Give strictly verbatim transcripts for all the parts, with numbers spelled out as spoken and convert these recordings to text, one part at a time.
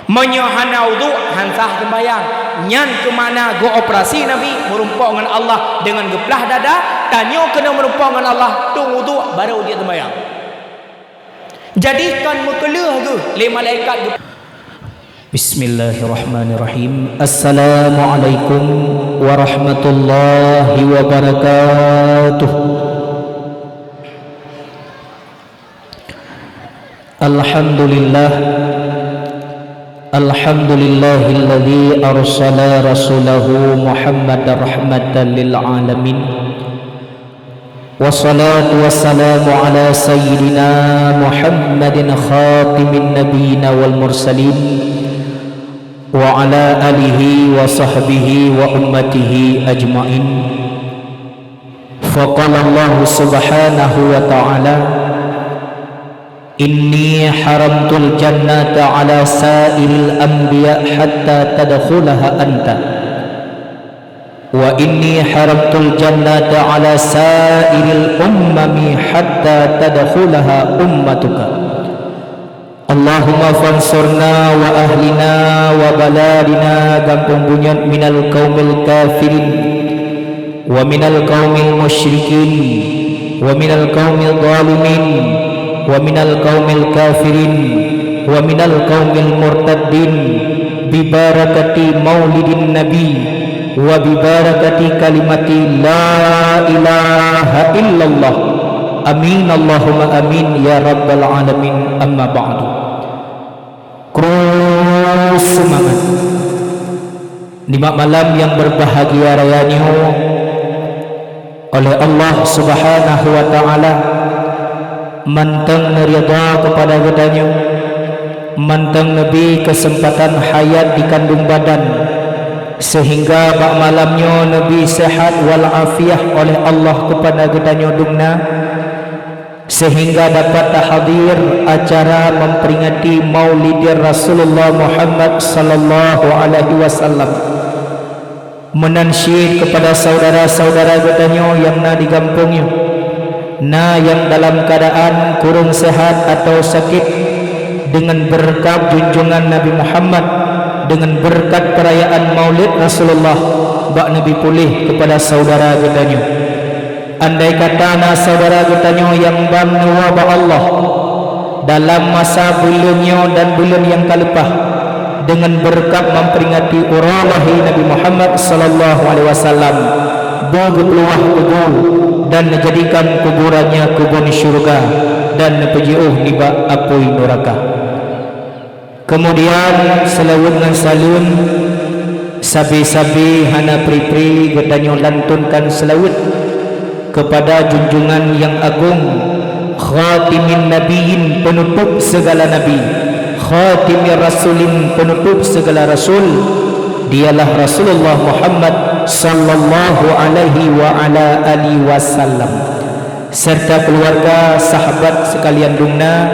Meunyoe hana udhu, han sah seumbahyang. Nyan keuh makna geuoperasi Nabi, meurumpok ngon Allah deungon geuplah dada. Tanyoe keuneuk meurumpok ngon Allah, tueng udhu, barô jeuet seumbahyang. Jadi, kon meukeuleuh geuh lé malaikat geu- Bismillahirrahmanirrahim. Assalamualaikum warahmatullahi wabarakatuh. Alhamdulillah. Alhamdulillahilladzi arsala rasulahu Muhammadar rahmatan lil alamin. Wassalatu wassalamu ala sayyidina Muhammadin khatimin nabiyina wal mursalin, wa ala alihi wa sahbihi wa ummatihi ajmain. Faqala Allahu subhanahu wa ta'ala, "Inni haramtul jannata ala sairil anbiya hatta tadkhulaha anta." "Wa inni haramtul jannata ala sairil ummami hatta tadkhulaha ummatuka." Allahumma fansurna wa ahlina wa baladina Gampông Bunyot minal qaumil kafirin, wa minal qaumil musyrikin, wa minal qaumil zalimin, wa minal qaumil kafirin, wa minal qaumil murtaddin, bibarakati maulidin nabi, wa bibarakati kalimati la ilaha illallah. Amin, Allahumma amin, ya rabbal alamin. Amma ba'du. Kru seumangat. Nibak malam nyang beubahgia raya nyoe, oleh Allah Subhanahu wa Ta'ala mantong neuridha keupada geutanyoe, mantong neubi keuseumpatan hayat di kandong badan, seuhingga bak malam nyoe neubi seuhat wal afiah oleh Allah keupada geutanyoe dumna, seuhingga dapat tahadhir acara memperingati Maulidir Rasulullah Muhammad sallallahu alaihi wasallam. Meunan cit keupada saudara-saudara geutanyoe nyang na di gampông nyoe, na nyang dalam keuadaan kureueng seuhat atawa sakét, deungon beureukat junjungan Nabi Muhammad, deungon beureukat peurayaan Maulid Rasulullah, bak neubi puléh keupada saudara geutanyoe. Andai kata na saudara geutanyoe nyang ban neuwoe bak Allah dalam masa buleuen nyoe dan buleuen nyang ka leupah, deungon beureukat memperingati uroe lahé Nabi Muhammad sallallahu alaihi wasallam, beu geupeuluwah kubu dan neujadikan kuburannya kubun syeuruga dan neupeujiôh nibak apui nuraka. Keumudian, seulaweuet ngon saleuem, sabe-sabe hana pri-pri geutanyoe lantunkan seulaweuet keupada junjungan nyang agong, khatimin nabiyyin, peunutôp seugala nabi, khatimir rasulin, peunutôp seugala rasul, dialah Rasulullah Muhammad sallallahu alaihi wa ala alihi wasallam, serta keuluwarga, sahabat seukalian dumna,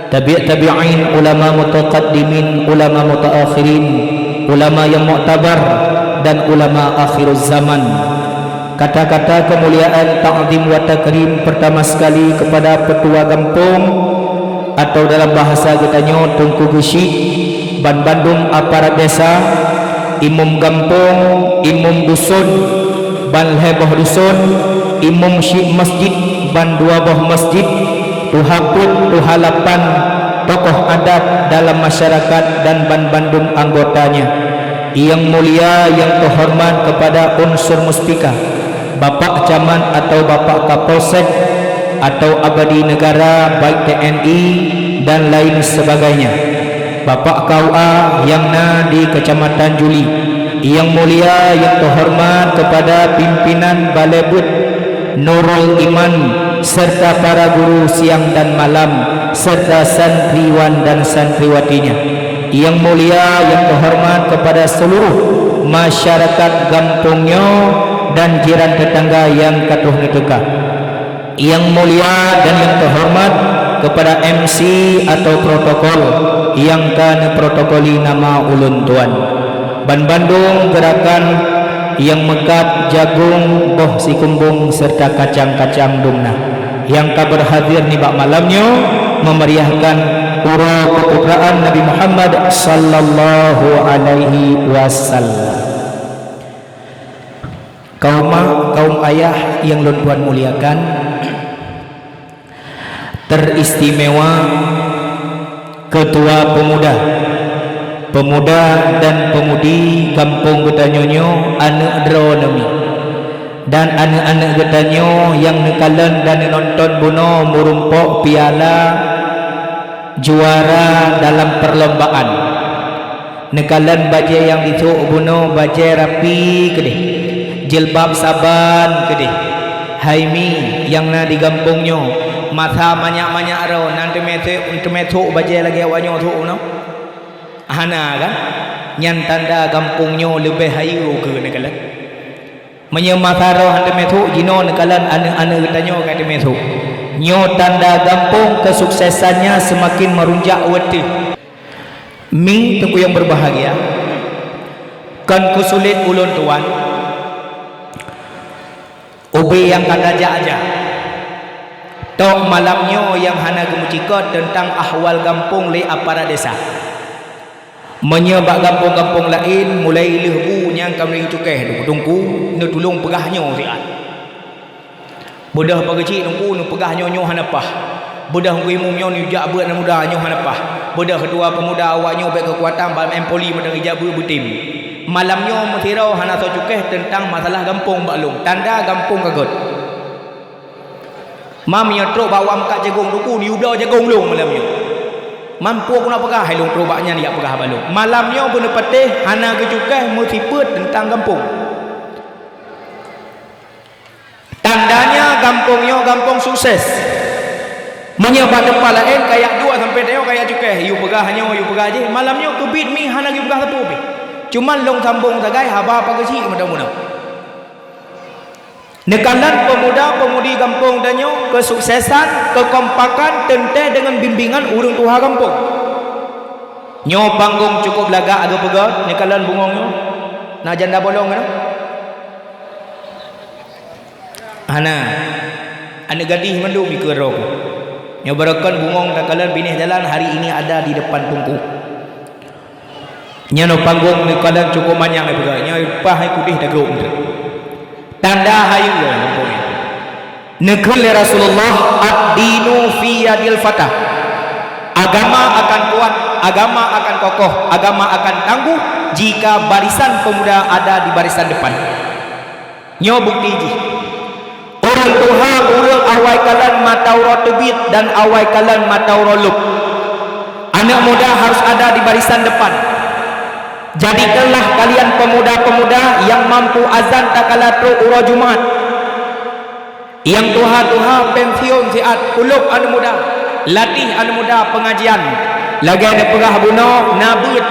tabi' tabi'in, ulama mutaqaddimin, ulama mutaakhirin, ulama nyang muktabar, dan ulama akhiruz zaman. Kata-kata keumuliaan, takzim wa takrim peurtama seukali keupada peutua gampông, atawa dalam bahasa geutanyoe Teungku Geuchik, banbandum aparat desa, imum gampông, imum duson, ban lhée boh duson, imum syik masjid, ban dua boh masjid, tuha peuet, tuha lapan, tokoh adat dalam masyarakat dan banbandum anggotanya. Nyang mulia, nyang teuhoreumat keupada unsur muspika, Bapak Camat atawa Bapak Kapolsek atawa abadi neugara, baik T N I dan lain sebagainya. Bapak K U A nyang na di Keucamatan Juli, nyang mulia, nyang teuhoreumat keupada pimpinan Balée Beuet Nurul Iman serta para guru siang dan malam, serta santriwan dan santriwatinya. Nyang mulia, nyang teuhoreumat keupada seuluruh masyarakat gampông nyoe dan jiran teutangga nyang ka troh neuteuka. Nyang mulia dan nyang teuhoreumat keupada M C atau protokol nyang ka neuprotokoli nama ulôn tuan. Banbandum geurakan nyang meukat jagong, boh sikumbong, serta kacang-kacang dumna nyang ka beurhadir nibak malam nyoe meumeriahkan Uroe keuputraan Nabi Muhammad sallallahu alaihi wasallam. Kaum mak, kaum ayah yang lôn tuan muliakan, teristimewa Ketua Pemuda, Pemuda dan Pemudi gampông geutanyoe nyoe, aneuk droeneuh mi. Dan aneuk-aneuk geutanyoe nyang neukalon dan neunonton bunoe meurumpok piala juara dalam perlombaan. Neukalon bajée nyang jisôk bunoe bajée rapi keudeh, jilbab saban keudeh. Hai mi nyang na di gampông nyoe, masa manyak-manyak droe na teumé sôk, teumé sôk bajée lagée awak nyoe sôk bunoe? Hana kan? Nyan tanda gampông nyoe leubeh hayeue keu neukalon. Meunyoe masa droe han teumé sôk, jinoe neukalon aneuk-aneuk geutanyoe ka teumé sôk. Nyoe tanda gampông kesuksesannya semakin merunjak watée. Mi teungku nyang berbahagia, kon keusulet ulôn tuan, ubé nyang ka tajak-jak. Tok malam nyoe nyang hana geumeucikot teuntang ahwal gampông lé aparat desa. Meunyoe bak gampông-gampông laén, mulai lheueh bu nyang ka mulai cukéh, teungku, neutulông peugah nyoe siat. Beudôh pageucik teungku, neupeugah nyoe, nyoe hana paih. Beudôh teungku imum nyoe, neujak beuet aneuk muda, nyoe hana paih. Beudôh ketua pemuda awak nyoe bék keukuatan, ban M Polri mantong ijak beuet beutem. Malam nyoe meusidroe hana soe cukéh teuntang masalah gampông bak lôn. Tanda gampông ka gét. Mam nyoe trok bak awak meukat jagong teungku, neuyue bloe jagong lôn malam nyoe. Mam peue keuneuk peugah hai lôn trok bak nyan jak peugah bak lôn. Malam nyoe beuneupatéh hana geucukéh meusifeuet teuntang gampông. Tandanya gampông nyoe gampông sukses. Meunyoe bak teumpat laén kayak dua sampoe tanyoe kayak cukéh, yue peugah nyoe, yue peugah jih, malam nyoe keubiet mi hana geupeugah sapeue pih. Cuman lôn sambông sagai haba pageucik meunan-meunan. Neukalon pemuda-pemudi gampông tanyoe keusuksesan, keukompakan teuntée deungon bimbingan ureuëng tuha gampông. Nyoe panggong cukup lagak geupeugét, neukalon bungong nyoe. Na janda bolong nyoe? Hana. Aneuk gadih mandum ikeu droe. Nyoe barokon bungong takalon binéh jalan hari ini ada di depan teungku. Nyoe panggong neukalon cukup manyang ipeugah. Nyoe paih kudeh dagoe. Tanda hayeue gampông nyoe. Neukheun lé Rasulullah, "Ad-dinu fi yadil fatah." Agama akan kuat, agama akan kokoh, agama akan tangguh jika barisan pemuda ada di barisan depan. Nyoe bukeuti jih. Ureuëng tuha ureuëng awai kalon mata uroe teubiet dan awai kalon mata uroe lôb. Aneuk muda harus ada di barisan depan. Jadikanlah kalian pemuda-pemuda yang mampu azan takala trok uroe Jumat. Nyang tuha-tuha pensiun siat, kulôb aneuk muda, latih aneuk muda pengajian. Lagée neupeugah bunoe na beuet.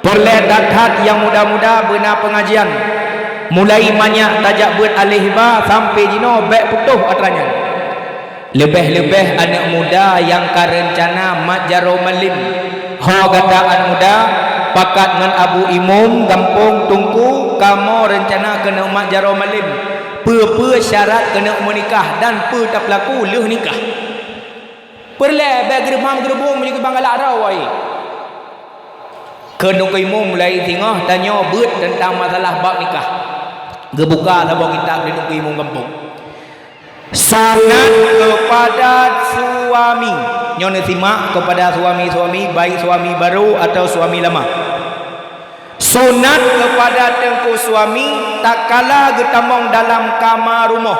Peureulée that-that nyang muda-muda beuna peungajian, mulai manyak tajak beuet aleh ba sampoe jinoe bék putôh atra nyan. Leubeh-leubeh aneuk muda nyang ka reuncana mat jaroe malem. Ho gata aneuk muda, pakat ngon Abu Imum gampông teungku kamoe reuncana keuneuk mat jaroe malem. Peue-peue syarat keuneuk meunikah dan peue tapeulaku lheueh nikah? Peureulée bék geureumam-geureubong meunyoe keubang galak droe. Keu teungku imum mulai singoh tanyoe beuet teuntang masalah bab nikah. Geubuka saboh kitab di teungku imum gampông. Sunat kepada suami. Nyoe neusimak kepada suami-suami, baik suami baru atau suami lama. Sunat kepada teungku suami takala geutamong dalam kama rumoh.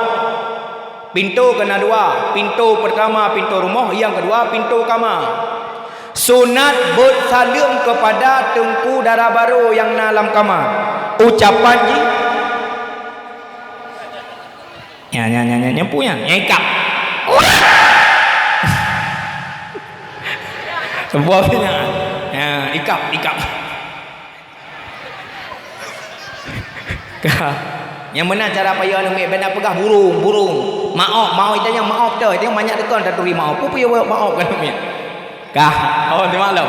Pintoe keunan dua, pintoe peurtama pintoe rumoh, nyang keudua pintoe kama. Sunat beuet saleuem keupada teungku dara barô nyang na lam kama. Ucapan jih, nya, nya, nya, nya, nyan peue nyan? Nyan ikab. Sebuah nyan. Nya, ikab, ikab. Ka. Nyang meunan cara payoe aneuk miet, bék na peugah burung, burung. Maoh, maoh, itanyong maoh beutôi, itanyong manyak teukon taturi maoh. Peue-peue maoh keu aneuk miet? Ka. Oh, dimaklum.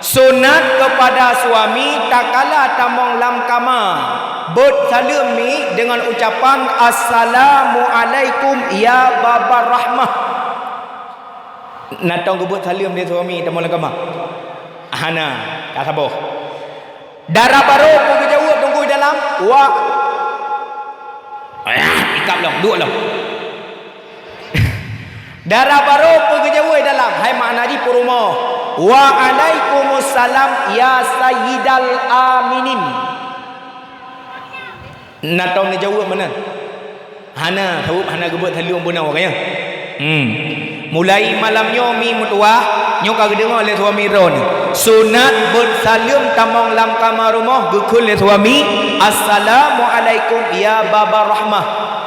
Sunat kepada suami takala tamong lam kama, beuet saleuem mi deungon ucapan, "Assalamualaikum ya Babar Rahmah." Na tông geubeuet saleuem lé suami tamong lam kama? Hana, ka saboh. Dara barô peue geujaweueb teungku dalam? Wa. Ah, ikab lom, duek lom. Dara barô peue geujaweueb dalam? Hai makna jih peurumoh. Wa alaikumussalam ya sayyidal aminin. Na tông neujaweueb meunan? Hana, sabab hana geubeuet saleuem beuna, ka nyan. Hmm. Mulai malam nyoe mi meutuwah, nyoe ka geudeungoe lé suami droeneuh. Sunat beuet saleuem tamong lam kama rumoh geukheun lé suami, "Assalamualaikum ya baba rahmah."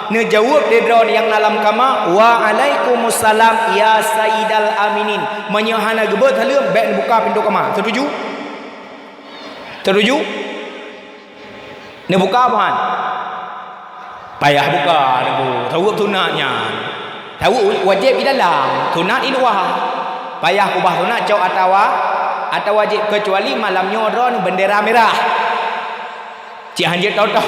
Neujaweueb lé droeneuh nyang na lam kama, "Waalaikumsalam ya sayyidal aminin." Meunyoe hana geubeuet saleuem, bèk neubuka pintoe kama. Setuju? Setuju? Neubuka buhan? Payah buka, neubu. Taweueb sunat nyan. Taweueb wajéb di dalam, sunat di luwa. Payah ubah sunat cok atawa, atawa wajéb, keucuali malam nyoe droeneuh bendera mirah. Cit hanjeuet toto.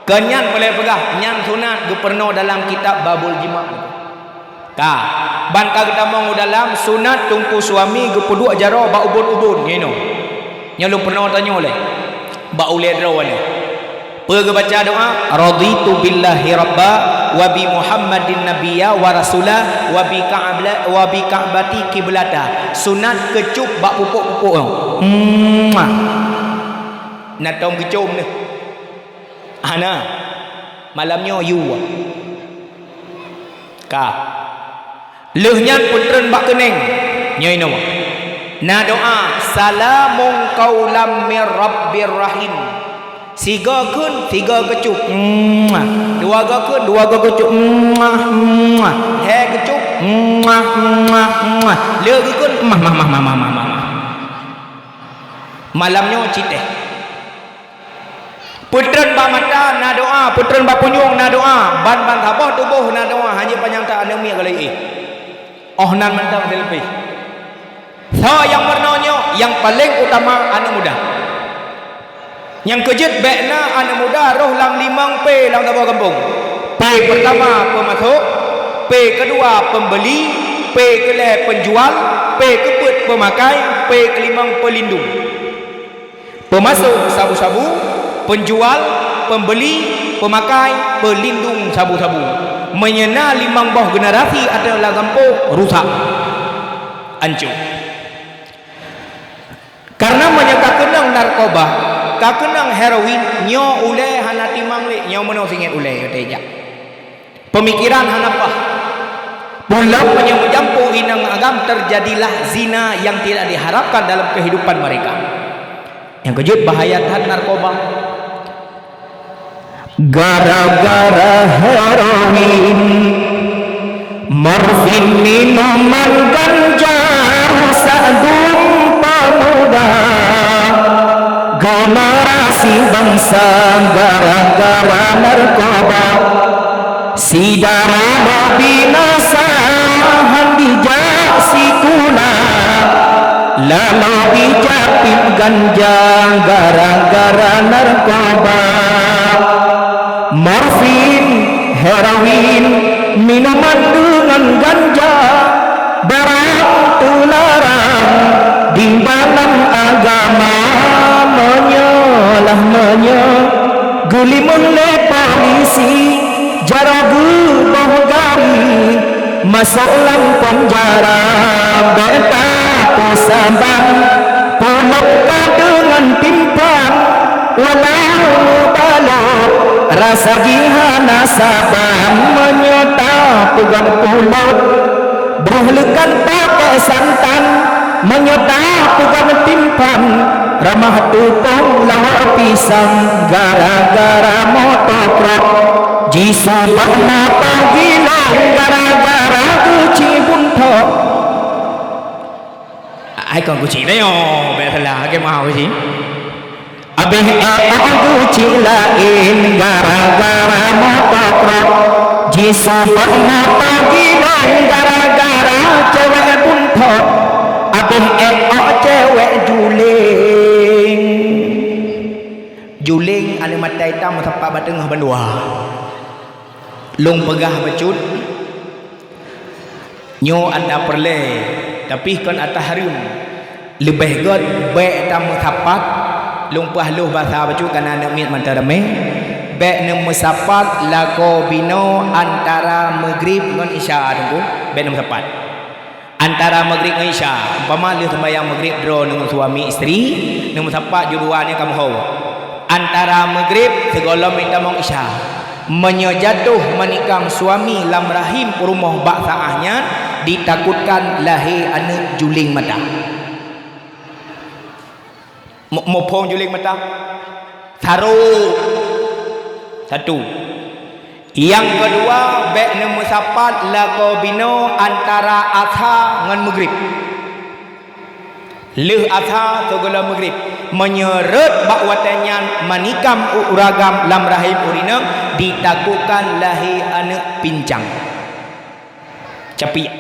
Keu nyan peureulèe peugah, nyan sunat geupeurunoe dalam kitab Babul Jima'. Ka, ban ka geutamong u dalam sunat teungku suami geupeuduek jaroe bak ubon-ubon, nyoe inoe. Nyoe lôn peurunoe tanyoe lé. Bak ulèe droe nyoe. Peue geubaca doa? "Raditu billahi rabba, wa bi Muhammadin nabiyya wa rasula, wa bi Ka'bla-, wa bi Ka'bati kiblata." Sunat keucop bak pupuk-pupuk nyoe. Muah. Na tông geucom neuh. Hana. Malam nyoe yue. Ka. Lheueh nyan peutreun bak keunéng. Nyoe inoe. Na doa, "Salamun qaulam mir rabbir rahim." Sigoe kheun, sigoe keucop. Muah. Dua goe kheun, dua goe keucop. Muah, muah. Lhèe keucop. Muah, muah, muah. Le geukheun. Mah, mah, mah. Malam nyoe cit teuh. Peutreun bak mata na doa, peutreun bak punyueng na doa, ban ban saboh tuboh na doa, hana panyang that aneuk miet galai éh. Óh nan mantong sileupéh. Soe nyang meurunoe nyoe? Nyang paleng utama aneuk muda. Nyang keujeuet bèk na aneuk muda roh lam limong P lam saboh gampông. P peurtama peumasok, P keudua peumbeli, P keulhèe peunjual, P keupeuet peumakai, P keulimong peulindong. Peumasok sabu-sabu, peunjual, peumbeli, peumakai, peulindong sabu-sabu. Meunyoe na limong boh generasi ateueh lam gampông, rusak. Ancô. Kareuna meunyoe ka keunong narkoba, ka keunong heroin, nyoe ulèe hana timang lé, nyoe meunoe singèt ulèe, teuh jak. Pemikiran hana paih. Pulang meunyoe meujampu inong agam, terjadilah zina yang tidak diharapkan dalam kehidupan mereka. Nyang keujeuet bahaya that narkoba. Gara-gara heroin, morfin, minuman ganja, rusak dum pemuda. Generasi bangsa gara-gara narkoba. Syedara babinasa han jijak sikula, lalu jijak pip ganja gara-gara narkoba. Morfin, heroin, minuman deungon ganja, barang teularang di dalam agama. Meunyoe lah meunyoe geulimeung lé polisi, jaroe geuboh gari, masôk lam peunjara, bèk tapeusaban, pulop ka deungon timphan, walau meubalot, rasa jih hana saban. Meunyoe tapeugah pulop, brôh leukan pakai santan. Meunyoe tapeugah timphan, ramah tupông lawak pisang. Gara-gara moto trok, jisubak mata gilong, gara-gara geuchik buntok. Ai kon geuchik nyoe, bèk salah, lagèe mau geuchik. Abéh ék geuchik laén gara-gara moto trok, jisubak mata gilong gara-gara cewek buntok. Abéh ék cewek juléng. Juléng aneuk mata itam meusapat bak teungoh bandua. Lôn peugah bacut, Nyoe ata peureulée, tapi kon ata hareuem. Leubeh gét bék tameusapat, lôn peugah lôn basa bacut kana aneuk miet mata ramé, bék neumeusapat lakoe binoe antara meugrib ngon isya, Teungku, bék neumeusapat. Antara meugrib ngon isya, umpama lheueh seumbahyang meugrib droeneuh ngon suami istri, neumeusapat ju dua nyan ka meuho. Antara meugrib sigohlom jitamong isya. Meunyoe jatoh meunikang suami lam rahim peurumoh bak saáh nyan, ditakutkan lahé aneuk juléng mata. Mu-, muphom juléng mata? Sarok. Satu. Nyang keudua, bék neumeusapat lakoe binoe antara asa ngon meugrib. Lheueh asa sigohlom meugrib. Meunyoe rhot bak watée nyan meunikang u-, ureueng agam lam rahim ureueng inong, ditakutkan lahé aneuk pincang. Capiek.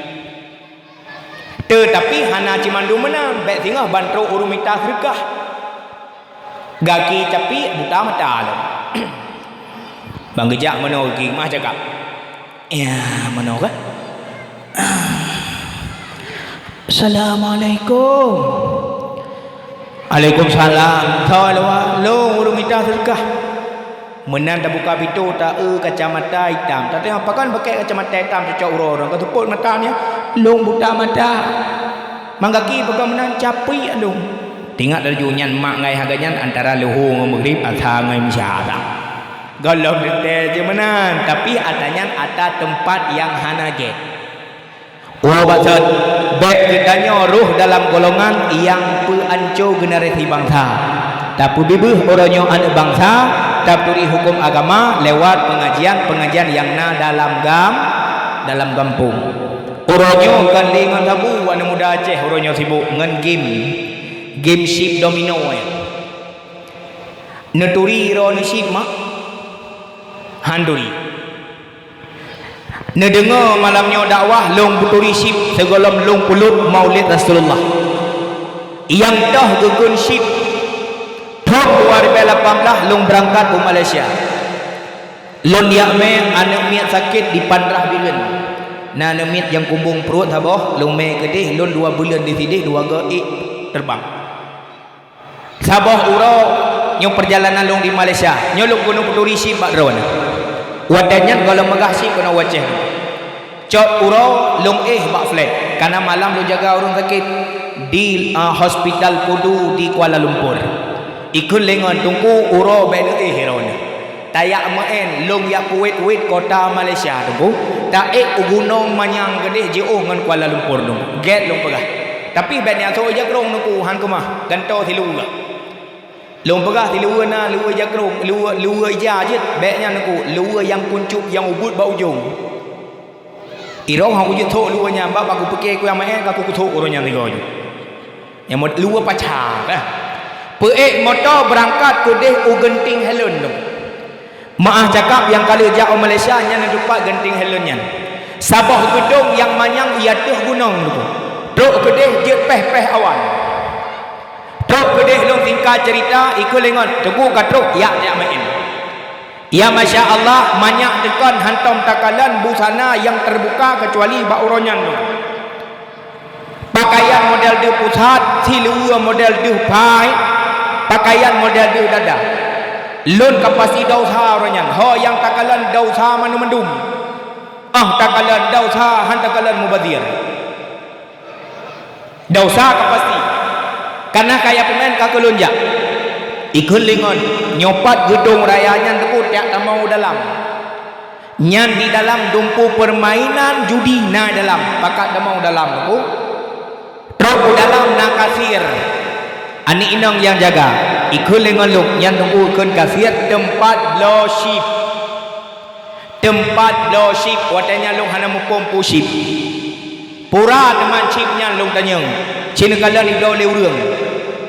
Teutapi hana cit mandum meunan, bék singoh ban trok ureueng mita seudeukah. Gaki capiek buta mata lom. Ban geujak meunoe gaki meuah cakap. Ya, meunoe kah? Assalamualaikum. Waalaikumsalam. Soe luwa, lôn ureueng mita seudeukah. Meunan tabuka pintoe, ta-eu kacamata itam. Tateupeue pakon pakèk kacamata itam cucok uroe nyoe? Ka seupôt mata nyan, lôn buta mata. Manggaki pakon meunan, capiek lôn. Teuingat laju nyan mak ngai haga nyan antara luho ngon meugrib, asa ngon isya. Gohlom teuntèe jeuet meunan, tapi ata nyan ata teumpat nyang hana jeuet. Uroe bacut, bèk geutanyoe rôh dalam golongan nyang peuanco generasi bansa. Tapeubeubaih uroe nyoe aneuk bansa, taturi huköm agama lewat pengajian-pengajian nyang na dalam gam-, dalam gampông. Uroe nyoe kon lé ngon sabu aneuk muda Aceh uroe nyoe sibok ngon game, game chip domino nyan. Neuturi droeneuh chip mak? Han turi. Neudeungoe malam nyoe dakwah lôn beuturi chip sigohlom lôn peuleut Maulid Rasulullah. Nyang toh geukheun chip, thôn dua ribèe lapan blah lôn beurangkat u Malaysia. Lôn jak mè aneuk miet sakét di Pandrah Bireuen. Na aneuk miet nyang kumbông pruet saboh, lôn mè keudeh, lôn dua buleuen di sideh, dua goe ék teureubang. Saboh uroe nyoe peurjalanan lôn di Malaysia, nyoe lôn keuneuk peuturi chip bak droeneuh. Watèe nyan gohlom meugah chip keunoe u Aceh. Cot uroe lôn éh bak flat, kareuna malam lôn jaga ureueng sakét di, a, Hospital Pudu di Kuala Lumpur. Ikheun lé ngon teungku uroe bèk neuéh droeneuh. Tajak meu'en lôn jak peuwét-wét kota Malaysia teungku, taék u gunong manyang keudeh jiôh ngon Kuala Lumpur teungku. Gèt lôn peugah. Tapi bèk neuasô ija krông teungku, han keumah, gantoe siluweue. Lôn peugah siluweue na luweue ija krông, luweue, luweue ija jeuet, bèk nyan teungku, luweue nyang kuncup nyang ubeuet bak ujông. Irong hana kujeuet thok luweue nyan, bak, bak kupike kuya meu'en ka kuthok uroe nyan sigoe jeuet. Nyang meuet luweue paca, eh. Peuék moto beurangkat keudeh u Genting Highland tu. Meu'ah cakap nyang ka lheueh jak u Malaysia nyan na teumpat Genting Highland nyan. Saboh geudong nyang manyang i ateueh gunong tu. Trok keudeh jeuet péh-péh awan. Trok keudeh lôn singkat ceurita, ikheun lé ngon, teungku ka trok, jak, jak meu'en. Ya, masya Allah, manyak teukon hantom takalon busana nyang teubuka keucuali bak uroe nyan lom. Pakaian model deuh pusat, siluweue model deuh phai, pakaian model deuh dada. Lôn ka pasti desya uroe nyan, ho nyang takalon desya mandum-mandum. Ah, takalon desya, han takalon mubazir. Desya ka pasti. Kareuna kaya peumaén ka keu lôn jak. Ikheun lé ngon, nyoe pat geudong raya nyan teungku tiak tamong u dalam. Nyan di dalam dumpeue peurmainan judi na dalam, pakat tamong u dalam teungku. Trok u dalam na kasir. Aneuk inong nyang jaga. Ikheun lé ngon lôn, nyan teungku ikheun kasir teumpat bloe chip. Teumpat bloe chip, watèe nyan lôn hana muphom peue chip. Pura teuma chip nyan lôn tanyong, ci neukalon ibloe lé ureueng.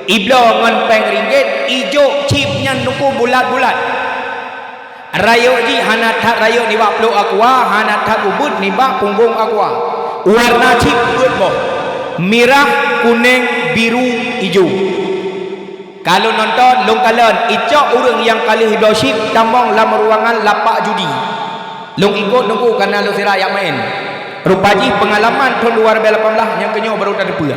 Ibloe ngon péng ringgit, ijok chip nyan teungku bulat-bulat. Rayeuk jih hana that rayeuk nibak plôk aqua, hana that ubeuet nibak punggông aqua. Warna chip peuet boh, mirah, kunéng, biru, ijo. Ka lôn nonton, lôn kalon, icok ureueng nyang ka lheueh ibloe chip tamong lam ruangan lapak judi. Lôn ikot teungku kareuna lôn sira jak maén. Rupa jih peungalaman thôn dua ribèe lapan blah nyang keunyoe barô tateupeue.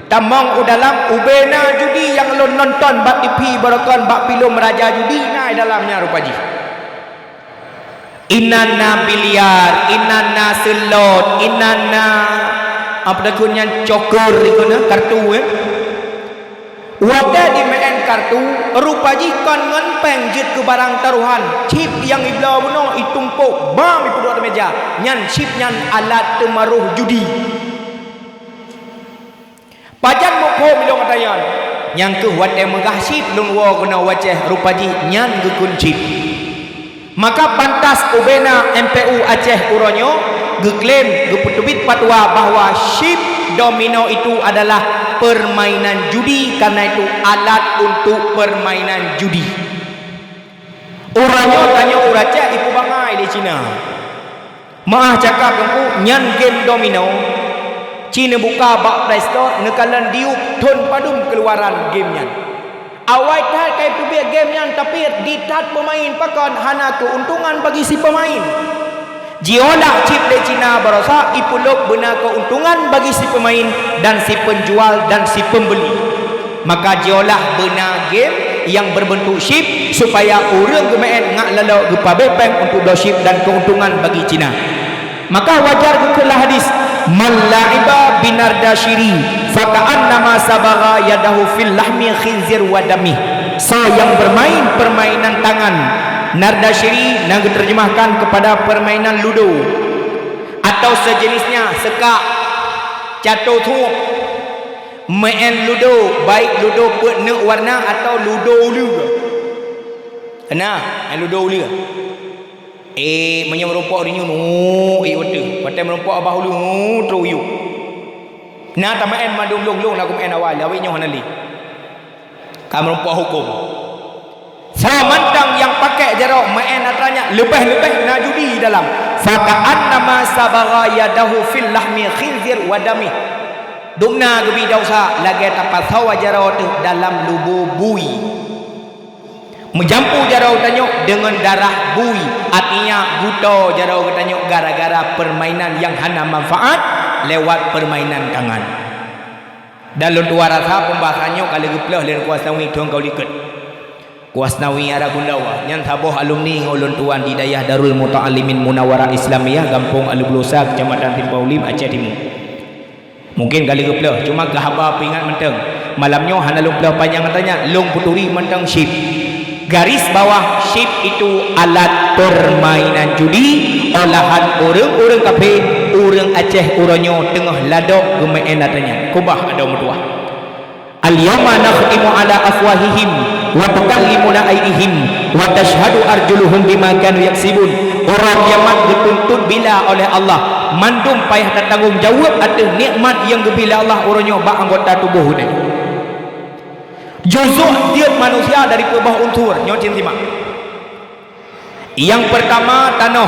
Tamong u dalam ubé na judi nyang lôn nonton bak T V baroekon bak filem Raja Judi na i dalam nyan rupa jih. Inan na biliar, inan na seulot, inan na apa takheun nyan, coker ikheun na, kartu, eh. Watèe jimeu'en kartu, rupa jih kon ngon péng jeuet keu barang tarohan, chip nyang ibloe bunoe itumpôk bam ipeuduek ateueh meuja, nyan chip nyan alat teumaroh judi. Pajan muphom ilôn ata nyan? Nyang kheueh watèe meugah chip lôn woe keunoe u Aceh, rupa jih nyan geukheun chip. Maka pantas ubé na M P U Aceh uroe nyoe geuklaim, geupeuteubiet fatwa bahwa chip domino itu adalah permainan judi, karena itu alat untuk permainan judi. Uroe nyoe tanyoe ureueng Aceh ipeubangai lé Cina. Meu'ah cakap Teungku, nyan game domino. Ci neubuka bak Play Store, neukalon diup thôn padum keuluaran game nyan. Awai that ka ipeubiet game nyan, tapi di that peumain pakon hana keuntungan bagi si peumain. Jiôh lah chip lé Cina barosa ipeulôb beuna keuntungan bagi si peumain dan si peunjual dan si peumbeuli. Maka jiôh lah beuna game nyang beureubeuntuk chip supaya ureueng geumeu'en ngat lalok geupabé péng untuk bloe chip dan keuntungan bagi Cina. Maka wajar geukheun lam hadis, "Man la'iba binardasyiri faka'annama sabagha yadahu fil lahmi khinzir wa damih." Soe nyang beurmain peurmainan tangan, nardasyiri na geuteurjeumahkan keupada peurmainan ludo atau sejenisnya, seukak, cato thuok, meu'en ludo, baik ludo peuet neuk warna atau ludo uleue. Keunan, meu'en ludo uleue. Eh, meunyoe meurumpok di nyoe, nu, eh, watèe. Watèe meurumpok babah uleue, nu, trôh yub. Na tameu'en mandum lôn-lôn lagu meu'en awai, awai nyoe hana lé. Ka meurumpok huköm. Soe mantong nyang pakék jaroe meu'en atra nyan, leubeh-leubeh na judi dalam. Faka'annama sabagha yadahu fil lahmi khinzir wa damih. Dumna geubi desya lagèe tapasoe jaroe teuh dalam lubo bui. Meujampu jaroe geutanyoe deungon darah bui, artinya geuto jaroe geutanyoe gara-gara peurmainan nyang hana manfaat lewat peurmainan tangan. Dan lôn tuwan rasa peumbahasan nyoe ka lheueh geupeuleueh lé Teungku Asnawi thôn ka u likot. Teungku Asnawi Ara Gundawa, nyan saboh alumni ngon lôn tuwan di dayah Darul Muta'allimin Munawwarah Islamiyah, Gampông Alue Bulusa, Keucamatan Simpang Ulim, Aceh Timu. Mungken ka lheueh geupeuleueh, cuma keu haba peuingat mantong. Malam nyoe hana lôn peuleueh panyang atra nyan, lôn peuturi mantong chip. Garis bawah, chip itu alat permainan judi olahan ureueng-ureueng kafé, ureueng Aceh uroe nyoe teungoh ladok geumeu'en atra nyan. Keubah adoe meutuwah. "Al-yauma nakhtimu ala afwahihim wa tukallimuna aidihim wa tasyhadu arjuluhum bima kanu yaksibun." Uroe kiamat geutuntut bila oleh Allah, mandum payah tatanggong jaweueb ateueh nikmat nyang geubri lé Allah uroe nyoe bak anggota tuboh geutanyoe. Juzuk jeuet manusia dari peuet boh unsur, nyoe cit simak. Nyang peurtama tanoh,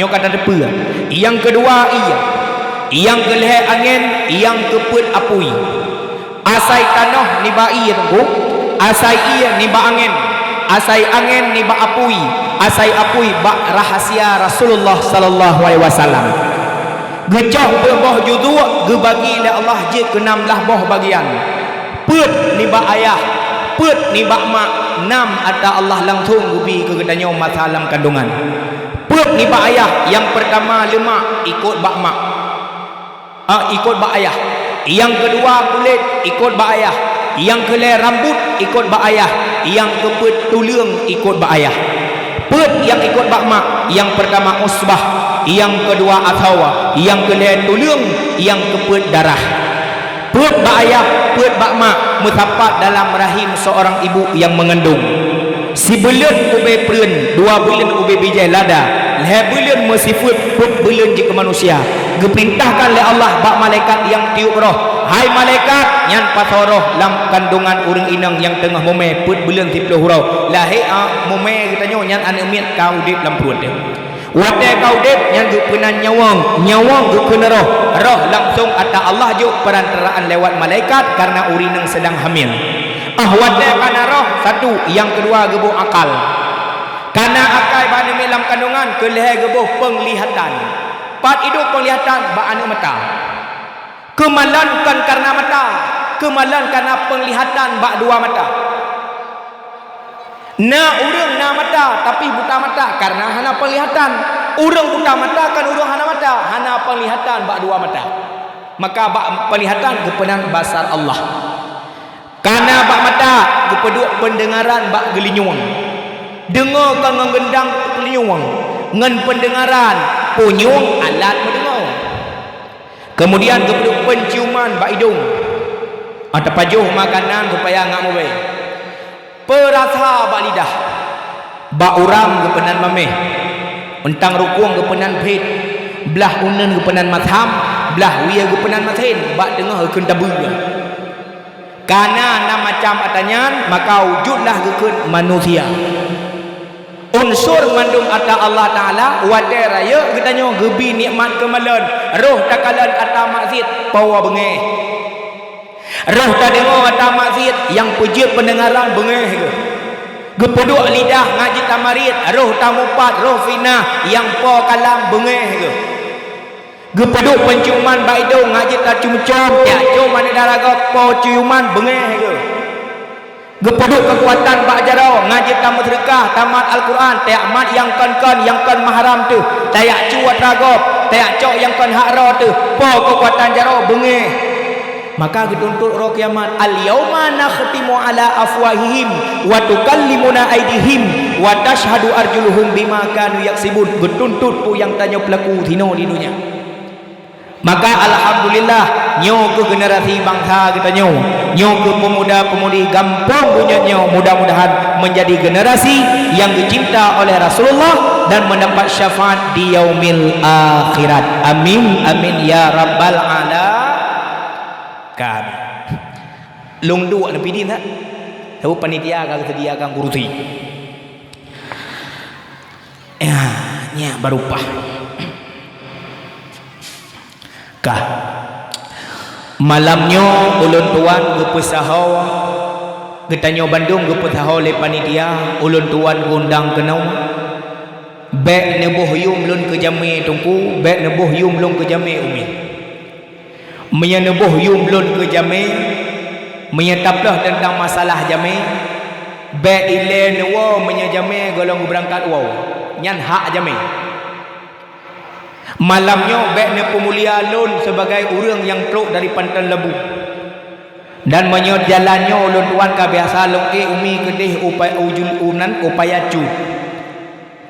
nyoe ka tateupeue. Nyang keudua ié, nyang keulhèe angén, nyang keupeuet apui. Asai tanoh nibak ié Teungku, asai ié nibak angén, asai angén nibak apui, asai apui bak rahasia Rasulullah sallallahu alaihi wasallam. Geucok peuet boh juzuk geubagi lé Allah jeuet keu nam blaih boh bagian. Peuet nibak ayah, peuet nibak mak, nam atra Allah langsong geubi keu geutanyoe masa lam kandungan. Peuet nibak ayah, nyang peurtama leumak ikot bak mak. Ah, ikot bak ayah. Nyang keudua kulét ikot bak ayah. Nyang keulhèe rambut ikot bak ayah. Nyang keupeuet tuleueng ikot bak ayah. Peuet nyang ikot bak mak, nyang peurtama usbah, nyang keudua asawa, nyang keulhèe tuleueng, nyang keupeuet darah. Peuet bak ayah, peuet bak mak meusapat dalam rahim seorang ibu nyang meungandong. Sibuleuen ubé preuen, dua buleuen ubé bijéh lada, lhèe buleuen meusifeuet, peuet buleuen jeuet keu manusia. Geupeurintahkan lé Allah bak malaikat nyang tiup roh, "Hai malaikat, nyan pasoe roh lam kandungan ureueng inong nyang teungoh mumè peuet buleuen siplôh uroe." Lahé, a, mumè geutanyoe nyan aneuk miet ka udép lam pruet. Watèe ka udép, nyan geupeunan nyawöng, nyawöng geukheun roh, roh langsong atra Allah jok peurantaraan lewat malaikat kareuna ureueng inong seudang hamil. Ah, watèe ka na roh, satu, nyang keudua geuboh akal. Ka na akai bak aneuk miet lam kandungan, keulhèe geuboh peunglihatan. Pat idong peunglihatan bak aneuk mata. Keumalon kon kareuna mata, keumalon kareuna peunglihatan bak dua mata. Na ureuëng na mata, tapi buta mata kareuna hana peunglihatan. Ureuëng buta mata kon ureuëng hana mata, hana peunglihatan bak dua mata. Maka bak peunglihatan geupeunan basar Allah. Kareuna bak mata geupeuduek peundeungaran bak geulinyueng. Deungoe kon ngon geundang geulinyueng, ngon peundeungaran punyueng alat meudeungoe. Keumudian geupeuduek peunciuman bak idong, atawa pajoh makanan supaya ngat mubée. Peurasa bak lidah, bak urang geupeunan maméh, euntang rukong geupeunan phét, blah uneuen geupeunan masam, blah wie geupeunan masén, bak teungoh geukheun tabeue. Kareuna na macam atra nyan, maka wujudlah geukheun manusia. Unsur mandum atra Allah Taala, watée rayeuk geutanyoe geubi nikmat keumalon, roh takalon atra maksiet, po beungéh. Roh tadeungoe atra maksiet, nyang peujeuet peundeungaran beungéh geuh. Geupeuduek lidah ngat jeuet tamariet, roh tamupat, roh fitnah, nyang po kalam beungéh geuh. Geupeuduek peunciuman bak idong ngat jeuet tacum-cum, tajak com aneuk dara gob, po ciuman beungéh geuh. Geupeuduek keukuatan bak jaroe ngat jeuet tameuseudeukah, tamat Alquran, tajak mat nyang kon-kon, nyang kon mahram teuh, tajak cu atra gob, tajak cok nyang kon hak droe teuh, po keukuatan jaroe beungéh. Maka geutuntot uroe kiamat, "Al-yauma nakhtimu ala afwahihim wa tukallimuna aidihim wa tasyhadu arjuluhum bima kanu yaksibun." Geutuntot peue nyang tanyoe peulaku sinoe di donya. Maka alhamdulillah, nyoe keuh generasi bansa geutanyoe, nyoe keuh peumuda-peumudi gampông Bunyut nyoe, mudah-mudahan menjadi generasi yang dicinta oleh Rasulullah dan mendapat syafaat di yaumil akhirat. Amin, amin ya rabbal alamin. Lôn duek neupidin that. Sabab panitia ka geuseudiakan kurusi. Ya, nyan baru paih. Ka. Malam nyoe ulôn tuan geupeusaho, geutanyoe bandum geupeusaho lé panitia, ulôn tuan geuundang keunoe. Bék neuboh yuem lôn keu jamé Teungku, bék neuboh yuem lôn keu jamé Umi. Meunyoe neuboh yuem lôn keu jamé, meunyoe tapeuleueh teuntang masalah jamé, bék ilée neuwoe meunyoe jamé gohlom geubeurangkat woe. Nyan hak jamé. Malam nyoe bék neupeumulia lôn sibagai ureuëng nyang trok dari Panton Labu. Dan meunyoe jalan nyoe ulôn tuan ka biasa lôn ék Umi keudeh u pa-, u jul-, u nan, u Paya Cut.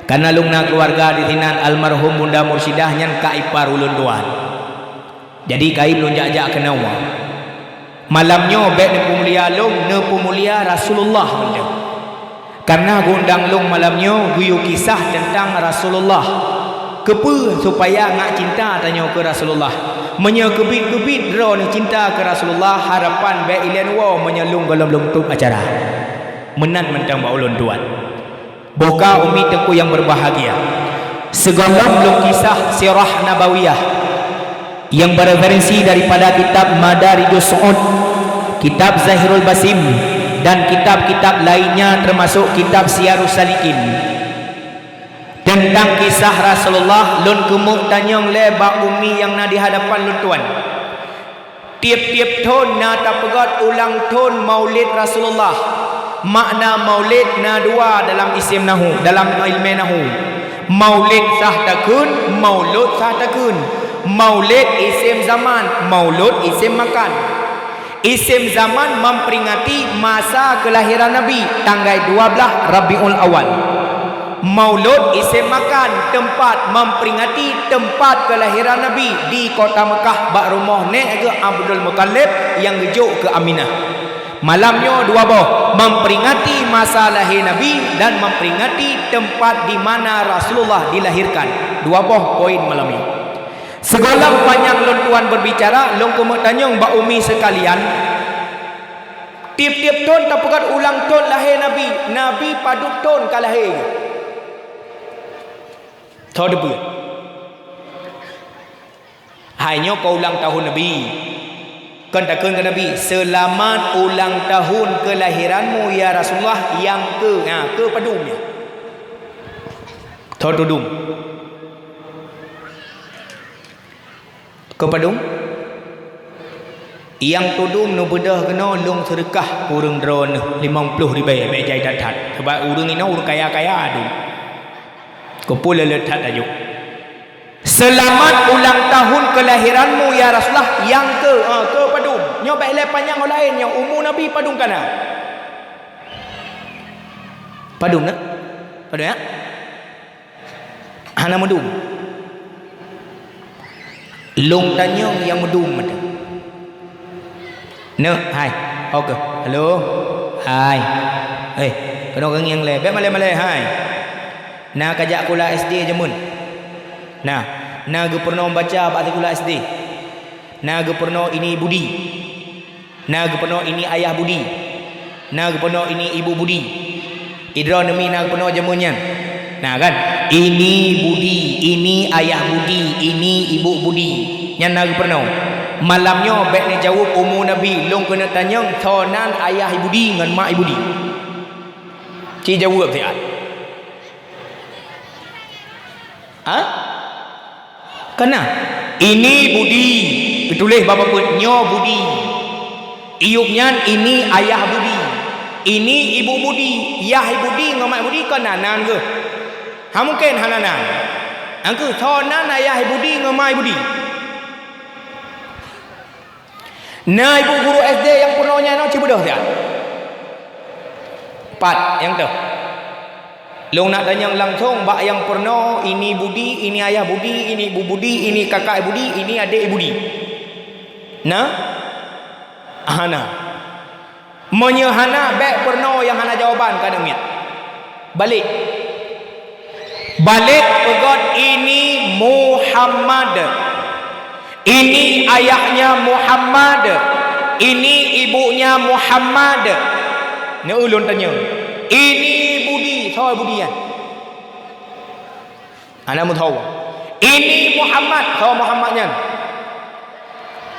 Kareuna lôn na keuluwarga di sinan, almarhum Bunda Mursyidah nyan kak ipar ulôn tuan. Jadi, kayém lôn jak-jak keunoe. Malam nyoe bék neupeumulia lôn, neupeumulia Rasulullah mantong. Kareuna geuundang lôn malam nyoe geuyue kisah teuntang Rasulullah. Keupeue? Supaya ngat cinta tanyoe keu Rasulullah. Meunyoe keubiet-keubiet droeneuh cinta keu Rasulullah, harapan bék ilée neuwoe meunyoe lôn gohlom lôn tôb acara. Meunan mantong bak ulôn tuan. Boh ka Umi Teungku yang berbahagia. Sigohlom lôn kisah sirah nabawiyah yang bereferensi daripada kitab Madarijus Su'ud, kitab Zahirul Basim, dan kitab-kitab lainnya termasuk kitab Siyarus Salikin. Teuntang kisah Rasulullah, lôn keumeung tanyong lé bak Umi nyang na di hadapan lôn tuan. Tieb-tieb thon na tapeugét ulang thon Maulid Rasulullah. Makna Maulid na dua dalam isem nahu, dalam ilmé nahu. Maulid sah takheun, Maulud sah takheun. Maulid isem zaman, Maulud isem makan. Isem zaman memperingati masa kelahiran Nabi, tanggai dua blaih Rabiul Awal. Maulud isem makan, teumpat memperingati teumpat kelahiran Nabi di kota Mekah bak rumoh nék geuh Abdul Muthalib nyang geujok keu Aminah. Malam nyoe dua boh, memperingati masa lahé Nabi dan memperingati teumpat di mana Rasulullah dilahirkan. Dua boh poin malam nyoe. Sigohlom panyang lôn tuan berbicara, lôn keumeung tanyong bak Umi seukalian, tieb-tieb thon tapeugét ulang thon lahé Nabi, Nabi padub thon ka lahé? Tho teupeue. Hai nyoe keu ulang tahun Nabi. Kon takheun keu Nabi, "Seulamat ulang tahun kelahiranmu ya Rasulullah, nyang keu, ha, keu padum nyan." Tho tudum. Keu padum? Nyang tudum neubeudôh keunoe lôn seudeukah keu ureuëng droeneuh limong ploh ribèe, bèk jai that-that. Sabab ureuëng inoe ureuëng kaya-kaya dum. Keupeue le-le that laju. Seulamat ulang tahun keulahiranmu ya Rasulullah, nyang keu, ah, keu padum. Nyoe bèk lé panyang laén nyoe, umu Nabi padum ka na. Padum na? Padum ya? Hana meudum. Lôn tanyong nyang meudum mantong. Neuk, hai. Oke. Halo. Hai. Eh, keunoe keu nyang lé. Bèk malèe-malèe, hai. Na ka jak sikula S D jameun. Na, na geupeurunoe baca bak sikula S D. Na geupeurunoe ini budi. Na geupeurunoe ini ayah budi. Na geupeurunoe ini ibu budi. Idroe neumi na geupeurunoe jameun nyan. Na kan? Ini budi, ini ayah budi, ini ibu budi. Nyan na geupeurunoe. Malam nyoe bèk neujaweueb umu Nabi, lôn keuneuk tanyong, soe nan ayah budi ngon mak budi. Ci jaweueb siat. Ha? Kana? Ini budi. Geutuléh bak papeuen, nyoe budi. Iyup nyan ini ayah budi. Ini ibu budi. Yah budi ngon mak budi kana nan geuh. Ha mungken hana nan. Angkeu soe nan ayah budi ngon mak budi. Na ibu guru S D nyang peurunoe nyan nyoe ci beudôh siat. Pat nyang teuh. Lôn nak tanyong langsong bak nyang peurunoe, ini budi, ini ayah budi, ini ibu budi, ini kakak budi, ini adék budi. Na? Hana. Meunyoe hana, bèk peurunoe nyang hana jawaban ka neuk miet. Balek. Balek peugöt ini Muhammad. Ini ayahnya Muhammad. Ini ibunya Muhammad. Neu ulôn tanyong. Ini budi, soe budi nyan? Hana meusawa. Ini Muhammad, soe Muhammad nyan?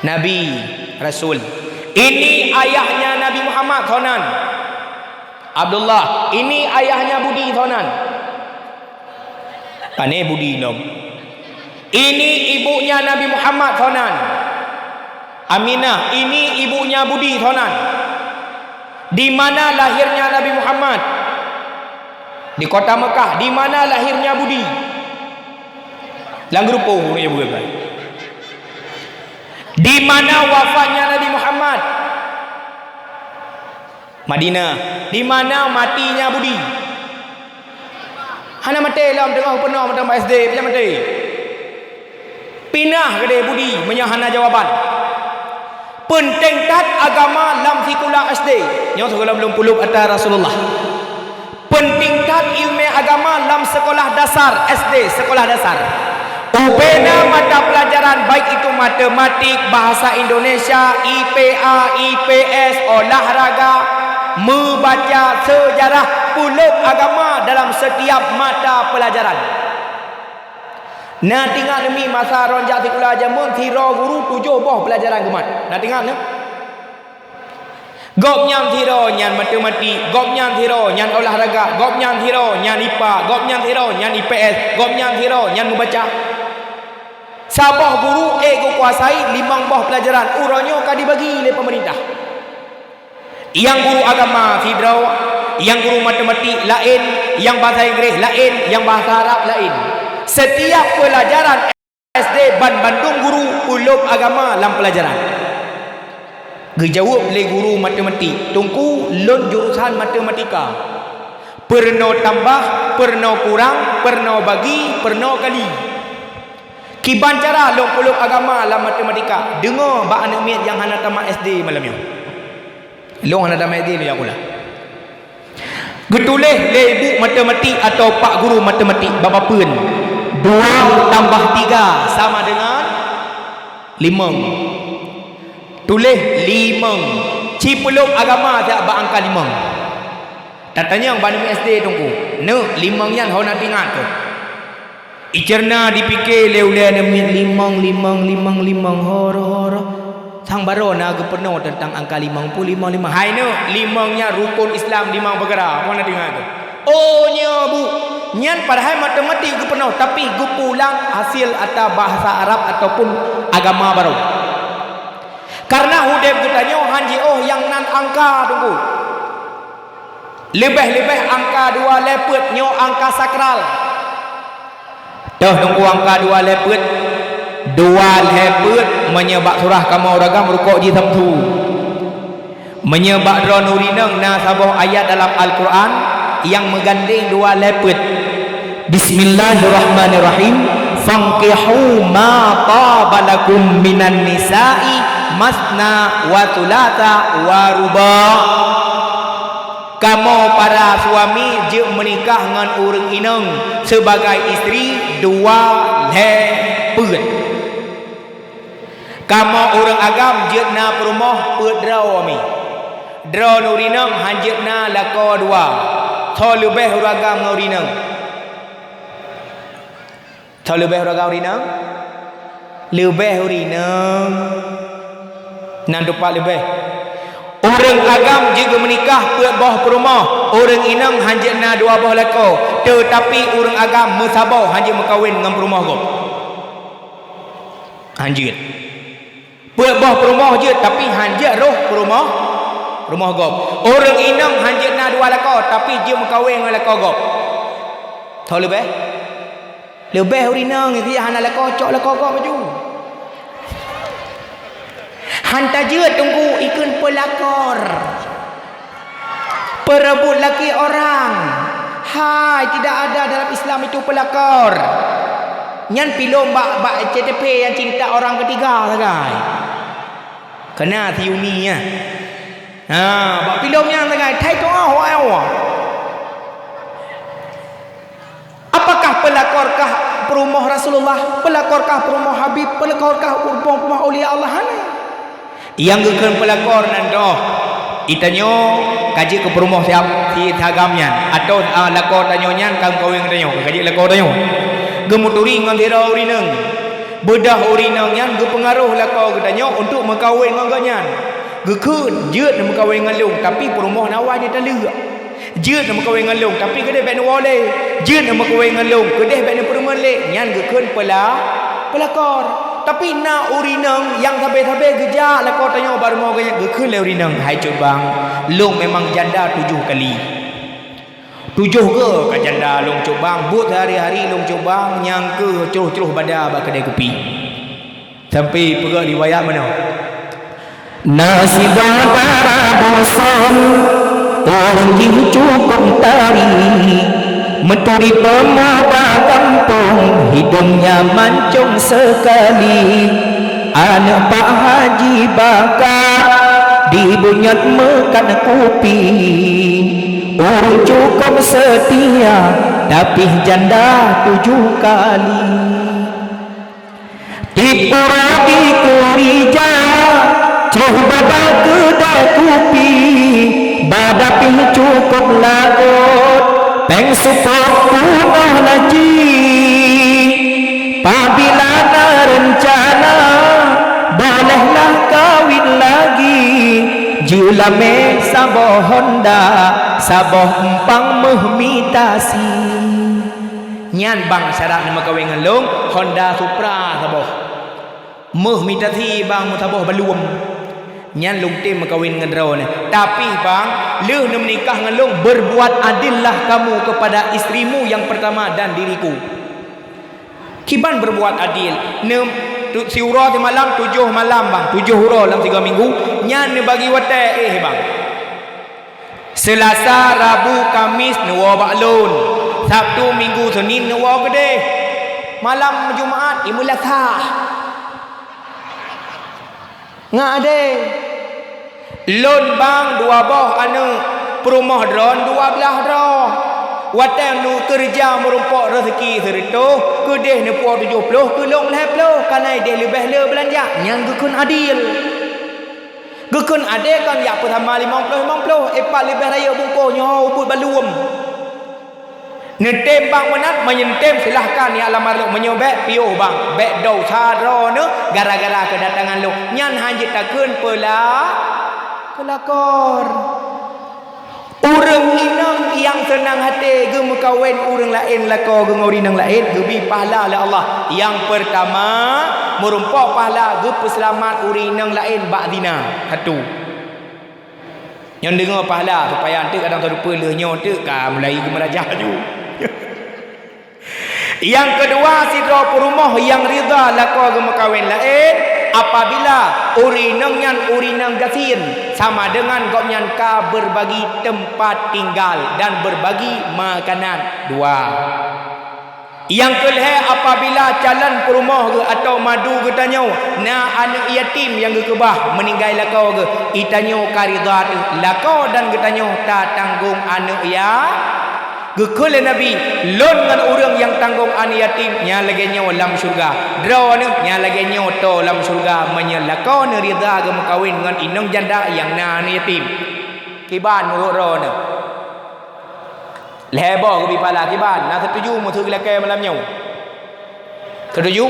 Nabi, Rasul. Ini ayahnya Nabi Muhammad, soe nan? Abdullah. Ini ayahnya budi, soe nan? Pane budi lom. Ini ibunya Nabi Muhammad, soe nan? Aminah. Ini ibunya budi, soe nan? Di mana lahirnya Nabi Muhammad? Di kota Mekah. Di mana lahirnya budi? Lam geurupông ureuëng nyang bukan. Di mana wafatnya Nabi Muhammad? Madinah. Di mana matinya budi? Hana maté lom teungoh peunoh mantong bak S D, pih maté. Pinah keudeh budi meunyoe hana jawaban. Peunteng that agama lam sikula S D. Nyoe sigohlom lôn peuleueb atra Rasulullah. Peunteng that ileumèe agama lam sekolah dasar S D, sekolah dasar. Ubena mata pelajaran, baik itu matematik, bahasa Indonesia, I P A, I P S, olahraga, meubaca, sejarah, peuleueb agama dalam setiap mata pelajaran. Na teuingat neumi masa droeneuh jak sikula jameun, sidroe guru tujoh boh pelajaran geumat. Na teuingat neumi? Gobnyan sidroe nyan matematik, gobnyan sidroe nyan olahraga, gobnyan sidroe nyan I P A, gobnyan sidroe nyan I P S, gobnyan sidroe nyan meubaca. Saboh guru ék geukuasai limong boh pelajaran, uroe nyoe ka dibagi lé peumeurintah. Nyang guru agama sidroe, nyang guru matematik laén, nyang bahasa Inggréh laén, nyang bahasa Arab laén. Setiap pelajaran S D ban bandum guru peuleueb agama lam pelajaran. Geujaweueb lé guru matematik, "Teungku, lôn jurusan matematika. Peurunoe tambah, peurunoe kurang, peurunoe bagi, peurunoe kali. Kiban cara lôn peuleueb agama lam matematika?" Deungoe bak aneuk miet nyang hana tamat S D malam nyoe. Lôn hana tamat S D lôn jak sikula. Geutuléh lé ibu matematik atawa pak guru matematik bak papeuen, "Dua tambah tiga sama dengan limong." Tuléh limong. Ci peuleueb agama jak bak angka limong. Tatanyong bak aneuk S D, "Teungku, neuk limong nyan ho na teuingat keuh?" Iceurna dipike lé ulèe aneuk miet, limong, limong, limong, limong, hor, hor. Sang baroe na geupeurunoe teuntang angka limong peuet, limong, limong. Hai neuk, limong nyan rukon Islam limong peukara. Ho na teuingat keuh? Oh, nyoe, Bu. Nyan padahai matematik geupeunoh, tapi geupulang hasil ata bahasa Arab ataupun agama barô. Karena udeb geutanyoe han jiôh nyang nan angka, Teungku. Leubeh-leubeh angka dua lhèe peuet nyoe angka sakral. Toh Teungku, angka dua lhèe peuet. Dua lhèe peuet meunyoe bak surah kamoe ureueng agam rukok jih samsu. Meunyoe bak droeneuh ureueng inong na saboh ayat dalam Al-Quran nyang meugandeng dua lhèe peuet. Bismillahirrahmanirrahim. Fankihu ma taba lakum minan nisa'i masna wa thulatha wa ruba'. Kamoe para suami jeuet meunikah ngon ureueng inong sibagai istri dua lhèe peuet. Kamoe ureueng agam jeuet na peurumoh peuet droe mi. Droeneuh ureueng inong han jeuet na lakoe dua. Tho leubeh ureueng agam ngon ureueng inong. Tho leubeh ureueng agam ureueng inong? Leubeh ureueng inong. Nan teumpat leubeh. Ureueng agam jeuet geumeunikah peuet boh peurumoh. Ureueng inong han jeuet na dua boh lakoe. Teutapi ureueng agam meusaboh han jeuet meukawen ngon peurumoh gob. Han jeuet. Peuet boh peurumoh jeuet, tapi han jeuet roh peurumoh, peurumoh gob. Ureueng inong han jeuet na dua lakoe, tapi jeuet meukawen ngon lakoe gob. Tho leubeh? Leubeh ureueng inong, nyang hana lakoe, cok lakoe gob laju. Han tajeuet, Teungku, ikheun peulakor. Perebut laki orang. Hai, tidak ada dalam Islam itu pelakor. Nyan filem bak, bak C T P yang cinta orang ketiga sagai. Kena si Yuni, ya. Ha, bak filem nyan sagai. Thai tu, ah, wah, wah. Apakah pelakorkah peurumoh Rasulullah? Pelakorkah peurumoh Habib? Pelakorkah peurumoh-peurumoh aulia Allah? Hana. Nyang geukheun peulakor nan doh, itanyoe ka jeuet keu peurumoh siap si agam nyan, atau, ah, lakoe tanyoe nyan ka meukawen ngon tanyoe, ka jeuet lakoe tanyoe. Geumuturi ngon sidroe ureueng inong. Beudôh ureueng inong nyan geupeungaroh lakoe geutanyoe untuk meukawen ngon gobnyan. Geukheun, "Jeuet neumeukawen ngon lôn, tapi peurumoh na awai neutaleuek." Jeuet neumeukawen ngon lôn, tapi keudeh bèk neuwoe lé. Jeuet neumeukawen ngon lôn, keudeh bèk neupeureumeun lé. Nyan geukheun peula-, peulakor. Tapi na ureueng inong nyang sabe-sabe geujak lakoe tanyoe bak rumoh geuh nyan, geukheun lé ureueng inong, "Hai cut bang, lôn memang janda tujoh kali. Tujoh keu ka janda lôn cut bang, buet sehari-hari lôn cut bang, nyang keu cruh-cruh bada bak keudè kupi." Sampai peugah riwayat meunoe. Na sidroe dara duson, ureueng jih cukôp tari, meuturi peumuda gampông, hidungnya mancong seukali. Aneuk Pak Haji Baka, dibunyot meukat kupi, ureueng cukôp seutia, tapi janda tujoh kali. Tiep uroe dikeurija, cruh bada keudè kupi, bada pih cukôp laôt, péng seupôt peunoh laci. Pabila na reuncana, bolehlah kawin lagi, jeulamé saboh honda, saboh empang meuh mita sie. Nyan bang syarat neumeukawen ngon lôn, Honda Supra saboh. Meuh mita sie bang meusaboh baluem. Nyan lôn tem meukawen ngon droeneuh. Tapi bang, lheueh neumeunikah ngon lôn, berbuat adillah kamu kepada istrimu yang pertama dan diriku. Kiban berbuat adil. Neum-, tu-, siuroe simalam, tujoh malam bang, tujoh uroe lam tiga minggu, nyan neubagi watèe éh bang. Seulasa, Rabu, Kamis neuwoe bak lôn. Sabtu, Minggu, Seunin neuwoe keudeh. Malam Jumat, imeulasa. Ngat adé. Lôn bang dua boh aneuk, peurumoh droen dua blaih droe. Watèe neukeureuja meurumpok reuseuki sireutôh, keudeh neupuwoe tujoh ploh, keu lôn lhèe ploh, ka na ideh leubeh le beulanja. Nyan geukheun adil. Geukheun adé kon jak peusama limong ploh, limong ploh, eh, pat leubeh rayeuk bungkôh nyoe ubit baluem. Neutem bang meunan, meunyoe neutem silahkan jak lamar lôn, meunyoe bèk piôh bang, bèk desya droeneuh gara-gara keudatangan lôn. Nyan hana jeuet takheun peula-, peulakor. Ureueng inong Nyang seunang até geumeukawen ureuëng laén lakoe geuh ngon ureuëng nyang laén, geubri pahala lé Allah. Nyang peurtama, meurumpok pahala geupeuseulamat ureuëng nyang laén bak zina. Satu. Nyoe deungoe pahala, supaya eunteuk kadang teupeue lheueh nyoe teuk ka mulai geumeurajah laju. Nyang keudua, sidroe peurumoh nyang ridha lakoe geumeukawen laén, apabila ureuëng inong nyan ureuëng inong gasien, sama deungon gobnyan ka beurbagi teumpat tinggal dan beurbagi makanan. Dua. Nyang keulhée, apabila calon peurumoh geuh atawa madu geutanyoe na aneuëk yatim nyang geukeubah meuninggai lakoe geuh, geutanyoe ka ridha teuh lakoe dan geutanyoe tatanggong aneuëk ya Geukheun lé Nabi, "Lôn ngon ureuëng nyang tanggong aneuëk yatim nyang lagée nyoe lam syeuruga. Droeneueh nyang lagée nyoe toe lam syeuruga meunyoe lakoe neuridha geumeukawen ngon inong janda nyang na aneuëk yatim." Kiban meurok droeneueh. Lhée boh geubi pahala kiban, na seutuju meuseu geulakée malam nyoe? Seutuju?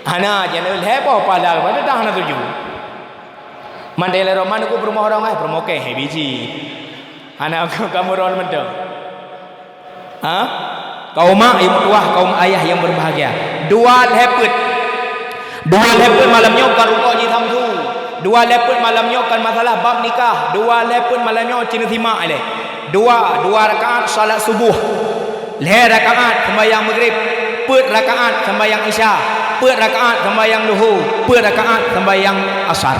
Hana, jangan lhée boh pahala, padahai hana seutuju. Mandai lé roman ku peurumoh orang, eh, peurumoh keh, eh, biji. Hana kamu ron mantong. Ha? Kaum mak yang meutuah, kaum ayah yang berbahagia. Dua lhée peuet. Dua lhée peuet malam nyoe kan rukok ji samsu. Dua lhée peuet malam nyoe kan masalah bab nikah. Dua lhée peuet malam nyoe cina simak lé. Dua, dua rakaat salat subuh. Lhée rakaat sembahyang maghrib. Peuet rakaat sembahyang isya. Peuet rakaat sembahyang luhur. Peuet rakaat sembahyang asar.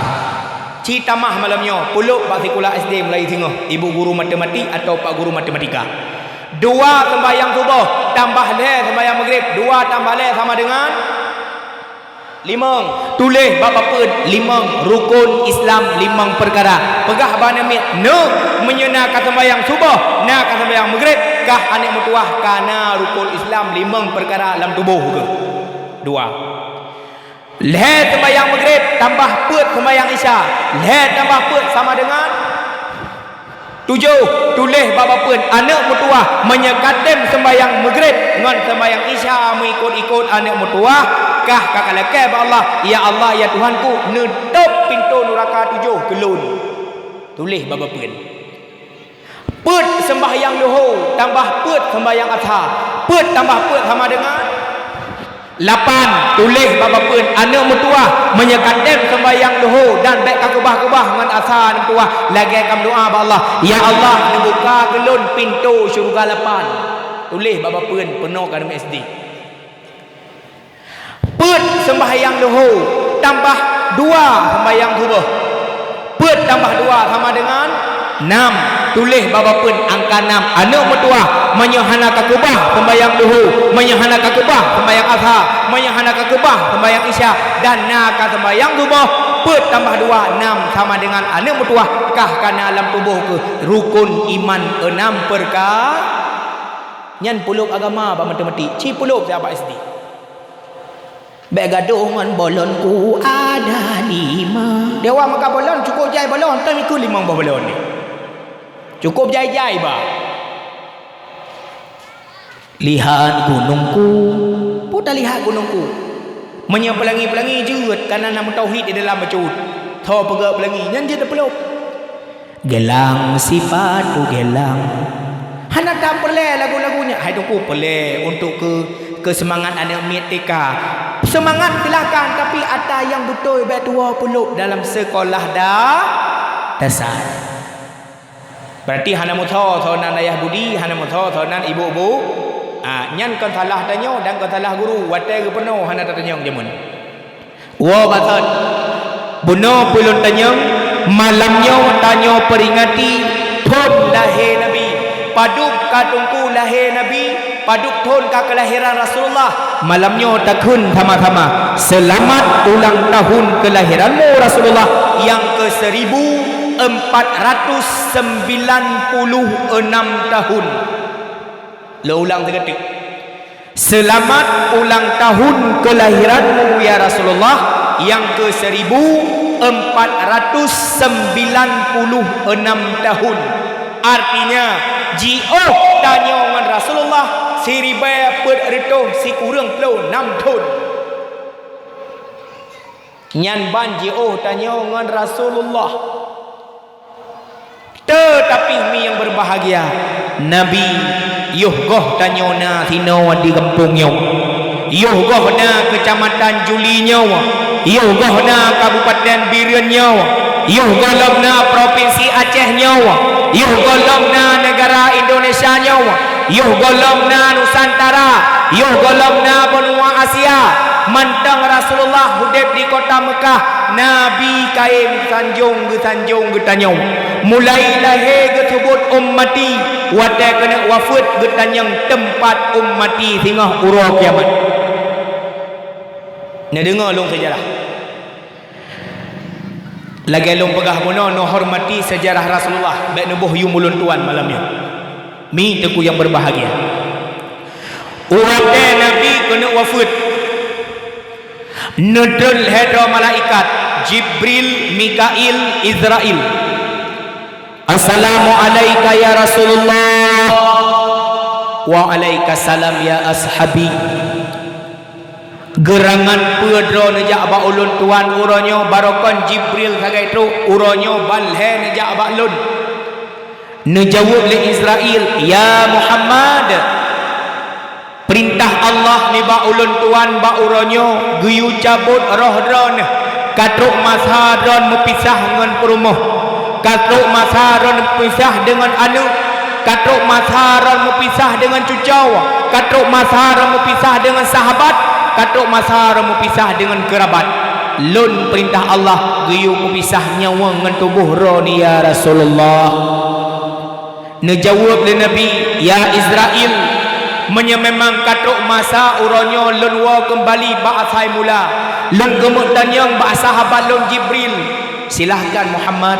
Ci tamah malam nyoe, peulob bak sikula S D mulai singoh, ibu guru matematik atau pak guru matematika. Dua sembahyang suboh, tambah lhée sembahyang maghrib, dua tambah lhée sama dengan limong. Tuléh bak papeuen, limong rukon Islam, limong peukara. Peugah bak aneuk miet, "Neuk, meunyoe na ka sembahyang suboh, na ka sembahyang maghrib, kah aneuk meutuwah ka na rukon Islam limong peukara lam tuboh keuh." Dua. Lhée sembahyang maghrib tambah peuet sembahyang isya. Lhée tambah peuet sama dengan tujoh. Tuléh bak papeuen aneuk meutuwah meunyoe ka tem sembahyang maghrib ngon sembahyang isya meuikot-ikot aneuk meutuwah, kah ka kalakée bak Allah, "Ya Allah, ya Tuhanku, neutôb pintoe nuraka tujoh keu lôn." Tuléh bak papeuen. Peuet sembahyang luho tambah peuet sembahyang asha. Peuet tambah peuet sama dengan lapan. Tuléh bak papeuen aneuk meutuwah meunyoe ka tem sembahyang luho dan bék ka keubah-keubah ngon asha aneuk meutuwah lagée ka meudoá bak Allah, "Ya Allah, neubuka keu lôn pintoe syeuruga lapan." Tuléh bak papeuen peunoh keu aneuk S D. Peuet sembahyang luho tambah dua sembahyang suboh. Peuet tambah dua sama dengan nam. Tuléh bak papeuen angka nam. Aneuk meutuwah, meunyoe hana ka keubah sembahyang luho, meunyoe hana ka keubah sembahyang asha, meunyoe hana ka keubah sembahyang isya, dan na ka sembahyang suboh, peuet tambah dua, nam sama dengan aneuk meutuwah, kah ka na lam tuboh keuh rukon iman eunam peurka-, nyan peulob agama bak matematik, ci peulob siat bak S D. Bék gadoh ngon bolon ku ada lima. Dewa meuka bolon, cukôp jai bolon, tem ikeu limong boh bolon ni. Cukôp jai-jai ba. Lihat gunungku, peue talihat gunungku. Meunyoe peulangi-peulangi jeuet, kana na meutauhid di dalam bacut. Tho peugah peulangi, nyan jeuet teupeulob. Gelang sipatu gelang. Hana tapeureulée lagu-lagu nyan. Hai Teungku, peureulée untuk keu, keu seumangat aneuk miet T K. Seumangat silahkan, tapi ata nyang beutôi bék tuwoe peulob dalam seukolah da-, dasar. Berarti hana meusoe-soe nan ayah budi, hana meusoe-soe nan ibu-ibu. Ah, nyan kon salah tanyoe dan kon salah guru. Watée geupeunoh hana tatanyong jameun. Woe batat, bunoe peue lôn tanyong, malam nyoe tanyoe peuringati thon lahé Nabi. Padub ka Teungku lahé Nabi, padub thon ka keulahiran Rasulullah. Malam nyoe takheun sama-sama, "Seulamat ulang tahun keulahiranmu Rasulullah nyang keu seribu empat ratus sembilan puluh enam tahun." Lôn ulang sigoe teuk. Seulamat ulang tahun keulahiranmu, ya Rasulullah, nyang keu seribu empat ratus sembilan puluh enam tahun. Artinya, jiôh tanyoe ngon Rasulullah siribée peuet reutôh sikureueng ploh nam thon. Nyan ban jiôh tanyoe ngon Rasulullah. Teutapi mi nyang beureuba-, Bahagia, Nabi, yoh goh tanyoe na sinoe di gampông nyoe, yoh goh na keucamatan Juli nyoe, yoh goh na kabupaten Bireuen nyoe, yoh gohlom na propinsi Aceh nyoe, yoh gohlom na neugara Indonesia nyoe, yoh gohlom na Nusantara, yoh gohlom na benua Asia, mantong Rasulullah udeb di kota Meukah, Nabi kayém sanjong geusanjong geutanyoe. Mulai lahé geuseubut ummati, watée keuneuk wafeuet geutanyong teumpat ummati singoh uroe kiamat. Neudeungoe lôn seujarah. Lagée lôn peugah bunoe, neuhormati seujarah Rasulullah, bék neuboh yum ulôn tuan malam nyoe. Mi teungku nyang berbahagia. Watée Nabi keuneuk wafeuet, neutreun lhée droe malaikat, Jibril, Mikail, Izrail. "Assalamu alaika ya Rasulullah." "Wa alaika salam ya ashabi." Geurangan peue droe neujak bak ulôn tuan uroe nyoe, barokon Jibril sagai trok, uroe nyoe ban lhée neujak bak lôn. Neujaweueb lé Izrail, "Ya Muhammad, peurintah Allah nibak ulôn tuan bak uroe nyoe geuyue cabot roh droeneuh, ka trok masa droeneuh meupisah ngon peurumoh, ka trok masa droeneuh meupisah deungon aneuëk, ka trok masa droeneuh meupisah deungon cucoe, ka trok masa droeneuh meupisah deungon sahabat, ka trok masa droeneuh meupisah deungon keurabat. Lôn peurintah Allah geuyue peupisah nyawöng ngon tuboh droeneuh, ya Rasulullah." Neujaweueb lé Nabi, "Ya Izrail, meunyoe memang ka trok masa uroe nyoe lôn woe keumbali bak asai mula, lôn keumeuk tanyong bak sahabat lôn Jibril." "Silahkan Muhammad."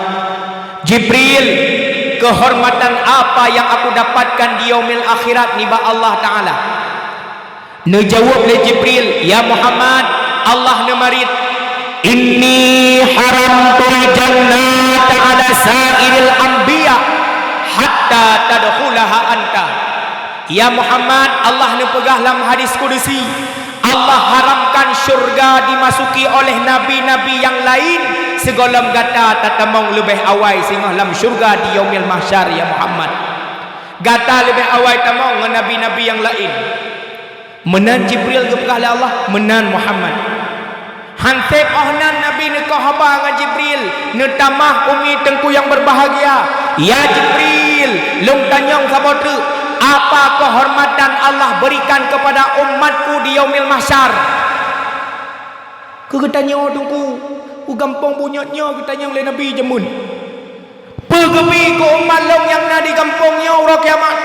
"Jibril, keuhormatan apa nyang aku dapatkan di yaumil akhirat nibak Allah Taala?" Neujaweueb lé Jibril, "Ya Muhammad, Allah neumarit, 'Inni haramtul jannata 'ala sa'iril anbiya hatta tadkhulaha anta.'" Ya Muhammad, Allah neupeugah lam hadis kudusi, "Allah haramkan syurga dimasuki oleh nabi-nabi nyang laén sigohlom gata tatamong leubeh awai singoh lam syurga di Yaumil Mahsyar, ya Muhammad. Gata leubeh awai tamong ngon nabi-nabi nyang laén." Meunan Jibril geupeugah lé Allah, "Meunan Muhammad." Hanseb óh nan Nabi neukoh haba ngon Jibril, neutamah umi teungku nyang berbahagia, "Ya Jibril, lôn tanyong saboh treuk, apa keuhormatan Allah berikan kepada umatku di Yaumil Mahsyar?" Keu geutanyoe teungku, u gampông bunyot nyoe geutanyong lé Nabi jameun. Peue geubi keu umat lôn nyang na di gampông nyoe uroe kiamat?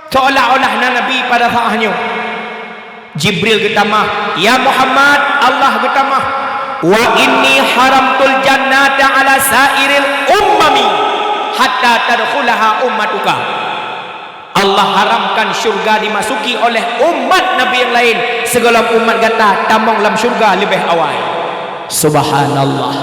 Seolah-olah na nabi pada saat nyoe. Jibril geutamah, "Ya Muhammad, Allah geutamah, 'Wa inni haramtul jannata 'ala sa'iril umami hatta tadkhulaha ummatuka.'" Allah haramkan syurga dimasuki oleh umat nabi nyang laén sigohlom umat gata tamong lam syurga leubeh awai. Subhanallah.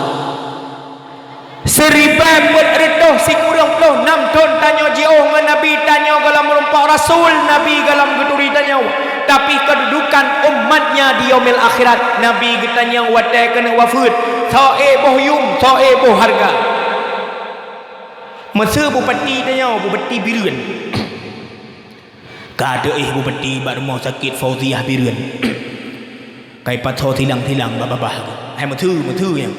Siribée peuet reutôh sikureueng ploh nam thon tanyoe jiôh ngon Nabi, tanyoe gohlom meurumpok rasul, Nabi gohlom geuturi tanyoe. Tapi keududukan umatnya di yaumil akhirat, Nabi geutanyong watée keuneuk wafeuet, soe ék boh yum, soe ék boh hareuga. Meuseu bupati tanyoe, bupati Bireuen. Ka teuéh bupati bak rumoh sakét Fauziah Bireuen. Ka ipasoe silang-silang bak babah. Hai meuteue, meuteue nyan.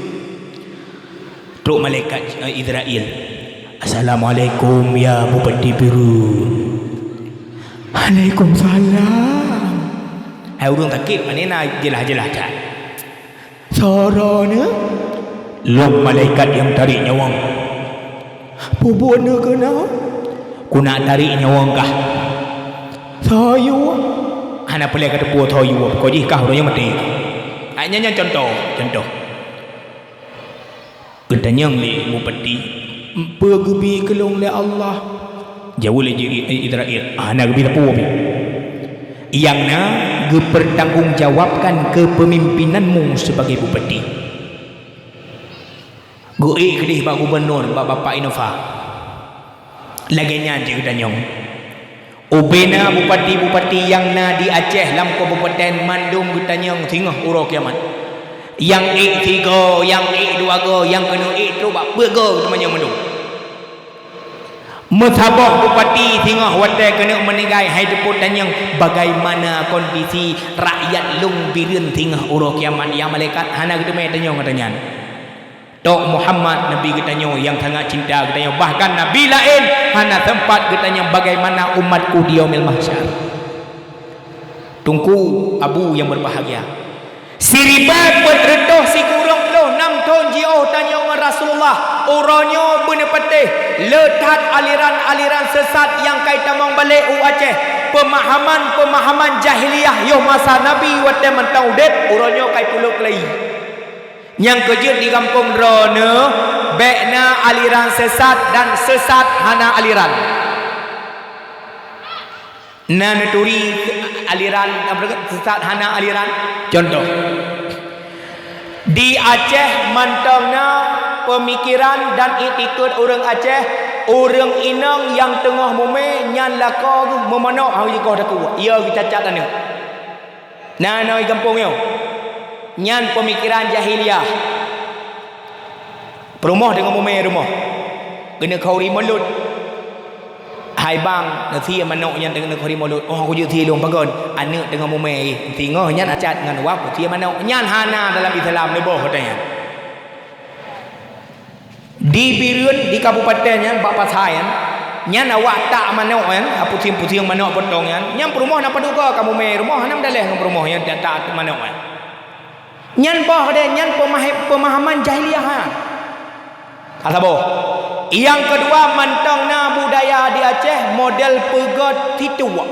Trok malaikat, eh, Izrail. "Assalamualaikum ya Bupati Bireuen." "Waalaikumsalam." Hai ureuëng sakét, pane na jeulaih-jeulaih that. Soe droeneuh? "Lôn malaikat nyang tarék nyawöng." "Peue buet neuh keunoe?" "Keuneuk tarék nyawöng kah." "Soe yue?" "Hana peureulée kateupeue soe yue, pokok jih kah uroe nyoe maté." Nyan, nyan contoh, contoh. Geutanyong lé bupati, "Peue geubi keu lôn lé Allah?" Jaweueb lé Ji-, Izrail, "Hana geubi sapeue pih. Nyang na, geupeurtanggong jawabkan keupeumimpinan mu sibagai bupati." Geuék keudeh bak gubunur, bak Bapak Innova. Lagée nyan cit geutanyong. Ubena bupati-bupati nyang na di Aceh lam kabupaten mandum geutanyong singoh uroe kiamat. Nyang ék sigoe, nyang ék dua goe, nyang keuneuk ék trok bak peuet goe teumanyong mandum. Meusaboh bupati singoh watée keuneuk meuninggai, hai teupeu tanyong bagaimana kondisi rakyat lôn Bireuen singoh uroe kiamat, ya malaikat? Hana geuteumé tanyong gata nyan. Tok Muhammad Nabi geutanyoe nyang sangat cinta geutanyoe, bahkan Nabi laén hana sempat geutanyong bagaimana umatku di Yaumil Mahsyar. Teungku Abu nyang berbahagia, siribée peuet reutôh sikureueng ploh nam thon jiôh tanyoe ngon Rasulullah, uroe nyoe beuneupatéh le that aliran-aliran sesat nyang kai tamong balek u Aceh. Peumahaman-peumahaman jahiliyah yoh masa Nabi watée mantong udeb, uroe nyoe kai pulôk lagi. Nyang keujeuet di gampông droeneuh, bék na aliran sesat dan sesat hana aliran. Na neuturi aliran, sesat hana aliran. Contoh, di Aceh mantong na peumikiran dan iktikeuet ureuëng Aceh, ureuëng inong nyang teungoh mumé nyan lakoe geuh meumanok hana jikoh takue, ia geucacat aneuëk. Na inoe gampông nyoe, nyan peumikiran jahiliyah. Peurumoh teungoh mumé rumoh, keuneuk khauri mulod. Hai bang, neusie manok nyan teungoh khauri mulod. Oh, kujeuet sie lôn pakon? Aneuëk teungoh mumé, singoh nyan acat ngon wab kusie manok. Nyan hana dalam Islam, neuboh watée nyan. Di Bireuen, di kabupaten nyan, bak pasai nyan, nyan awak tak manok nyan, pusieng-pusieng manok potong nyan, nyan peurumoh na padub goe ka mumé rumoh, hana meudaléh ngon peurumoh nyan tak manok nyan. Nyan boh deh, nyan peumahe-, peumahaman jahiliyah nyan. Saboh. Nyang keudua, mantong na budaya di Aceh model peugét situek.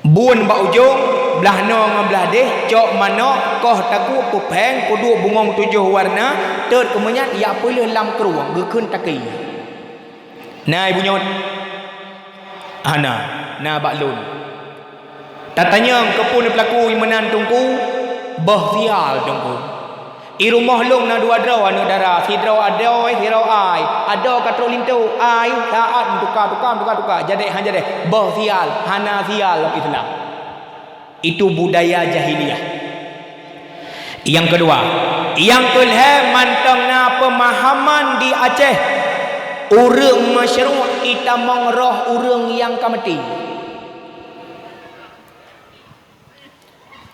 Bun bak ujong, blah noe ngon blah deh, cok manok, koh takue, peupéng, peuduek bungong tujoh warna, tot keu meunyan, jak peuleueh lam krueng, geukheun taki. Na i bunyot? Hana, na bak lôn. Tatanyong keupeue neupeulaku meunan teungku? Boh sial teungku. I rumoh lôn na dua droe aneuëk dara, sidroe adoe, sidroe ai. Adoe ka trok linto, ai saát meutuka-tuka, meutuka-tuka, jadéh han jadéh. Boh sial, hana sial lam Islam. Itu budaya jahiliyah. Nyang keudua, nyang keulhée mantong na peumahaman di Aceh, ureuëng masyruek itamong roh ureuëng nyang ka maté.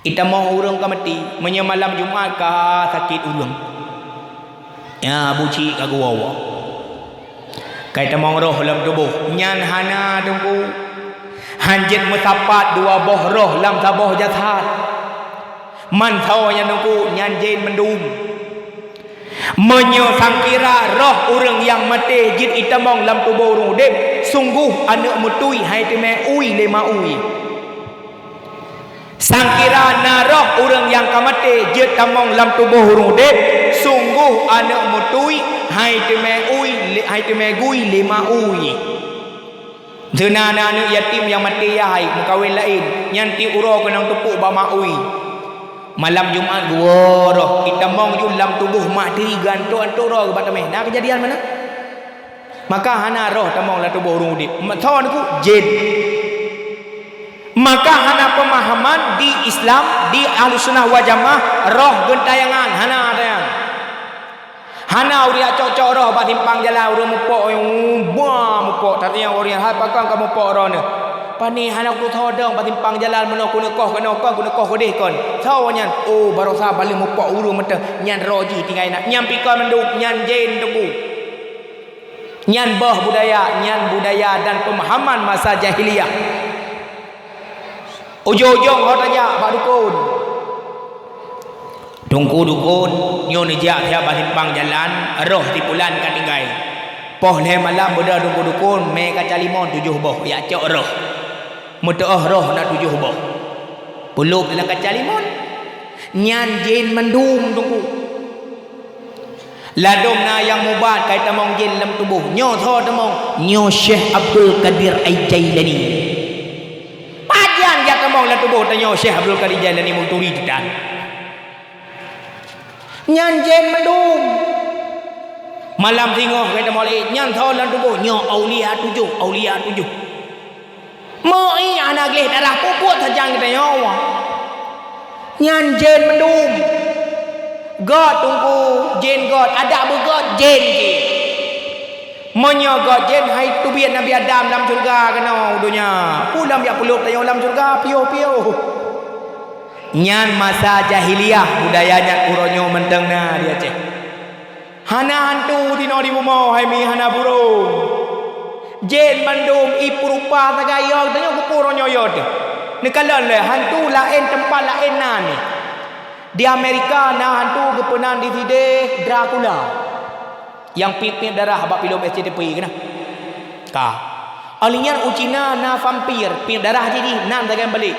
Itamong ureuëng ka maté, meunyoe malam Jumat ka sakét ureuëng, ya buci ka geuwoe-woe, ka itamong roh lam tuboh, nyan hana teungku. Han jeuet meusapat dua boh roh lam saboh jasad. Mantong nyan teungku, nyan jén mandum. Meunyoe sangkira roh ureuëng nyang maté jeuet itamong lam tuboh ureuëng udeb, sunggoh aneuëk meutui hai teumé ui lé ma ui. Sangkira na roh ureuëng nyang ka maté jeuet tamong lam tuboh ureuëng udeb, sunggoh aneuëk meutui hai teumé ui, hai teumé gui lé ma ui. Seuna na aneuëk yatim nyang maté yah hai meukawen laén, nyan tieb uroe keunong teupok bak ma ui. Malam Jumat geuwoe roh, itamong jih lam tuboh mak tiri geuantok-antok roh bak teumé. Na keujadian meunan? Maka hana roh tamong lam tuboh ureuëng udeb. Meuthon ku jén. Maka hana peumahaman di Islam, di Ahlussunnah wal Jamaah, roh geuntayangan, hana tayangan. Hana ureuëng jak cok-cok roh bak simpang jalan, ureuëng mupok, ba mupok, tatanyong ureuëng, "Hai, pakon ka mupok roh neuh?" "Pane hana kutusoe dong bak simpang jalan meunoe, keuneuk koh keunoe kon, keuneuk koh keudeh kon." Soe nyan? "Oh, baroesa baleueh mupok ureuëng meuteun." Nyan roh jih tinggai na. Nyan pih kon mandum, nyan jén teungku. Nyan boh budaya, nyan budaya dan peumahaman masa jahiliyah. Ujong-ujong ho tajak bak dukon. Teungku dukon, nyoe neujak siat bak simpang jalan, roh si pulan ka tinggai. Poh lhée malam beudôh teungku dukon, mé kaca limon tujoh boh, jak cok roh. Meuteuôh roh na tujoh boh. Peulop lam kaca limon. Nyan jén mandum teungku. Ladôm na nyang mubat ka itamong jén lam tuboh. Nyoe soe tamong? Nyoe Syekh Abdul Qadir Al-Jailani. Pajan jak tamong lam tuboh tanyoe Syekh Abdul Qadir Jailani meuturi teutan. Nyan jén mandum. Malam singoh ka itamong lé, nyan soe lam tuboh? Nyoe aulia tujoh, aulia tujoh. Meu ié hana gleh darah pubuet sajan geutanyoe. Nyan jén mandum. Göt teungku, jén göt, adak beugöt, jén jih. Meunyoe gob jén hai teubiet Nabi Adam lam syeuruga keunoe u donya, peue lom jak peulop tanyoe lam syeuruga piôh-piôh. Nyan masa jahiliyah budaya nyan uroe nyoe mantong na di Aceh. Hana hantu tinoe di bumoe hai mi, hana burông. Jén bandum ipeurupa sagai yo, tanyoe keupeue uroe nyoe yo teuh. Neukalon lé hantu laén teumpat laén na ni. Di Amerika na hantu geupeunan di sideh Dracula. Nyang piep-piep darah bak filem S C T P keunan. Ka. Óh lheueh nyan u Cina na vampir, piep darah jih, jih nan sagai balek.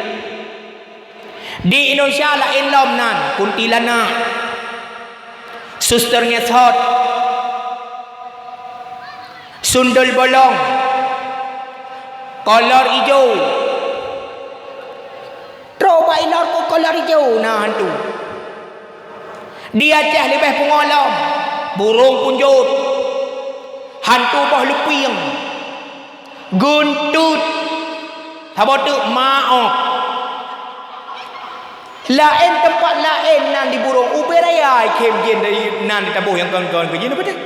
Di Indonesia laén lom nan, kuntilanak, suster ngesot, sundul bolong, kolor ijo. Trok bak inong ku kolor ijo na hantu. Di Aceh leubeh pungo lom, burông punjot, hantu boh leupieng, guntot, saboh teuk maoh. Laén teumpat laén nan di burông, ubé raya ikhém jén dari nan taboh nyang kon-kon keu jén apa teuh.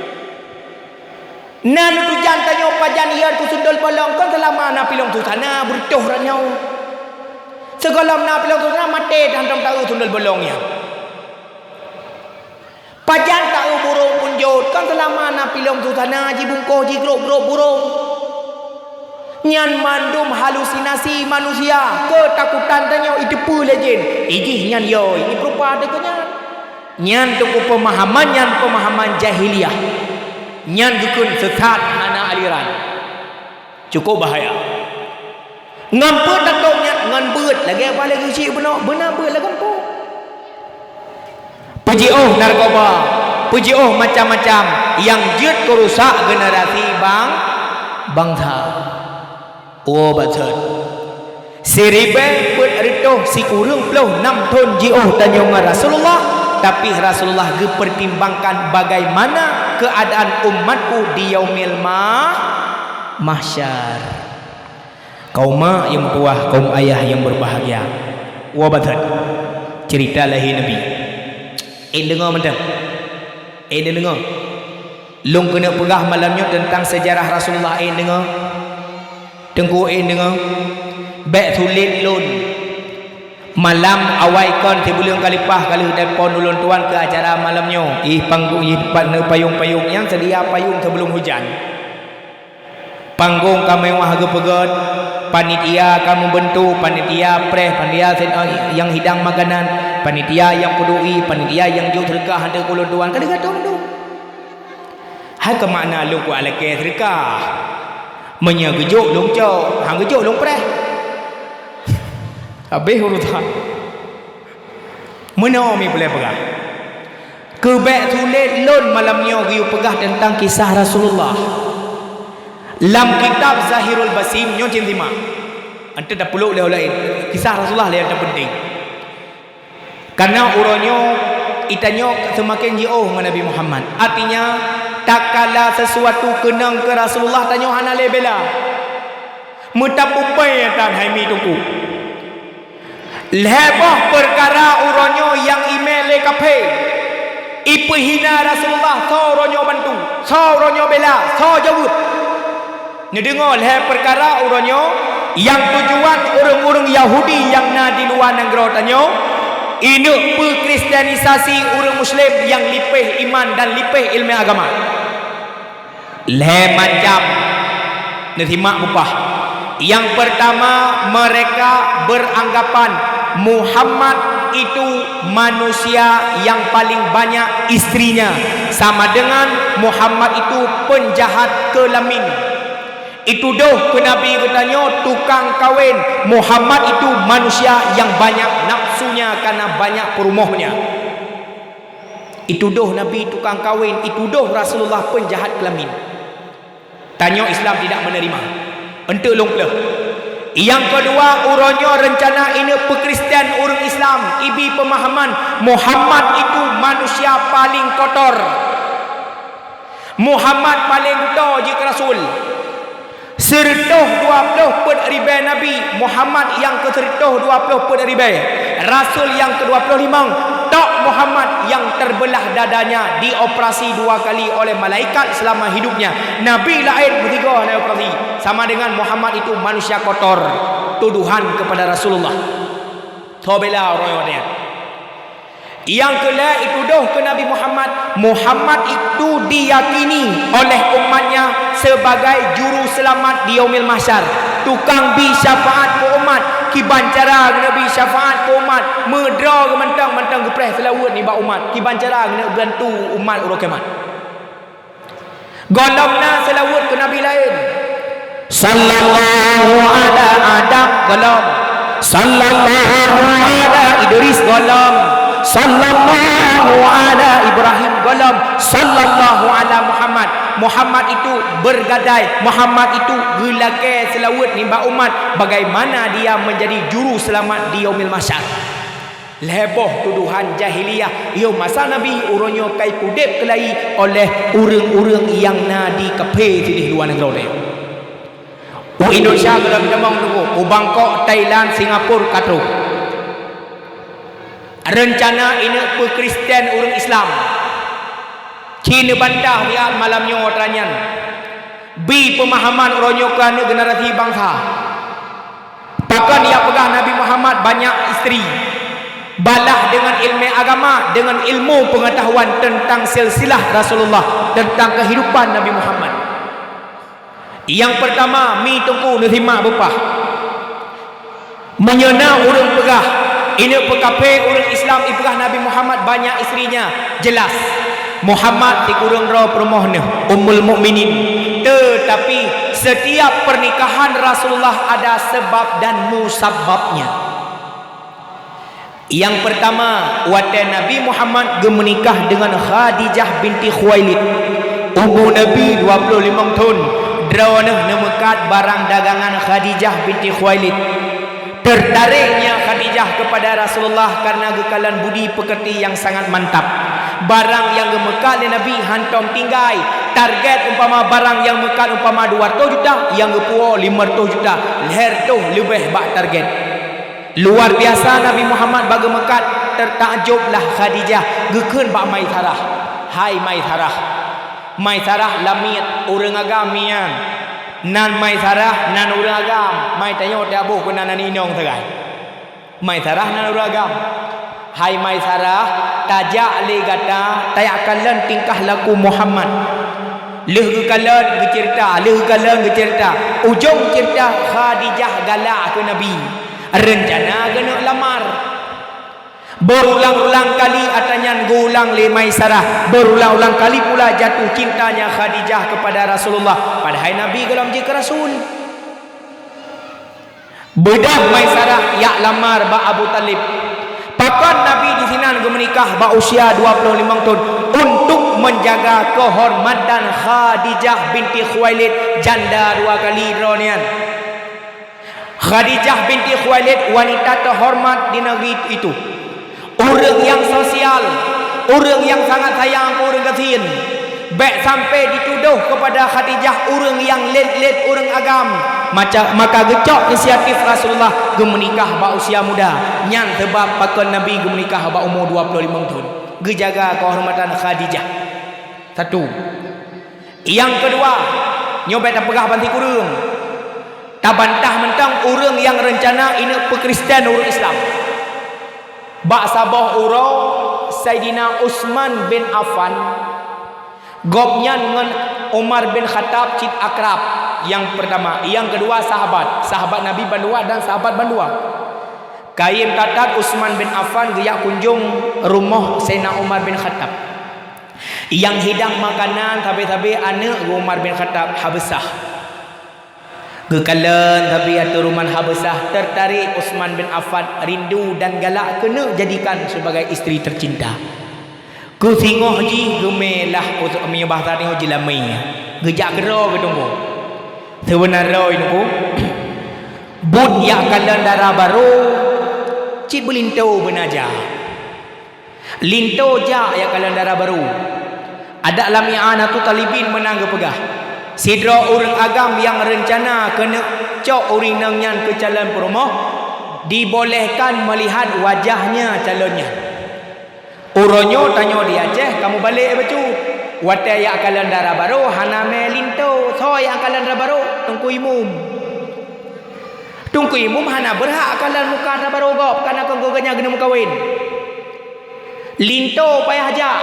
Na neutujan tanyoe pajan ié keu sundul bolong, kon seulama na pilông susana beureutoh ranyoe. Sigohlom na pilông susana maté dan dong taeu sundul bolong nyan. Pajan taeu burông punjot, kon seulama na pilông susana jibungkoh jigrôp-grôp burông. Nyan mandum halusinasi manusia, keutakutan tanyoe iteupeue lé jén. Ijih nyan yo, ipeurupa teuh keu nyan. Nyan teungku peumahaman nyan peumahaman jahiliyah. Nyan geukheun sesat hana aliran. Cukup bahaya. Ngon peue tatôb nyan ngon beuet lagèe apa lagèe cit bunoe, beuna beuet lagèe gampông. Peujiôh narkoba, peujiôh macam-macam nyang jeuet keu rusak generasi bang-, bansa. Woe bacut. Siribèe peuet reutôh sikureueng ploh nam thon jiôh tanyoe ngon Rasulullah, tapi Rasulullah geupeurtimbangkan bagaimana keuadaan umatku di yaumil ma-, mahsyar. Kaum mak nyang meutuwah, kaum ayah nyang beubahgia. Woe bacut. Ceurita lahé Nabi. Ék deungoe mantong? Ék deungoe? Lôn keuneuk peugah malam nyoe teuntang seujarah Rasulullah, ék deungoe? Teungku ék deungoe? Bèk sulet lôn. Malam awai kon sibuleuen ka leupah ka lheueh telepon ulôn tuan keu acara malam nyoe. Ih, panggong jih teumpat neupayong-payong, nyang seudia payong sibuleuen hujan. Panggong ka meuwah geupeugöt, panitia ka meubeuntu, panitia preh, panitia sen-, nyang hidang makanan, panitia nyang peudu'i, panitia nyang jok seudeukah, hanteuk ulôn tuan ka lheueh gata mandum. Hai keu makna lôn kuat lakèe seudeukah. Meunyoe geujok lôn cok, han geujok lôn preh. Habéh urusan. Meunoe mi peureulèe peugah. Keu bèk sulet lôn malam nyoe geuyue peugah teuntang kisah Rasulullah. Lam kitab Zahirul Basim nyoe cit simak. Eunteuk tapeuleuk lé ulèe, kisah Rasulullah lé nyang teupeunténg. Karena uroe nyoe, geutanyoe seumaken jiôh ngon Nabi Muhammad. Artinya, takala sisuatu keunong keu Rasulullah tanyoe hana lé bela. Meutapeupai tan hai mi teungku. Lhèe boh peukara uroe nyoe nyang imè lé kaphé. Ipeuhina Rasulullah, soe uroe nyoe bantu, soe uroe nyoe bela, soe jaweueb. Neudeungoe lhèe peukara uroe nyoe nyang tujuan ureuëng-ureuëng Yahudi nyang na di luwa nanggroe tanyoe, ineuk peukristenisasi ureuëng Muslim nyang lipéh iman dan lipéh iéleumé agama. Lhèe macam. Neusimak mupah. Yang pertama, mereka beranggapan Muhammad itu manusia yang paling banyak istrinya, sama dengan Muhammad itu penjahat kelamin. Itudoh keu Nabi geutanyoe tukang kawén, Muhammad itu manusia yang banyak nafsunya karena banyak peurumohnya. Itudoh Nabi tukang kawén, itudoh Rasulullah penjahat kelamin. Tanyoe Islam tidak menerima. Eunteuk lôn peuleueh. Nyang keudua, uroe nyoe reuncana ineuk peukristen ureuëng Islam, ibi peumahaman Muhammad itu manusia paling kotor. Muhammad paléng buto jeuet keu rasul. Sireutôh dua ploh peuet ribèe nabi, Muhammad nyang keu sireutôh dua ploh peuet ribèe, rasul nyang keu dua ploh limong, Tok Muhammad yang terbelah dadanya dioperasi dua kali oleh malaikat selama hidupnya. Nabi laén meusigoe hana operasi. Sama dengan Muhammad itu manusia kotor. Tuduhan kepada Rasulullah. Tho bela uroe nyan. Nyang keu lhèe itudoh keu Nabi Muhammad. Muhammad itu diyakini oleh umatnya sebagai juru selamat di Yaumil Mahsyar. Tukang bi syafaat keu umat, kiban cara geuneuk bi syafaat keu umat, meudroe geuh mantong-mantong geupreh seulaweuet nibak umat, kiban cara geuneuk bantu umat uroe kiamat. Gohlom na seulaweuet keu nabi laén. Sallallahu ala Adam, gohlom. Sallallahu ala Idris, gohlom. Sallallahu ala Ibrahim, gohlom. Sallallahu ala Muhammad. Muhammad itu bergadai, Muhammad itu geulakèe seulaweuet nibak umat, bagaimana dia menjadi juru selamat di Yaumil Mahsyar. Lhèe boh tuduhan jahiliyah yoh masa Nabi, uroe nyoe ka ipeudeb keulayi oleh ureueng-ureueng nyang na di kaphé sideh luwa nanggroe. U Indonesia gohlom tamong teungku, u Bangkok, Thailand, Singapura ka troh. Reuncana ineuk peukristen ureueng Islam. Ci neubantah siat malam nyoe atra nyan. Bi peumahaman uroe nyoe keu aneuk generasi bansa. Pakon nyang peugah Nabi Muhammad banyak istri. Balah deungon ilmu agama, deungon ilmu pengetahuan tentang silsilah Rasulullah, tentang kehidupan Nabi Muhammad. Nyang peurtama, mi teungku neusimak beupah. Meunyoe na ureueng peugah, ineuk peukaphé ureueng Islam ipeugah Nabi Muhammad banyak istrinya, jelas Muhammad sikureueng droe peurumoh neuh, Ummul Mukminin. Teutapi, setiap pernikahan Rasulullah ada sebab dan musababnya. Nyang peurtama, watèe Nabi Muhammad geumeunikah deungon Khadijah binti Khuwailid. Umu Nabi dua ploh limong thon, droeneuh neumeukat barang dagangan Khadijah binti Khuwailid. Tertariknya Khadijah kepada Rasulullah karena geukalon budi peukeuti nyang sangat mantap. Barang nyang geumeukat lé Nabi hantom tinggai. Target umpama barang nyang meukat umpama dua reutôh juta, nyang geupuwoe limong reutôh juta, lhèe reutôh leubeh bak target. Luar biasa Nabi Muhammad bak geumeukat, teutakjoblah Khadijah, geukheun bak Maisarah, "Hai Maisarah." Maisarah lamiet ureueng agam nyan. Nan Maisarah, nan ureueng agam. Mai tanyoe teuaboh keu nan inong sagai. Maisarah nan ureueng agam. "Hai Maisarah, tajak lé gata, tajak kalon tingkah laku Muhammad." Lheueh geukalon geuceurita, lheueh geukalon geuceurita. Ujong ceurita, Khadijah galak keu Nabi. Reuncana geuneuk lamar. Berulang-ulang kali atra nyan geuulang lé Maisarah. Berulang-ulang kali pula jatuh cintanya Khadijah kepada Rasulullah. Padahai Nabi gohlom jeuet keu Rasul. Beudôh Maisarah jak lamar bak Abu Thalib. Pakon Nabi disinan geumeunikah bak usia dua ploh limong thon? Untuk menjaga kehormatan Khadijah binti Khuwailid, janda dua kali droe nyan. Khadijah binti Khuwailid wanita teuhormat di negeri itu. Ureueng nyang sosial, ureueng nyang sangat sayang keu ureueng gasien. Bèk sampai ditudoh kepada Khadijah ureueng nyang lét-lét ureueng agam. Maca, maka geucok inisiatif Rasulullah geumeunikah bak usia muda. Nyan seubab pakon Nabi geumeunikah bak umu dua ploh limong thon. Geujaga keuhormatan Khadijah. Satu. Nyang keudua, nyoe bèk tapeugah ban sikureueng. Tabantah mantong ureueng nyang reuncana ineuk peukristen ureueng Islam. Bak saboh uroe, Saidina Utsman bin Affan, gobnyan ngon Umar bin Khattab cit akrab. Nyang peurtama, nyang keudua sahabat. Sahabat Nabi bandua dan sahabat bandua. Kayém that-that Utsman bin Affan geujak kunjong rumoh Saidina Umar bin Khattab. Nyang hidang makanan sabe-sabe aneuk geuh Umar bin Khattab, Habsah. Geukalon sabe ateueh rumoh Habsah, tertarik Utsman bin Affan, rindu dan galak keuneuk jadikan sebagai istri tercinta. Keu singoh jih geumé lah, meunyoe bahasa tanyoe jilamé. Geujak keudroe geuh teungku. Seubeuna droe teungku, buet jak kalon dara barô, cit beulinto beuna jak. Linto jak jak kalon dara barô. Adak lam I'anatut Thalibin meunan geupeugah, sidroe ureueng agam nyang reuncana keuneuk cok ureueng inong nyan keu calon peurumoh, dibolehkan meulihat wajahnya calon nyan. Uroe nyoe tanyoe di Aceh, kamoe balek bacut. Watée jak kalon dara barô, hana mé linto. Soe jak kalon dara barô? Teungku Imum. Teungku Imum hana beurhak kalon muka dara barô gob, kareuna kon geuh gobnyan geuneuk meukawen. Linto payah jak.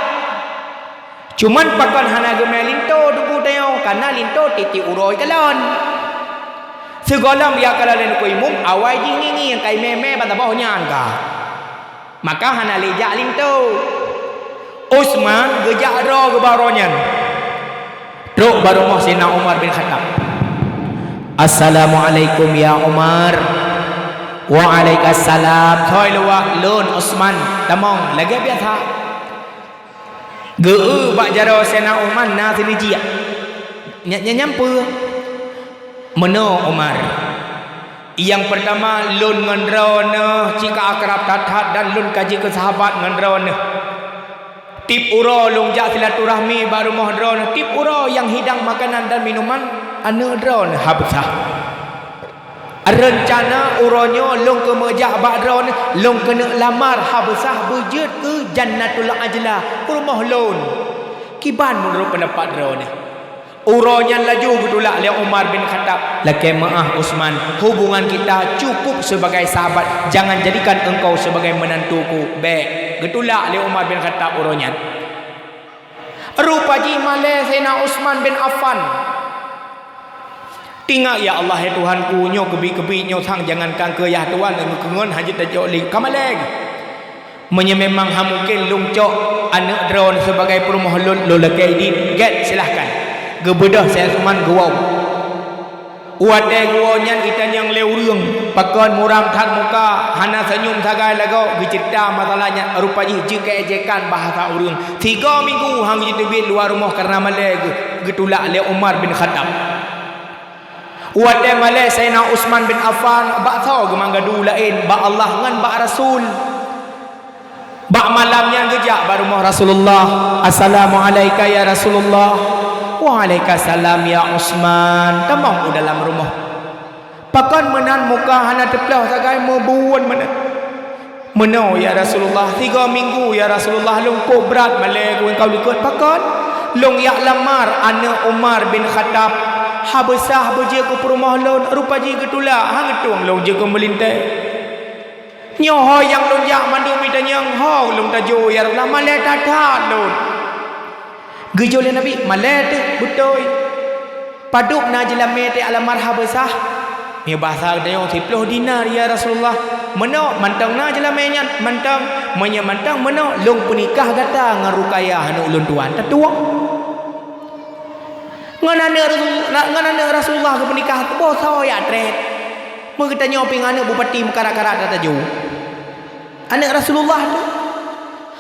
Cuman pakon hana geumé linto teungku tanyoe, kareuna linto tieb-tieb uroe kalon. Sigohlom jak kalon lé Teungku Imum, awai jih ngieng-ngieng, ka imé-mé ban saboh nyan ka. Maka hana lé jak linto. Utsman geujak droe geuba uroe nyan. Trok bak rumoh Saidina Umar bin Khattab. "Assalamualaikum ya Umar." "Waalaikumsalam." "Soe luwah?" "Lôn Utsman." "Tamong." Lagée biasa. Geu-eu bak jaroe Saidina Umar na seuneujik. Nyan, nyan, nyan peue? "Meunoe Umar. Nyang peurtama, lôn ngon droeneuh cit ka akrab that-that dan lôn ka jeuet keu sahabat ngon droeneuh. Tieb uroe lôn jak silaturahmi bak rumoh droeneuh, tieb uroe nyang hidang makanan dan minuman aneuëk droeneuh Habsah. Reuncana uroe nyoe lôn keumeujak bak droeneuh, lôn keuneuk lamar Habsah beujeuet keu Jannatul Ajla, keu rumoh lôn. Kiban meunurot peundapat droeneuh?" Uroe nyan laju geutulak lé Umar bin Khattab, "Lakée meuáh Utsman, hubungan kita cukup sebagai sahabat, jangan jadikan engkau sebagai menantuku." Bék, geutulak lé Umar bin Khattab uroe nyan. Rupa jih malée Saidina Utsman bin Affan. Tingat, "Ya Allah, ya Tuhanku, nyoe keubiet-keubiet nyoe sang jangankan keu yah tuan, keu ngon hana jeuet tajok lé ka malée." "Meunyoe memang hana mungken lôn cok aneuëk droeneuh sibagai peurumoh lôn, lôn lakée idin, gét, silahkan." Geubeudôh Saidina Utsman geuwoe. Watée geuwoe nyan geutanyong lé ureuëng, pakon muram that muka, hana seunyum sagai lagoe, geuceurita masalah nyan, rupa jih jeuet keu ejekan bahasa ureuëng. Tiga minggu hana geuteubiet luwa rumoh kareuna malée geuh, geutulak lé Umar bin Khattab. Watée malée Saidina Utsman bin Affan, bak soe geumagadu laén, bak Allah ngon bak Rasul. Bak malam nyan geujak bak rumoh Rasulullah, "Assalamualaika ya Rasulullah." "Waalaikumsalam ya Utsman." Tamong u dalam rumoh. "Pakon meunan muka hana teuploh sagai, meubuwön meunan?" "Meunoe ya Rasulullah, tiga minggu ya Rasulullah, lôn kok brat malée keu engkau likot. Pakon? Lôn jak lamar aneuëk Umar bin Khattab, Habsah beujeuet keu peurumoh lôn, rupa jih geutulak, hana geutueng lôn jeuet keu meulintée." "Nyoe ho nyang lôn jak mandum itanyong, ho lôn tajok ya Rasulullah, malée that-that lôn." Geujok lé Nabi, "Malée teuh, beutôi. Padub na jeulamé teuh alamar Habsah?" "Meubahasa geutanyoe siploh dinar ya Rasulullah." "Meunoe, mantong na jeulamé nyan?" "Mantong." "Meunyoe mantong meunoe, lôn peunikah gata ngon Ruqayyah aneuëk ulôn tuan." Tatueng. Ngon aneuëk Rasul-, ngon aneuëk Rasulullah geupeunikah, boh soe jak treb. Meugeutanyoe pih aneuëk bupati meukarat-karat that tajok. Aneuëk Rasulullah tu.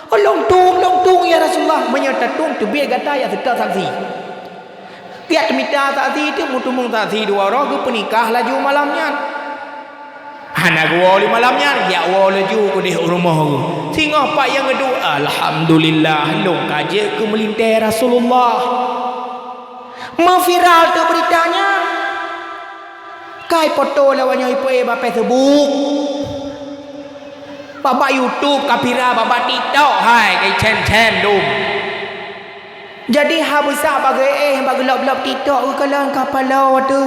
"Oh, lôn tueng, lôn tueng ya Rasulullah." "Meunyoe tatueng, teubiet gata jak seutôt saksi. Jak teumita saksi teuh, meuteumèe saksi dua uroe, geupeunikah laju malam nyan." Hana geuwoe lé malam nyan, jak woe laju keudeh u rumoh geuh. Singoh pat nyang geuduek, "Alhamdulillah, lôn ka jeuet keu meulintèe Rasulullah." Meuviral teuh beurita nyan. Ka ipoto lé awak nyan, ipeuék bak Facebook, bak, bak YouTube ka viral, bak, bak TikTok, hai, ka icén-cén dum. Jadi, Habsah bak geuéh, bak geulop-lop TikTok geukalon ka paloe teuh.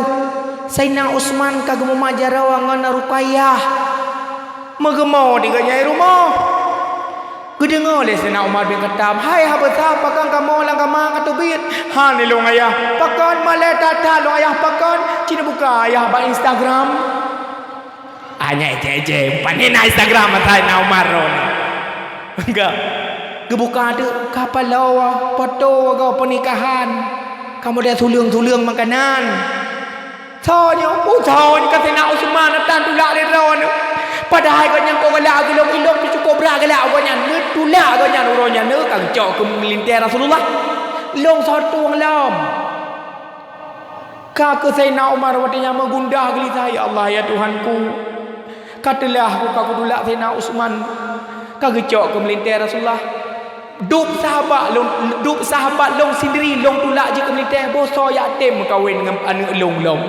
Saidina Utsman ka geumumat jaroe ngon Ruqayyah. Meugeumoe di geuh nyan rumoh. Geudeungoe lé Saidina Umar bin Khattab, "Hai Habsah, pakon kamoe lam kama ka teubiet?" "Hana lôn ayah." "Pakon malèe that-that lôn ayah, pakon?" "Ci neubuka ayah bak Instagram." Hana ejek-ejek, pane na Instagram Saidina Umar droeneuh. Enggak. Geubuka teuh, ka paloe, poto goe peunikahan. Ka model suleueng-suleueng makanan. Soe nyoe? Soe nyoe ka Saidina Utsman, tan tulak lé droeneuh. Padahai gobnyan kon galak geulong ilong pih cukôp brat galak gobnyan. Neutulak gobnyan uroe nyan, ka geucok keu meulintèe Rasulullah. Lôn soe tueng lom. Ka keuh Saidina Umar watèe nyan meugundah geulisah, "Ya Allah, ya Tuhanku, ka teulah ku ka kutulak Saidina Utsman, ka geucok keu meulintèe Rasulullah. Dub sahabat lôn, dub sahabat lôn sendiri lôn tulak jeuet keu meulintèe, boh soe jak tem meukawen ngon aneuk lôn lom."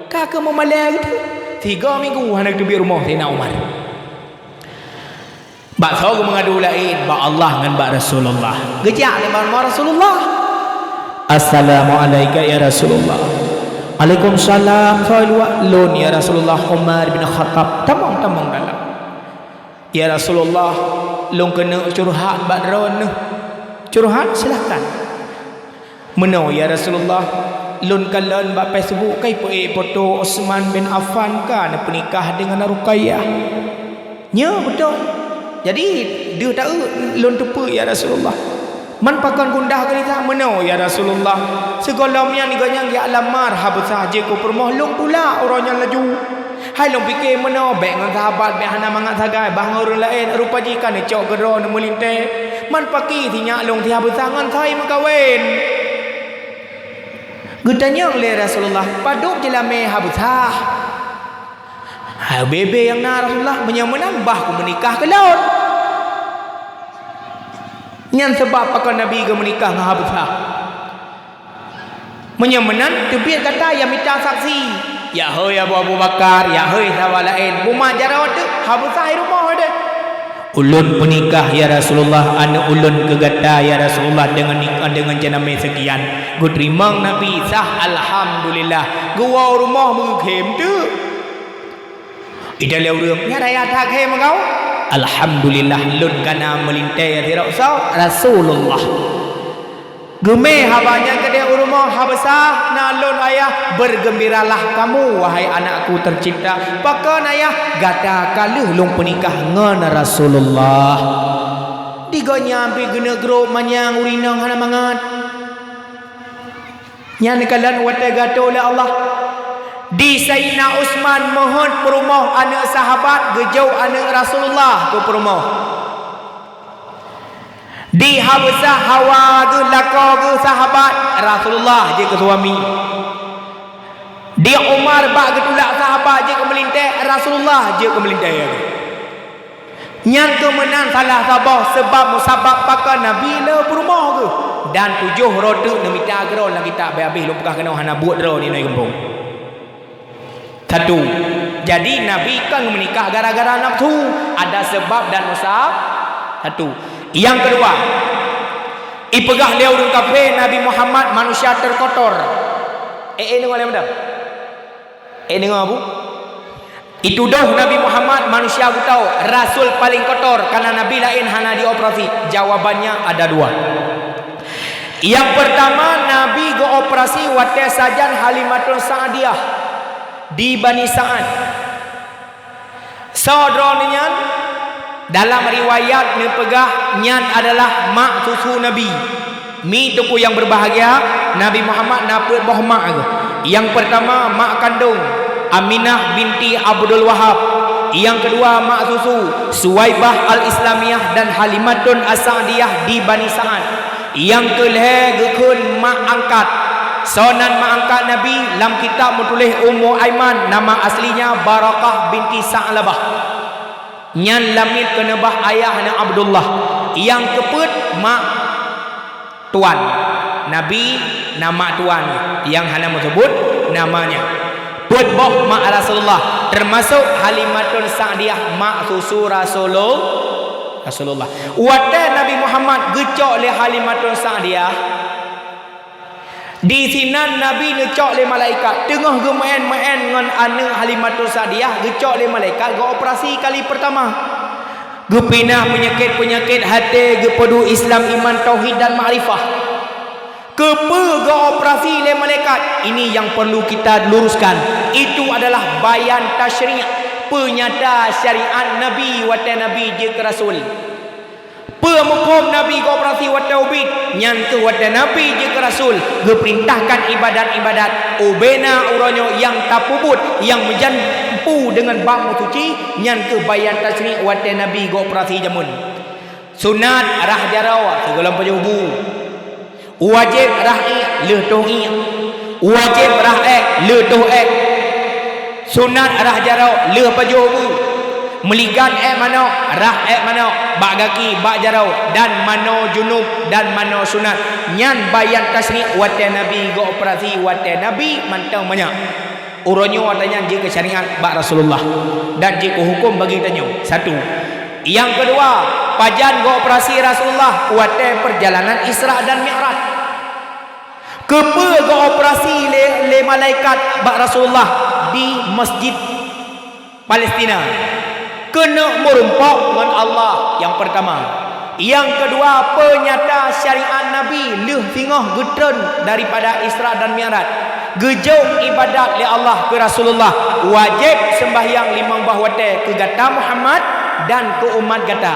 Ka keuh meumalèe geuh, tiga minggu hana geuteubiet rumoh Saidina Umar. Bak soe geumeungadu laén, bak Allah ngon bak Rasulullah. Geujak lé bak Rasulullah. "Assalamu'alaika ya Rasulullah." "Waalaikumsalam, soe luwah?" "Lôn ya Rasulullah, Umar bin Khattab." "Tamong, tamong dalam." "Ya Rasulullah, lôn keuneuk curhat bak droeneuh." "Curhat, silahkan." "Meunoe ya Rasulullah, lôn kalon bak Facebook ka ipeuék foto Utsman bin Affan ka neupeunikah deungon Ruqayyah." "Nyo beutôi. Jadi deuh taeu lôn teupeu ya Rasulullah." "Man pakon gundah geulisah?" "Meunoe ya Rasulullah, sigohlom nyan gobnyan geujak lamar Habsah jeuet keu peurumoh lôn pula uroe nyan laju. Hai lôn pike meunoe, bék ngon sahabat, bék hana mangat sagai, bah ngon ureuëng laén, rupa jih ka neucok keudroe neumeulintée. Man pakri sinyak lôn si Habsah ngon soe meukawen?" Geutanyong lé Rasulullah, "Padub jeulamé Habsah?" "Hai bebe nyang na Rasulullah, meunyoe meunan bah kumeunikah keu lôn." Nyan sabab pakon Nabi geumeunikah ngon Habsah. "Meunyoe meunan, teubiet gata nyang mita saksi." "Ya hôi Abu, Abu Bakar, ya hôi sahabat laén, buma jaroe teuk, Habsah i rumoh deh." "Ulôn peunikah ya Rasulullah, aneuëk ulôn keu gata ya Rasulullah deungon ni-, deungon jeulamé seukian." Geuteurimong Nabi sah, alhamdulillah. Geuwoe rumoh meukhém teuk. Idalée ureuëng, "Nyan raya that khém kau?" "Alhamdulillah, lôn ka na meulintée sidroe soe?" "Rasulullah." "Geumé haba nyan keudeh u rumoh Habsah, na lôn ayah, bergembiralah kamu, wahai anakku tercinta." "Pakon ayah?" "Gata ka lheueh lôn peunikah ngon Rasulullah." Di gobnyan pih geuneuk grob manyang ureuëng inong hana mangat. Nyan kalon watée geuatoe lé Allah. Di Saidina Utsman meuheuet peurumoh aneuëk sahabat geujok aneuëk Rasulullah keu peurumoh. Di Habsah hawa geuh lakoe geuh sahabat, Rasulullah jeuet keu suami. Di Umar bak geutulak sahabat jeuet keu meulintée, Rasulullah jeuet keu meulintée. Nyan keuh meunan salah saboh seubab musabab pakon Nabi le peurumoh geuh, dan tujoh droe teuk neumita keudroe lam kitab, habéh-habéh lôn peugah keunoe hana buet droe di noe gampông. Satu. Jadi Nabi kan meunikah gara-gara nafsu, ada sebab dan musab-, satu. Yang kedua, ipeugah lé ureuëng kafé Nabi Muhammad manusia terkotor. Eh, eh, deungoe lé meunan. Eh, deungoe, Bu. Itudoh Nabi Muhammad manusia gutao, rasul paling kotor, karena nabi laén hana dioperasi. Jawabannya ada dua. Yang pertama, Nabi geuoperasi watée sajan Halimatun Sa'diyah di Bani Sa'ad. Soe droeneuh nyan? Dalam riwayat neupeugah nyan adalah mak susu Nabi. Mi teungku nyang berbahagia, Nabi Muhammad na peuet boh mak geuh. Nyang peurtama mak kandong, Aminah binti Abdul Wahab. Nyang keudua mak susu, Suwaibah Al-Islamiyah dan Halimatun As-Sa'diyah di Bani Sa'ad. Nyang keu lhée geukheun mak angkat. Soe nan mak angkat Nabi? Lam kitab meutuléh Ummu Aiman, nama aslinya Barakah binti Sa'labah. Nyan lamiet keuneubah ayah na Abdullah. Nyang keupeuet mak tuan. Nabi na mak tuan nyang hana meuseubut namanya. Peuet boh mak Rasulullah, teumasok Halimatun Sa'diyah, mak susu Rasulul-, Rasulullah. Watée Nabi Muhammad geucok lé Halimatun Sa'diyah, disinan Nabi neucok lé malaikat, teungoh geumeuén-meuén ngon aneuëk Halimatun Sa'diyah, geucok lé malaikat geuoperasi kali peurtama. Geupinah peunyakét-peunyakét até, geupeuduek Islam, iman, tauhid dan makrifah. Keupeue geuoperasi lé malaikat? Ini yang perlu kita luruskan. Itu adalah bayan tasyri', peunyata syariat Nabi watée Nabi jeuet keu rasul. Peue muphom Nabi geuoperasi watée ubit? Nyan keuh watée Nabi jeuet keu rasul, geupeurintahkan ibadat-ibadat. Ubena uroe nyoe nyang tapeubuet nyang meujan pu deungon bak meusuci, nyan keuh bayan tasyri' watée Nabi geuoperasi jameun. Sunat rhah jaroe sigohlom pajoh bu. Wajéb rhah iék lheueh toh iék. Wajéb rhah ék lheueh toh ék. Sunat rhah jaroe lheueh pajoh bu. Meuligan ék manok, rhah ék manok bak gaki, bak jaroe, dan manoe junub dan manoe sunat. Nyan bayan tasyri' watée Nabi geuoperasi, watée Nabi mantong manyak. Uroe nyoe watée nyan jeuet keu syariat bak Rasulullah dan jeuet keu huköm bagi tanyoe. Satu. Nyang keudua, pajan geuoperasi Rasulullah watée peurjalanan Isra dan Mi'raj? Keupeue geuoperasi lé, lé malaikat bak Rasulullah di Masjid Palestina? Keuneuk meurumpok ngon Allah, nyang peurtama. Nyang keudua, peunyata syariat Nabi lheueh singoh geutreun daripada Isra dan Mi'raj. Geujok iébadat lé Allah keu Rasulullah, wajéb seumbahyang limong boh watée keu gata Muhammad dan keu umat gata.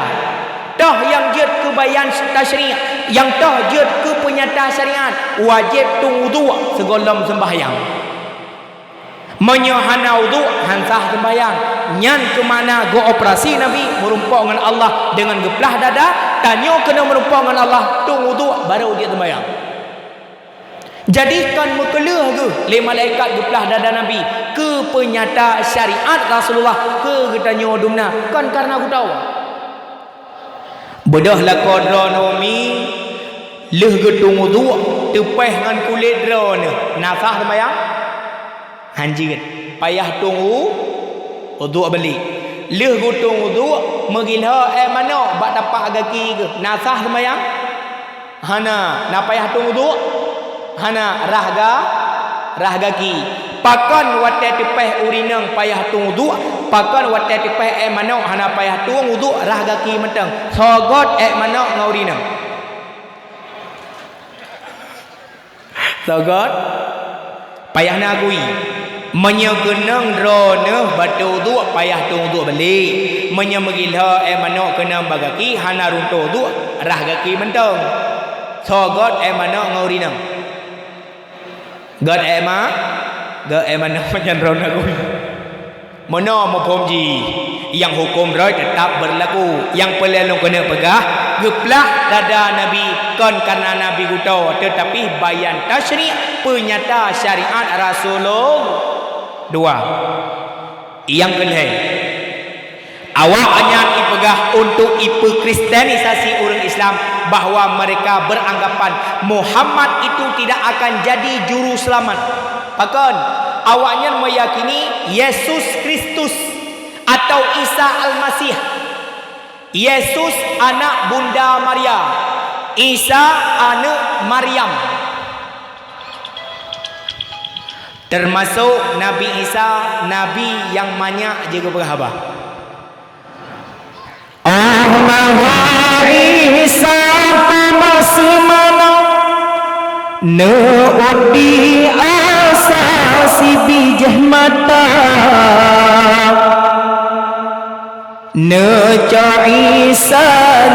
Toh nyang jeuet keu bayan tasyri', nyang toh jeuet keu peunyata syariat, wajéb tueng uduk sigohlom seumbahyang. Meunyoe hana uduk, han sah seumbahyang. Nyan keuh makna geuoperasi Nabi meurumpok ngon Allah deungon geuplah dada. Tanyoe keuneuk meurumpok ngon Allah, tueng uduk barô jeuet seumbahyang. Jadi, kon meukeuleuh geuh lé malaikat geuplah dada Nabi keu peunyata syariat Rasulullah keu geutanyoe dumna, kon kareuna geutanyoe. Beudôh lakoe droeneuh mi, lheueh geutueng uduk, teupéh ngon kulét droeneuh, na sah seumbahyang? Han jeuet, payah tueng u-, uduk balik. Lheueh geutueng uduk, meugilho ék manok bak tapak gaki geuh, na sah seumbahyang? Hana, na payah tueng uduk? Hana, rhah ga-, rhah gaki. Pakon watée teupéh ureuëng inong payah tueng uduk, pakon watée teupéh ék manok hana payah tueng uduk, rhah gaki mantong. Soe göt ék manok ngon ureuëng inong? Soe göt? Payah na gui. Meunyoe keunong droeneuh bateue uduk, payah tueng uduk balik. Meunyoe meugilho ék manok keunong bak gaki, hana runtoh uduk, rhah gaki mantong. Soe göt ék manok ngon ureuëng inong? Göt ék ma-, göt ék manok nyan droeneuh gui. Meunoe muphom jih, nyang huköm droe teutap beurlaku. Nyang peureulée lôn keuneuk peugah, geuplah dada Nabi kon kareuna Nabi geutanyoe, teutapi bayan tasyri', peunyata syariat Rasulullah. Dua. Nyang keulhée, awaknyan ipeugah untuk ipeukristenisasi ureuëng Islam bahwa mereka beranggapan Muhammad itu tidak akan jadi juru selamat. Pakon? Awaknyan meuyakini Yesus Kristus atau Isa Almasih. Yesus aneuk Bunda Maria, Isa aneuk Maryam. Teumasok Nabi Isa, nabi nyang manyak jeuet geupeugah haba. Oh, Nabi Isa, peue meuseumanoe, neuôt di asa sibijéh mata. Neucok Isa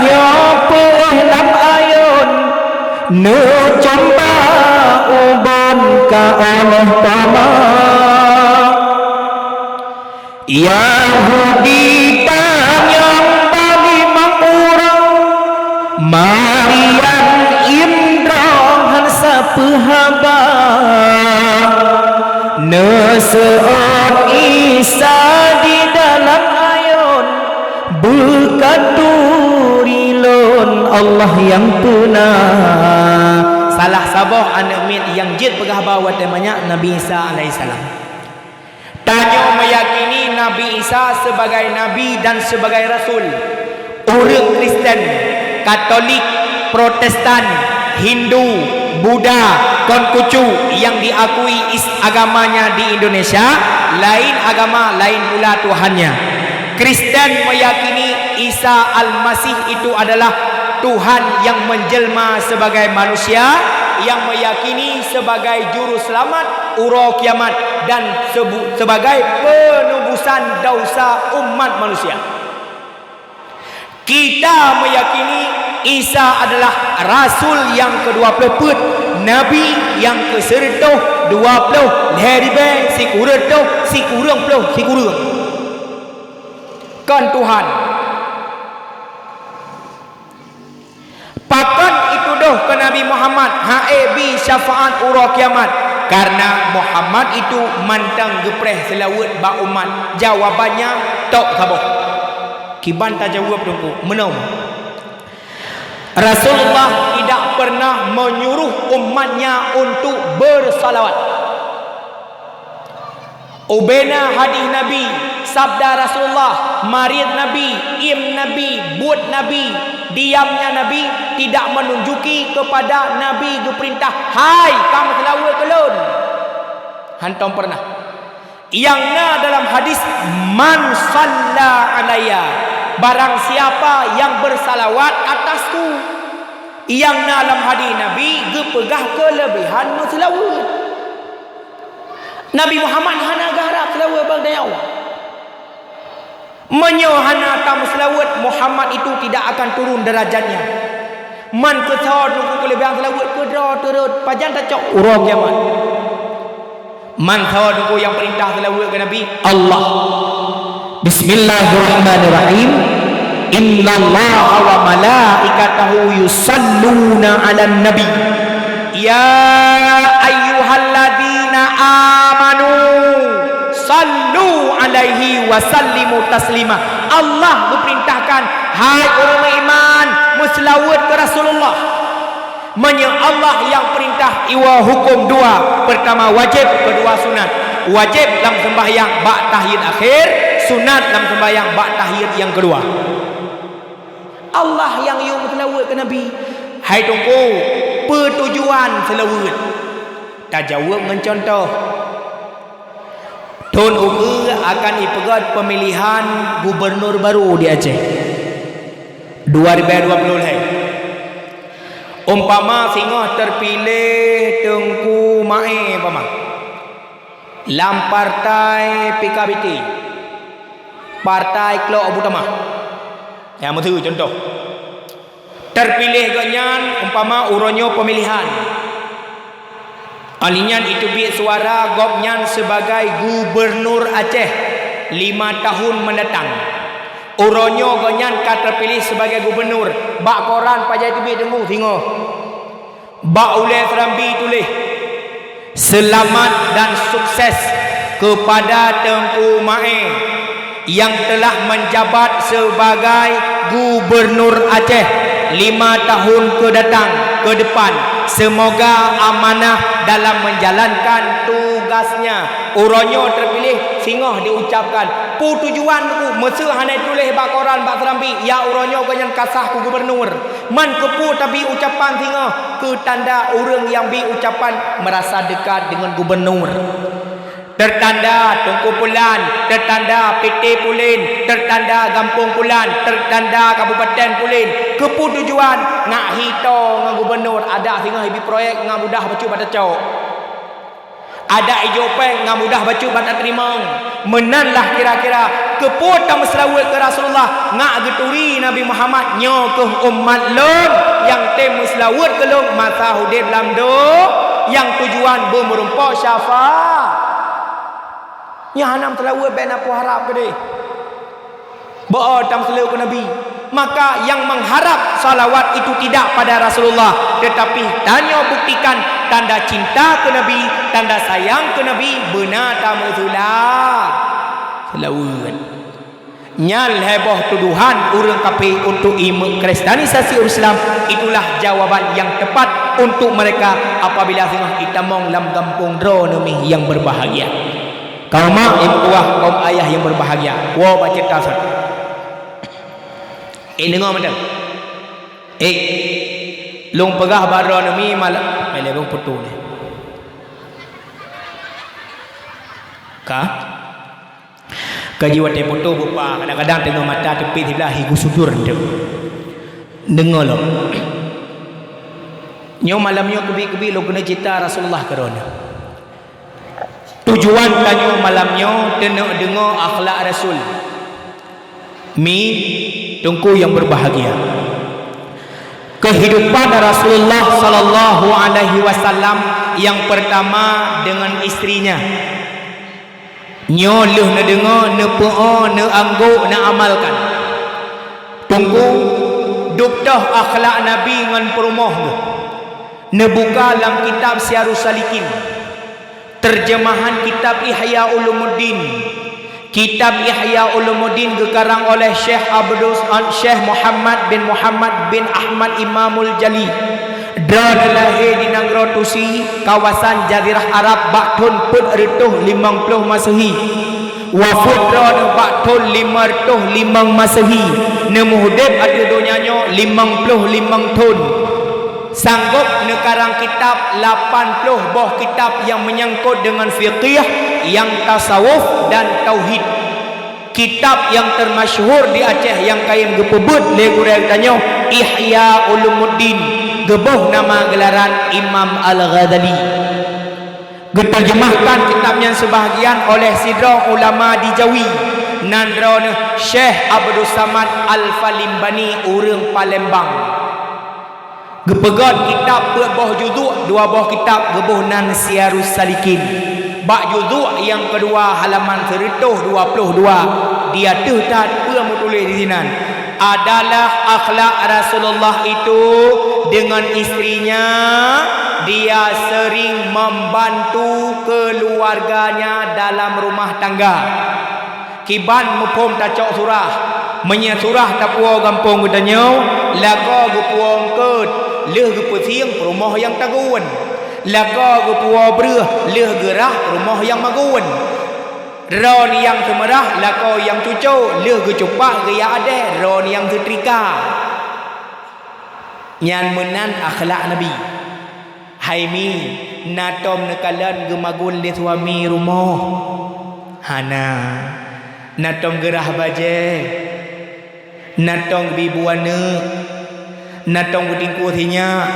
nyoe peuéh lam ayôn, neucok bak ubon ka óh lheueh tama. Yahudi tanyong bak limong ureuëng, Maryam indroe han sapeue haba. Neuseuôt Isa di dalam ayôn, beukaturi lôn Allah nyang peuna. Salah saboh aneuk miet nyang jeuet peugah haba watée manyak Nabi Isa alaihissalam. Tanyoe meuyakini Nabi Isa sebagai nabi dan sebagai rasul. Ureuëng Kristen, Katolik, Protestan, Hindu, Buddha, Konghucu nyang diakui is-, agamanya di Indonesia, lain agama, lain pula Tuhannya. Kristen meuyakini Isa Almasih itu adalah Tuhan nyang menjelma sebagai manusia, nyang meuyakini sebagai Juruselamat uroe kiamat dan sebu-, sebagai penubusan dosa umat manusia. Kita meuyakini Isa adalah rasul nyang keudua ploh peuet, nabi nyang keusireutôh dua ploh lhée ribée sikureueng reutoh sikureueng ploh sikureueng. Kon Tuhan. Pakon itudoh keu Nabi Muhammad hana bi syafaat uroe kiamat? Kareuna Muhammad itu mantong geupreh seulaweuet bak umat. Jawabannya tok saboh. Kiban tajaweueb Teungku, meunoe. Rasulullah tidak pernah menyuruh umatnya untuk bersalawat. Ubena hadis Nabi, sabda Rasulullah, mariet Nabi, iem Nabi, buet Nabi, diamnya Nabi tidak menunjuki kepada Nabi geupeurintah, "Hai, ka meuseulaweuet keu lôn." Hántom peureunah. Nyang na dalam hadis, "Man shalla alayya," barang siapa yang bersalawat atasku. Nyang na lam hadis Nabi geupeugah keuleubehan meuseulaweuet. Nabi Muhammad hana geuharab seulaweuet bak geutanyoe. Meunyoe hana tameuseulaweuet, Muhammad itu tidak akan turun derajatnya. Man keu soe teungku keuleubehan seulaweuet keu droe turot, pajan tacok uroe kiamat. Man soe teungku nyang peurintah seulaweuet keu Nabi? Allah. Bismillahirrahmanirrahim. Innallaha wa malaikatahu yusalluna 'alan nabi. Ya ayyuhalladzina amanu sallu 'alaihi wa sallimu taslima. Allah geupeurintahkan, "Hai ureuëng meuiman, meuseulaweuet keu Rasulullah." Meunyoe Allah nyang peurintah, iwoe huköm dua, peurtama wajéb, keudua sunat. Wajéb lam seumbahyang bak tahiyat akhé, sunat lam seumbahyang bak tahiyat nyang keudua. Allah nyang yue meuseulaweuet keu Nabi. Hai Teungku, peue tujuan seulaweuet? Tajaweueb ngon cuntoh. Thon ukeue akan ipeugét peumilihan gubunur baru di Aceh, dua ribèe dua ploh lhèe. Umpama singoh teupiléh Teungku Mae, umpama, lam partai P K B T, Partai Klok Abu Tamah. Nyang meuteue cuntoh. Teupiléh gobnyan, umpama, uroe nyoe peumilihan. Óh lheueh nyan iteubiet suara gobnyan seubagai gubunur Aceh lima tahun mendatang. Uroe nyoe gobnyan ka teupiléh seubagai gubunur. Bak koran pajan teubiet deungoe singoh. Bak ulèe Serambi tuléh, "Selamat dan sukses kepada Teungku Mae yang telah menjabat sebagai Gubernur Aceh lima tahun ke datang, ke depan. Semoga amanah dalam menjalankan tugasnya." Uroe nyoe teupiléh singoh diucapkan. Peue tujuan Teungku, meuseu hana tuléh bak koran bak Serambi, ya uroe nyoe gobnyan ka sah keu gubunur. Man keupeue tabi ucapan singoh? Keu tanda ureuëng nyang bi ucapan meurasa dekat deungon gubunur. Teutanda Teungku Pulan, teutanda P T Pulan, teutanda Gampông Pulan, teutanda Kabupaten Pulan. Keupeue tujuan? Nak hitô ngon gubunur, adak singoh ibi proyek ngon mudah bacut bak tacok. Adak ijok péng ngon mudah bacut bak tateurimong. Meunan lah kira-kira, keupeue tameuseulaweuet keu Rasulullah, nak geuturi Nabi Muhammad, "Nyoe kheueh umat lôn nyang tem meuseulaweuet keu lôn masa udeb lam do-, nyang tujuan beumeurumpok syafa-." Nyoe hana meuseulaweuet, bèk na peue harab keudeh. Beu tameuseulaweuet keu Nabi. Maka nyang mengharap salawat itu tidak pada Rasulullah, tetapi tanyoe buktikan tanda cinta keu Nabi, tanda sayang keu Nabi, beuna tameuseula-, seulaweuet. Nyan lhèe boh tuduhan ureuëng kafé untuk imeu-, kristanisasi ureuëng Islam, itulah jawaban yang tepat untuk mereka apabila singoh itamong lam gampông droeneuh mi nyang berbahagia. Kaum mak, ibu tuah, kaum ayah yang berbahagia, woe bak ceurita satu. Eh, deungoe mantong. Eh, lôn peugah bak droeneuh mi malam, eh, lé bang putu ni. Ka? Ka jiwatée putu bupa, kadang-kadang teungoh mata teupit siblah hi geusudur enteuk. Deungoe lom. Nyoe malam nyoe keubiet-keubiet lôn keuneuk ceurita Rasulullah keu droeneuh. Tujuan tanyoe malam nyoe teuneuk deungoe akhlak Rasul. Mi, Teungku yang berbahagia. Kehidupan Rasulullah sallallahu alaihi wasallam yang pertama dengan istrinya. Nyoe lheueh neudeungoe, neupeu'oe, neuanggôk, neuamalkan. Teungku, dubtoh akhlak Nabi ngon peurumoh geuh. Neubuka lam kitab Siyarus Salikin. Terjemahan kitab Ihya Ulumuddin. Kitab Ihya Ulumuddin geukarang oleh Syekh Abdus, Syekh Muhammad bin Muhammad bin Ahmad Imamul Jali. Droeneuh lahé di nanggroe Tusi, kawasan Jazirah Arab bak thon peuet reutôh limong ploh Masehi. Wafeuet droeneuh bak thon lima reutôh limong Masehi. Neumeuudeb ateueh donya nyoe limong ploh limong thon. Sanggôp neukarang kitab lapan ploh boh kitab nyang meunyangkot deungon fiqih, nyang tasawuf dan tauhid. Kitab nyang teumasyhur di Aceh nyang kayém geupeubeuet lé gurée geutanyoe, Ihya Ulumuddin, geuboh nama geularan Imam Al-Ghazali. Geuteurjeumahkan kitab nyan seubahgian oleh sidroe ulama di Jawi, nan droeneuh Syekh Abdus Samad Al-Falimbani, ureuëng Palembang. Geupeugét kitab peuet boh juzuk, dua boh kitab geuboh nan Siyarus Salikin. Bak juzuk nyang keudua halaman seureutôh dua ploh dua, di ateueh that peue meutuléh disinan, adalah akhlak Rasulullah itu dengan istrinya, dia sering membantu keluarganya dalam rumah tangga. Kiban muphom tacok surah. Meunyoe surah tapuwoe gampông geutanyoe, lakoe geupuwoe eungkôt, lheueh geupeusieng peurumoh nyang tagun. Lakoe geupuwoe breueh, lheueh geurah peurumoh nyang magun. Droe nyang seumeurah, lakoe nyang cuco, lheueh geucupak geuyak adée, droe nyang seutrika. Nyan meunan akhlak Nabi. Hai mi, na tom neukalon geumagun lé suami rumoh? Hana. Na tom geurah bajée? Na tom geubi bu aneuëk? Na tom geutingkue sinyak?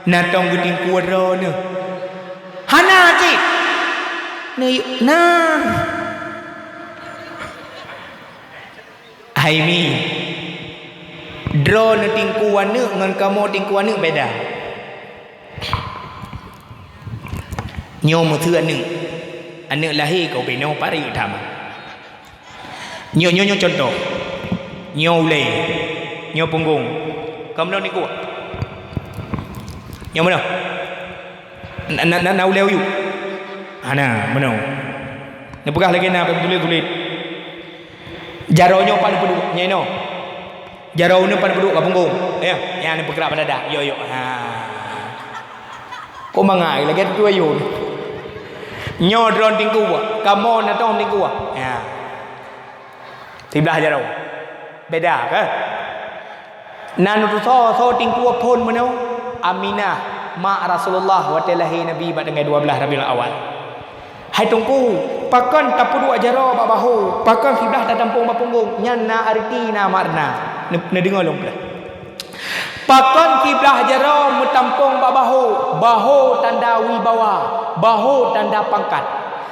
Na tom geutingkue droeneuh? Hana cit. Neuyue na. Hai mi, droeneuh tingkue aneuëk ngon kamoe tingkue aneuëk beda. Nyoe meuseu aneuëk, aneuëk lahé keu ubé nyoe pareuk that. Nyoe, nyoe, nyoe cuntoh. Nyoe ulée, nyoe punggong. Kamoe tingkue. Nyoe meunoe. Na, na, na, na ulée u yup? Hana, meunoe. Neupeugah lagée na, bak tuléh-tuléh. Jaroe nyoe pat neupeuduek, nyan inoe. Jaroe uneuen pat neupeuduek ka punggong. Ya, nyan neupeukrab bak dada. Yok, yok. Ha. Kok mangat lagée tu ayun. Nyoe droeneuh tingkue, kamoe na tom tingkue. Ya. Siblah jaroe. Beda, kan? Na neutusoe soe tingkue phon meunoe? Aminah, mak Rasulullah watée lahé Nabi bak tanggai dua blaih Rabiul Awal. Hai Teungku, pakon tapeuduek jaroe bak bahô, pakon siblah tatampong bak punggong? Nyan na areuti, na makna. Neu-, neudeungoe lôn peugah. Pakon siblah jaroe meutampong bak bahô? Bahô tanda wibawa, bahô tanda pangkat.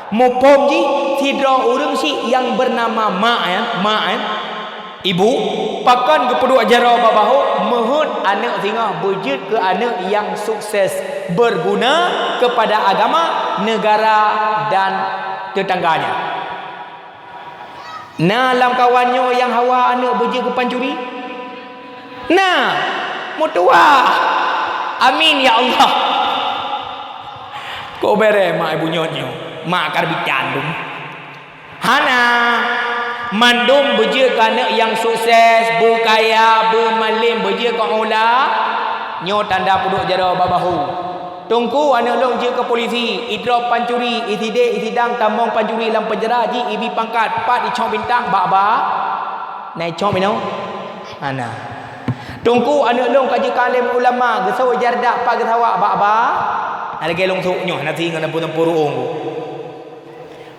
Muphom jih, sidroe ureuëng syiek nyang beunama mak, ya, mak, ya. Ibu, pakon geupeuduek jaroe bak bahô? Meuheuet aneuëk singoh beujeuet keu aneuëk nyang sukses, beuguna keupada agama, neugara, dan teutangganya. Na lamkawan nyoe nyang hawa aneuëk beujeuet keu pancuri? Na, meutuwah. Amin, ya Allah. Kok bereh mak ibu nyoe nyoe? Mak karbitan dum. Hana, mandum beujeuet keu aneuëk nyang sukses, beukaya, beumalem, beujeuet keu ula, nyoe tanda peuduek jaroe bak bahô. Teungku, aneuëk lôn jeuet keu polisi, idrob pancuri, isideh isidang tamong pancuri lam peunjara, jih ibi pangkat, pat icok bintang, bak ba, na icok minoe? Hana. Teungku, aneuëk lôn ka jeuet keu além ulama, geusok ija reudak, pat geusawak, bak ba, na lagée lôn sôk nyoe, na si ngon lampu-lampu ruong.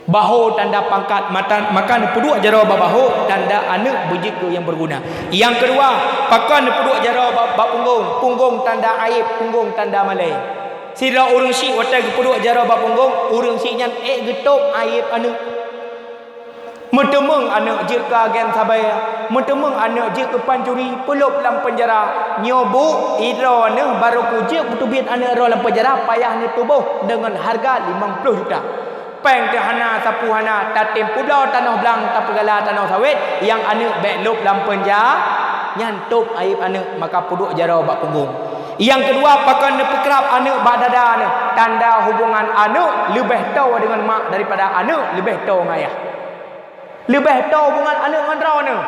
Bahô tanda pangkat, mata, maka neupeuduek jaroe bak bahô tanda aneuëk beujeuet keu nyang beuguna. Nyang keudua, pakon neupeuduek jaroe bak, bak punggong? Punggong tanda aéb, punggong tanda malée. Sidroe ureuëng syiek watée geupeuduek jaroe bak punggong, ureuëng syiek nyan ék geutôb aéb aneuëk. Meuteumèe aneuëk jeuet keu agen sabai, meuteumèe aneuëk jeuet keu pancuri, peulôb lam peunjara. Nyoe bu, idroe neuh barô kujeuet beuteubiet aneuëk droe lam peunjara, payah neutuboh deungon hareuga limong ploh juta. Péng teuh hana, sapeue hana, tatem peubloe tanoh blang, tapeugala tanoh sawét, nyang aneuëk bék lôb lam peunja-, nyan tôb aéb aneuëk, maka peuduek jaroe bak punggong. Nyang keudua, pakon neupeukrab aneuëk bak dada neuh, tanda hubongan aneuëk leubeh toe deungon mak daripada aneuëk leubeh toe ngon ayah. Leubeh toe hubongan aneuëk ngon droe neuh.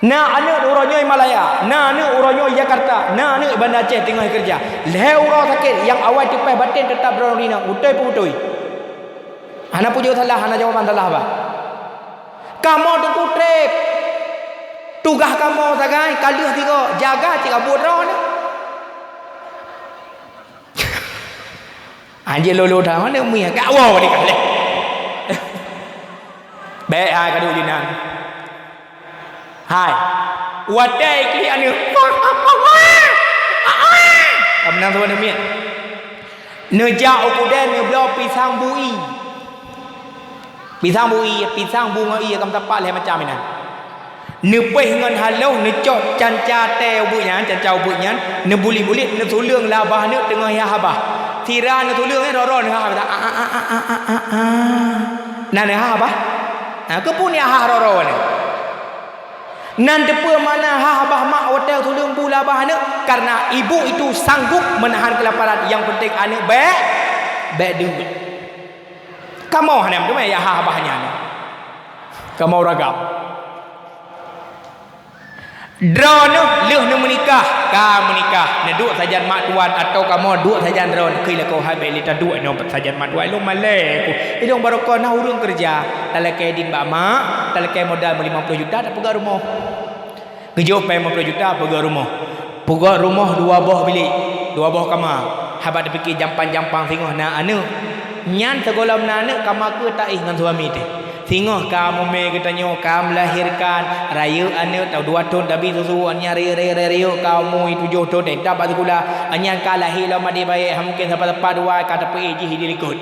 Na aneuk uroe nyoe Malaya, na aneuk uroe nyoe Jakarta, na aneuk Banda Aceh teungoh keureuja. Lhée uroe sakét nyang awai teupéh batén teutab droe ureuëng inong, beutôi peu beutôi? Hana pujoe salah, hana jawaban salah bah. Kamoe teungku treb. Tugaih kamoe sagai ka lheueh sigoe, jaga cit ka buet droe nyoe. Anjing lolo dah mana mi gak wow ni kah leh. Baik hai kadu jinan. Hai. Watée klik anu. Kamu nang tuan miet. Neujak u keudée neubloe pisang bui. Pisang bui, pisang bungoe ie kam tapak lhée macam inan. Neupéh ngon haloh, neucok canca tée ubeut nyan, canca ubeut nyan, neubulit-bulit, neutuleueng labah neuk teungoh yah habah. Sira neutuleueng, eh, roro neuhah habah. Ah, ah, ah. Nah, neuhah habah. Nah, keupeue neuhah roro nyan? Nan teupeue makna hah habah mak watée tuleueng bu labah aneuk, karena ibu itu sanggup menahan kelaparan. Yang penting aneuk bék, bék deuek. Kamoe hana meuteumé ya hah habah nyan. Kamoe uragam. Droeneuh lheueh neumeunikah, ka meunikah, neuduek sajan mak tuan atau kamoe duek sajan droeneuh, keu lakoe hai bék lé taduek nyoe sajan mak tuan. Ilong malée ku, ilong barokon na ureuëng keureuja, talakée ding bak mak, talakée modal meulimong ploh juta tapeugah rumoh. Geujok péng limong ploh juta peugah rumoh. Peugah rumoh dua boh bilik, dua boh kama. Haba tapike jampan-jampan singoh na aneuk. Nyan sigohlom na aneuk kama keu taéh ngon suami teuh. Singoh ka mumé geutanyoe ka meulahirkan, rayeuk aneuk tau dua thon tabi susu, nyan rayeuk-rayeuk-rayeuk ka umu tujoh thon teuh, intat bak sikula, nyan ka lahé lom adik bayeue, han mungken sapa-sapa dua ka tapeuéh jih di likot.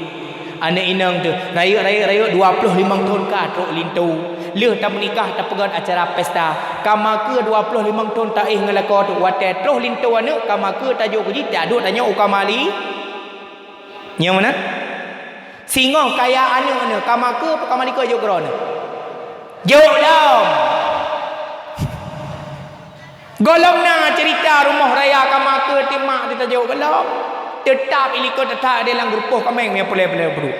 Aneuk inong teuh, rayeuk-rayeuk-rayeuk dua ploh limong thon ka trok linto. Lheueh tameunikah tapeugöt acara pesta. Ka makeu dua ploh limong thon taéh ngon lakoe teuh, watée troh linto aneuk ka makeu tajok keu jih, taduek tanyoe u kama li. Nyang meunan? Singoh kaya aneuk-aneuk, ka makeu, ka malikot jok keudroe aneuk. Jok lom. Gohlom na ceurita rumoh raya ka makeu timak teutajok gohlom. Teutab ilikot teutab di lam geurupoh kaméng nyang pulée-pulée peuduek.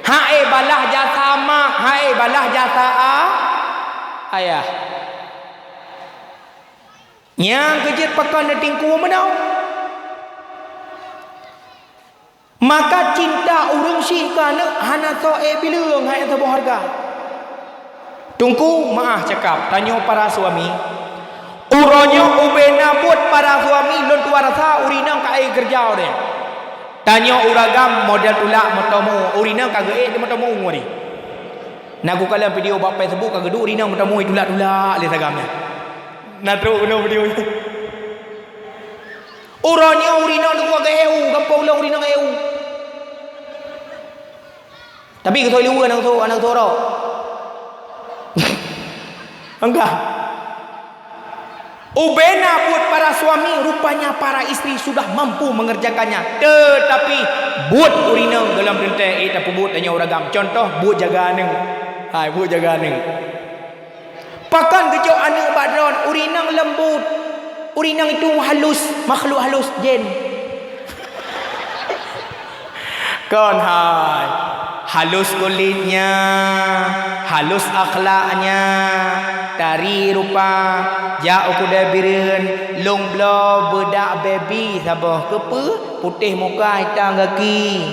Hai balah jasa mak, hai balah jasa a-, ayah. Nyang keujeuet pakon neutingku meunoe. Maka cinta ureuëng syik keu aneuk hana soe ék bileueng, hai saboh hareuga. Teungku, meu'ah cakap, tanyoe para suami, uroe nyoe ubena buet para suami lôn tuan rasa ureuëng inong ka ék keureuja ureuëng. Tanyoe ureuëng agam model tulak meutomu, ureuëng inong ka geuék di meutomu ureuëng. Na kukalon video bak Facebook ka geuduek ureuëng inong meutomu itulak-tulak lé sagam nyan. Na trok keunoe video nyan. Uroe nyoe ureuëng inong teungku ka eu, gampông ulôn ureuëng inong eu. Tapi geutôi liweue aneuk tho-, aneuk thoro. Enggak. Ubena buet para suami, rupanya para istri sudah mampu mengerjakannya. Tetapi buet ureuëng inong dalam teuntée ék tapeubuet tanyoe ureuëng agam. Contoh, buet jaga aneuk. Hai, buet jaga aneuk. Pakon geujok aneuk bak droen, ureuëng inong leumbut, ureuëng inong itu halus, makhluk halus, jén. Kon hai, halus kulitnya, halus akhlaknya, tari rupa, jak u keudée bireuen, lôn bloe beudak baby saboh, keupeue? Putéh muka, hitam gaki.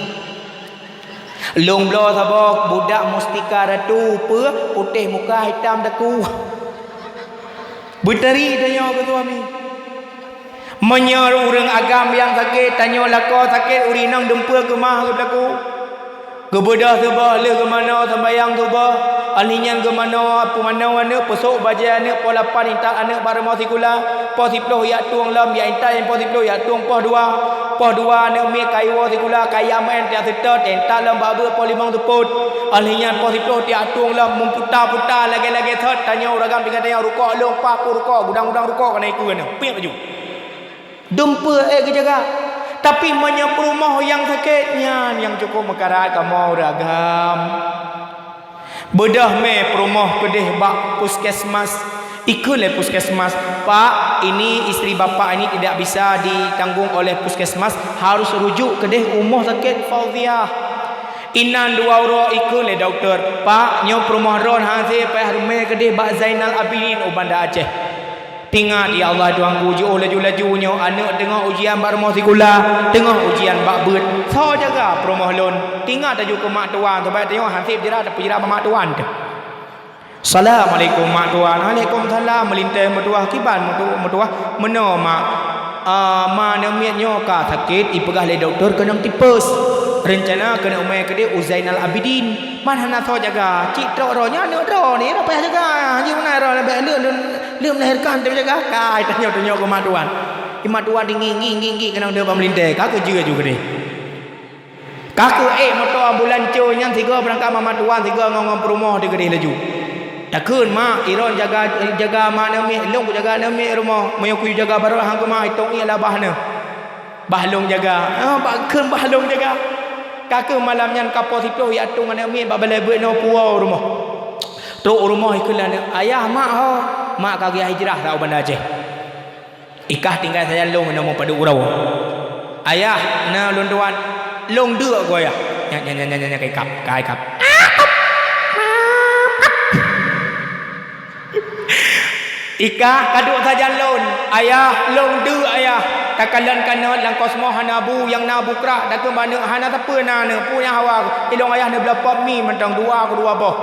Lôn bloe saboh budak mustika ratu, peue? Putéh muka hitam daku. Beutari tanyoe keu suami. Meunyoe ureuëng agam nyang sakét, tanyoe lakoe sakét, ureuëng inong dumpeue keumah geubeulaku. Geubeudôh suboh lheueh geumanoe, seumayang suboh, ahli nyan geumanoe, peumanoe aneuk, peusok bajée aneuk, poh lapan intat aneuk bak rumoh sikula, poh siploh jak tueng lom, jak intat nyang poh siploh jak tueng poh dua. Poh dua aneuk miet ka iwoe sikula, ka iyak meu'en tiak seutôt, intat lom bak beuet poh limong seupôt. Ahli nyan poh siploh tiak tueng lom, meuputa-puta lagée-lagée thot, tanyoe ureuëng agam tinggai tanyoe rukok lôn, paih pih rukok, gudang-gudang rukok ka na ikeue aneuk, piep laju. Dumpeue ék geujaga. Tapi meunyoe peurumoh nyang sakét nyan nyang cukôp meukarat kamoe ureuëng agam. Beudôh mé peurumoh keudeh bak puskesmas. Ikheun lé puskesmas, "Pak, ini istri Bapak ini tidak bisa ditanggung oleh puskesmas, harus rujuk keudeh u rumoh sakét Fauziah." Inan dua uroe ikheun lé dokto, "Pak, nyoe peurumoh droen hase payah rumé keudeh bak Zainal Abidin u Banda Aceh." Teuingat, ya Allah, Tuhanku, jiôh laju-laju nyoe aneuk teungoh ujian bak rumoh sikula, teungoh ujian bak beuet. Soe jaga peurumoh lôn? Teuingat laju keu mak tuan, sabab tanyoe hase peujira, tapeujira bak mak tuan teuh. "Assalamualaikum, mak tuan." "Waalaikumsalam." "Meulintèe meutuah, kiban meutu-, meutuah?" "Meunoe, mak. Ah, ma aneuk miet nyoe ka sakét, ipeugah lé dokto keunong tipes. Reuncana keuneuk umé keudeh u Zainal Abidin. Man hana soe jaga. Cit trok droeneuh aneuk droeneuh, droeneuh payah jaga. Jih meunan droeneuh bèk lheueh, lheueh, lheueh melahirkan teuh jaga." Kai tanyoe-tanyoe keu mak tuan. Di mak tuan di ngieng-ngieng keunong deuh bak meulintèe. Ka keuh jeuet ju keudeh. Ka keuh ék moto ambulan cue nyan sigoe beurangkat mak tuan sigoe ngon, ngon peurumoh teuh keudeh laju. Takheun, "Mak, droen jaga, jaga mak aneuk miet, lôn kujaga aneuk miet rumoh. Meunyoe kuyue jaga barô han keumah, itong ié lah bah neuh. Bah lôn jaga." Ah, bak kheun bah lôn jaga. Ka keuh malam nyan ka poh siplôh iatong aneuk miet bak balèe beuet inoe puwoe u rumoh. Trok u rumoh ikheun lé aneuk, "Ayah, mak ho?" "Mak ka geujak hijrah sa u Banda Aceh." "Ikah tinggai sajan lôn inoe meupadub uroe." "Ayah, na lôn tuan." "Lôn deuk keu ayah." Nyan, nyan, nyan, nyan, nyan, ka ikab, ka ikab. "Ikah ka duek sajan lôn." "Ayah, lôn deuk ayah. Takalon kanot lam kosmos hana bu, nyang na bu krak, takheun bak aneuk hana sapeue na aneuk, peue nyang hawa. Ilôn ayah neubloe pop mi mantong dua keu dua boh.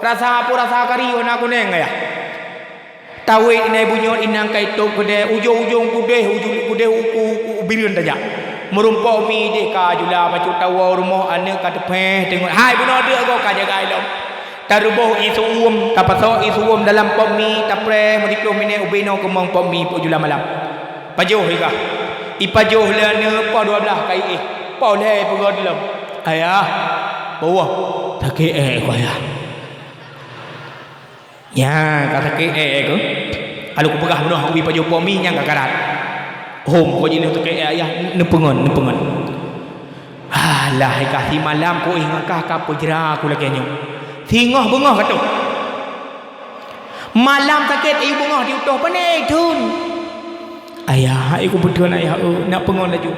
Rasa peue rasa kari warna kuneng ayah." Tawét inan bunyot inan ka itôb keudeh, ujong-ujong keudeh, ujong keudeh u, u, u, u bireuen tajak. Meurumpok mi deh ka jula bacut tawoe rumoh aneuk ka teupéh teungeut. Hai bunoe deuk goe ka jagai lom. Taruboh ié su'uem, tapasok ié su'uem dalam pop mi, tapreh meusiplôh minét ubé noe keumong pop mi peuet jula malam. Pajoh ikah. Ipajoh lé aneuk poh dua blaih ka iéh. Poh lhèe peugöt lom. "Ayah, beuwoh, sakét ék ku ayah." Nyan ka sakét ék keuh. Ka lôn kupeugah bunoe ubé pajoh pop mi nyan ka karat. Hom, kok jih lôn sakét ék ayah, neupeungon, neupeungon. Alah, ka simalam ku éh ngon kah ka peujra ku lagèe nyoe. Singoh beungoh ka toh. Malam sakét ayue beungoh di utoh, pane thon. Ayah, hai ku peuthon ayah, eu, nak peungon laju.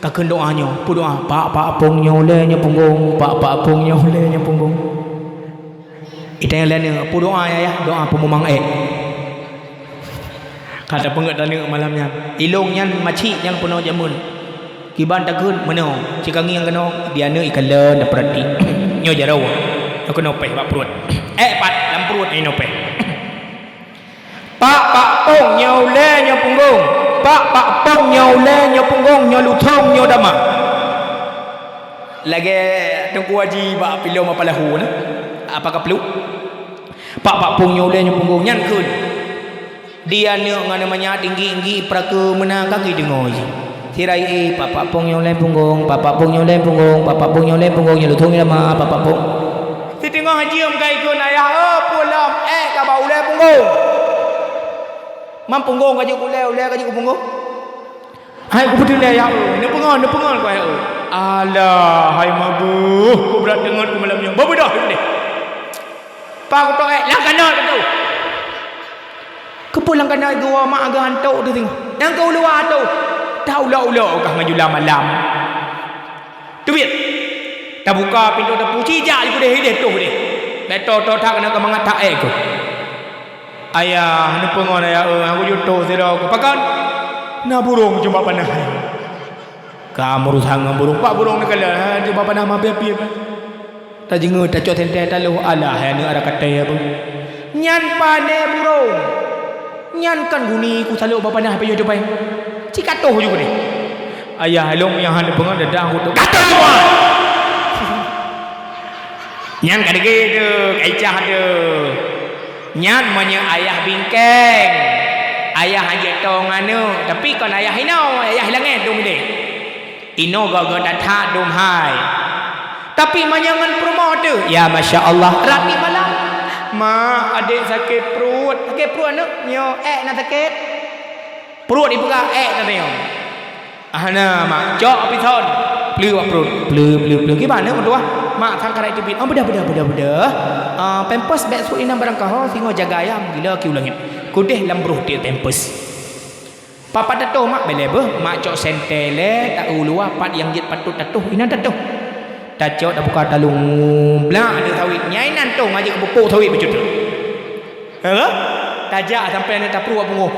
Ka kheun doa nyoe, peue doa? "Pak, pak pong nyoe lé nyoe punggong, pak, pak pong nyoe lé nyoe punggong." Itanyong lé aneuk, "Peue doa ya, ya?" "Doa peumumang ék." Ka tapeungeut aneuk malam nyan. Ilong nyan macik nyang peunoh jameun. Kiban takheun meunoe, cit ka ngieng keunoe, di aneuk ikalon tapeurati. Nyoe jaroe. Nyoe keunoe péh bak pruet. Ék pat lam pruet nyoe péh. Pak, pak pong nyoe ulèe nyoe punggong. Pak, pak pong nyoe ulèe nyoe punggong, nyoe luthong nyoe dama. Lagèe Teungku Haji bak pilôh meupalahu na. Apa ka pluek? Pak, pak pong nyoe ulèe nyoe punggong nyan kheun. Di aneuk ngon manyak tinggi-tinggi peuraku meunan ka geudeungoe jih. Sira ié, "Pak, pak pong nyoe ulèe punggong, pak, pak pong nyoe ulèe punggong, pak, pak pong nyoe ulèe punggong, nyoe luthong nyoe dama, pak, pak pong." Siteungoh jeuem ka ikheun ayah, "Oh, peue lom, ék ka bak ulèe punggong." Man punggong ka jeuet keu ulèe, ulèe ka jeuet keu punggong. Hai ku peuteulèe ya, oh, neupeungon, neupeungon ku ayah, oh. Alah, hai mabeuh, ku brat deungon ku malam nyoe. Beubeudoh deh. Pak ku tong ék, lam kanot tu. Keupeue lam kanot geuwoe mak geuhantok tu singoh. Nyang keu uluwa tu. Taulok-ulok kah ngon jula malam. Teubiet. Tabuka pintoe teupeu, cijak jih keudeh, ideh toh deh. Bèk toe-toe that keuneuk keumangat that ék keuh. Ayah, neupeungon ayah, eu, aku jeuet toh sidroe keuh. Pakon? Na burông jumpa panah. Ka meurusan ngon burông, pak burông neukalon, ha, jumpa panah mabiet-biet. Tajeungeut tacok sentée taloh, alah, hai aneuk ara katé apa. Nyan pané burông. Nyan kan guni ku salok bak panah payah tupai. Cit ka toh ju keudeh. Ayah lôn nyang hana peungon dadah ku tu. Ka toh! Nyan ka degé tu, ka icah tu. Nyan meunyoe ayah bingkeng. Ayah hanjeuet tong aneuk, tapi kon ayah inoe, ayah langét dum ideh. Inoe geuh-geuh that-that dum hai. Tapi meunyoe ngon peurumoh teuh, ya masya Allah, rati malam. Mak, adék sakét pruet. Sakét pruet aneuk, nyoe ék na sakét. Pruet ipeugah ék teuh nyoe. Hana, mak, cok pison. Pleue bak pruet. Pleue, pleue, pleue. Kiban aneuk meutuah? Mak, sang karai teubiet. Oh, beudah, beudah, beudah, beudah. Ah, pampers bèk sôk inan barangkaho, singoh jaga ayah meugila kieu langét. Keudeh lam broh tiek pampers. Pat-pat tatoh mak, bèk lé beuh, mak cok sentée lé, ta-eu luwa pat nyang jeuet patôt tatoh, inan tatoh. Tacok tabuka taleueng, blak ada sawit. Nyai nan tong aja kepupuk sawit bacut. Hah? Tajak sampai aneuk tapruak punggong.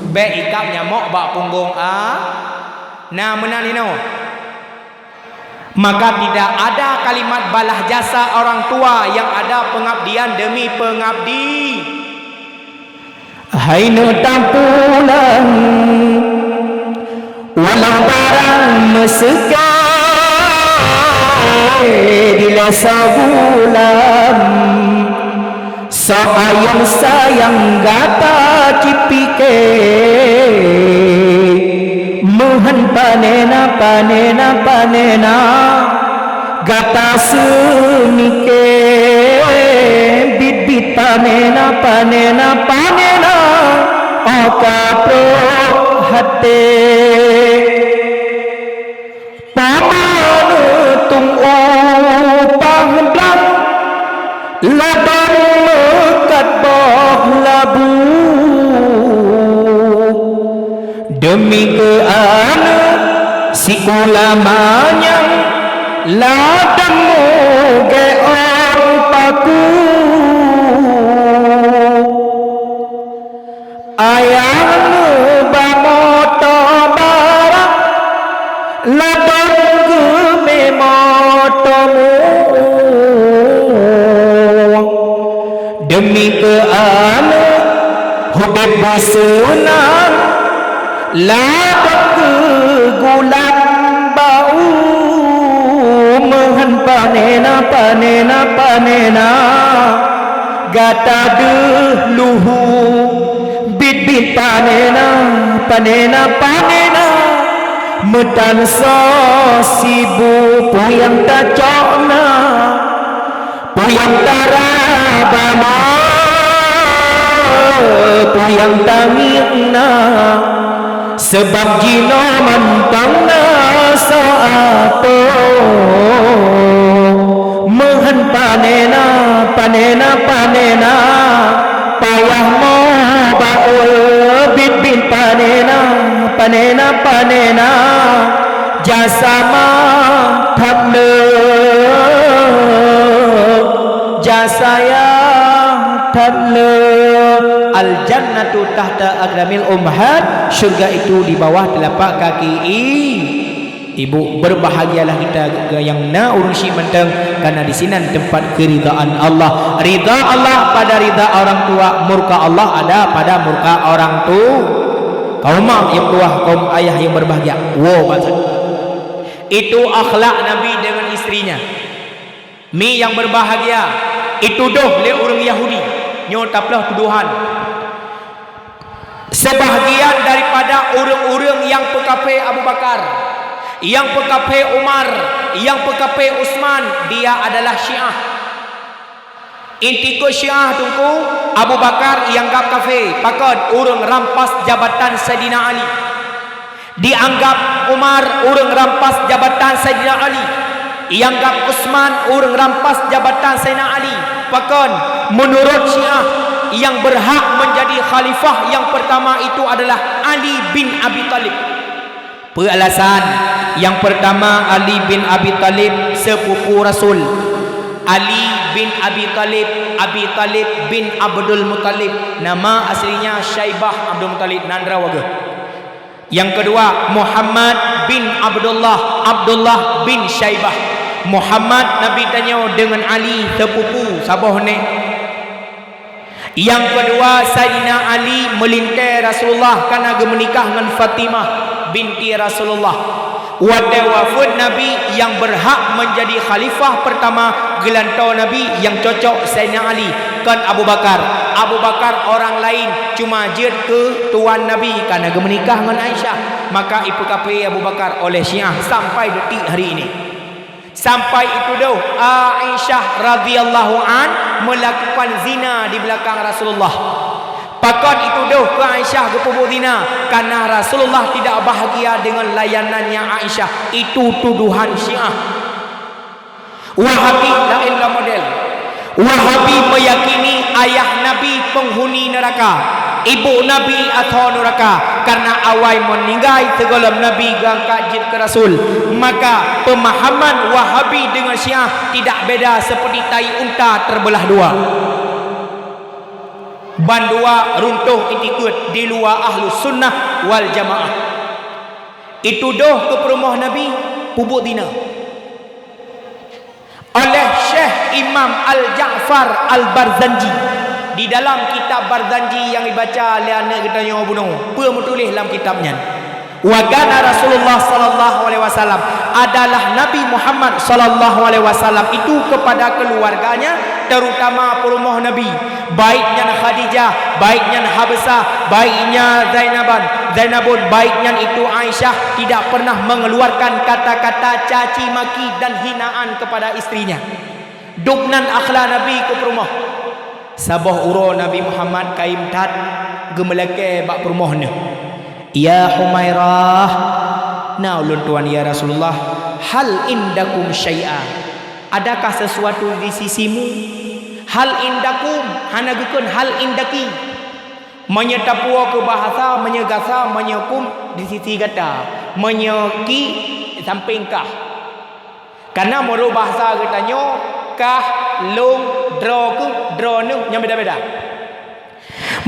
Bèk ikab nyamok bak punggong a. Nah, meunan inoe. Maka tidak ada kalimat balas jasa orang tua yang ada pengabdian demi pengabdi. Hai neutampulang, walau barang meuseukai dilasa bulan, soe ayong sayang gata cipike. Meuhan panena, panena, panena. Gata seumike biet-biet panena, panena, panena, oh ka trok até. Pama neutueng upah blang, ladôm meukat boh labu. Demi keu aneuk sikula manyang ladôm mugée ôn paku. Ayah neuba moto barang ladôm geumé moto mueng. Demi keu aneuk udép beuseunang, ladôm keu gulam bau. Meuhan panena, panena, panena, gata deuh luhu. Biet-biet panena, panena, panena, meutan soe sibu. Peue nyang tacok na, peue nyang taraba na, peue nyang tangieng na, sabab jinoe mantong na soe apoh. Meuhan panena, panena, panena, payah mo baeu biet-biet panena, panena, panena. Jasa ma that le, jasa ya that le. Al-jannatu tahta aqdamil ummahat, syurga itu di bawah telapak kaki i-, ibu. Berbahagialah kita nyang na ureuëng syiek mantong, karena di sinan tempat keridhaan Allah. Ridha Allah pada ridha orang tua, murka Allah ada pada murka orang tu. Kaum mak nyang tuah, kaum ayah nyang berbahagia. Woe bansa. Itu akhlak Nabi dengan istrinya. Mi nyang berbahagia, itudoh lé ureuëng Yahudi. Nyoe taploh tudohan. Sebahagian daripada ureuëng-ureuëng nyang peukaphé Abu Bakar, nyang peukaphé Umar, nyang peukaphé Utsman, dia adalah Syiah. Inti keu Syiah teungku, Abu Bakar ianggap kafé, pakon, ureuëng rampas jabatan Saidina Ali. Dianggap Umar ureuëng rampas jabatan Saidina Ali. Ianggap Utsman ureuëng rampas jabatan Saidina Ali. Pakon, menurut Syiah, yang berhak menjadi khalifah yang pertama itu adalah Ali bin Abi Thalib. Peue alasan? Yang pertama, Ali bin Abi Thalib sepupu Rasul. Ali bin Abi Thalib, Abi Thalib bin Abdul Muthalib. Nama aslinya Syaibah Abdul Muthalib, nan droe geuh. Yang kedua, Muhammad bin Abdullah, Abdullah bin Syaibah. Muhammad Nabi tanyoe deungon Ali sepupu saboh nék. Yang kedua, Saidina Ali meulintée Rasulullah kana geumeunikah ngon Fatimah binti Rasulullah. Watée wafeuet Nabi, nyang berhak menjadi khalifah pertama geulantoe Nabi nyang cocok Saidina Ali, kon Abu Bakar. Abu Bakar orang lain, cuma jeuet keu tuan Nabi kana geumeunikah ngon Aisyah. Maka ipeukaphé Abu Bakar oleh Syiah sampai detik hari ini. Sampai itudoh Aisyah radhiyallahu an melakukan zina di belakang Rasulullah. Pakon itudoh keu Aisyah geupeubuet zina? Karena Rasulullah tidak bahagia dengan layanannya Aisyah. Itu tuduhan Syiah. Wahabi laén lom model. Wahabi meyakini ayah Nabi penghuni neraka. Ibu Nabi atau nuraka, karena awai meuninggai sigohlom Nabi geuangkat jeuet keu Rasul. Maka pemahaman Wahabi dengan Syiah tidak beda seperti tai unta terbelah dua. Bandua runtuh itikeuet di luwa Ahlus Sunnah wal Jamaah. Itudoh keu peurumoh Nabi pubuet zina. Oleh Syekh Imam Al-Ja'far Al-Barzanji. Di dalam kitab Barzanji nyang ibaca lé aneuk geutanyoe bunoe, peue meutuléh lam kitab nyan? Wa kana Rasulullah sallallahu alaihi wasallam, adalah Nabi Muhammad sallallahu alaihi wasallam itu kepada keluarganya, terutama peurumoh Nabi, baik nyan Khadijah, baik nyan Habsah, baik nyan Zainaban, Zainabun, baik nyan itu Aisyah, tidak pernah mengeluarkan kata-kata caci maki dan hinaan kepada istrinya. Dubnan akhlak Nabi keu peurumoh. Saboh uroe Nabi Muhammad kayém that geumeulakée bak peurumoh neuh, "Ya Humairah, na ulôn tuan ya Rasulullah, hal indakum syai'a? Adakah sesuatu di sisimu?" Hal indakum, hana geukheun hal indaki. Meunyoe tapuwoe keu bahasa, meunyoe gasa, meunyoe kum di sisi gata, meunyoe ki sampéng kah. Kana meunurot bahasa geutanyoe, kah, lôn, droe keuh, droeneuh, nyan beda-beda.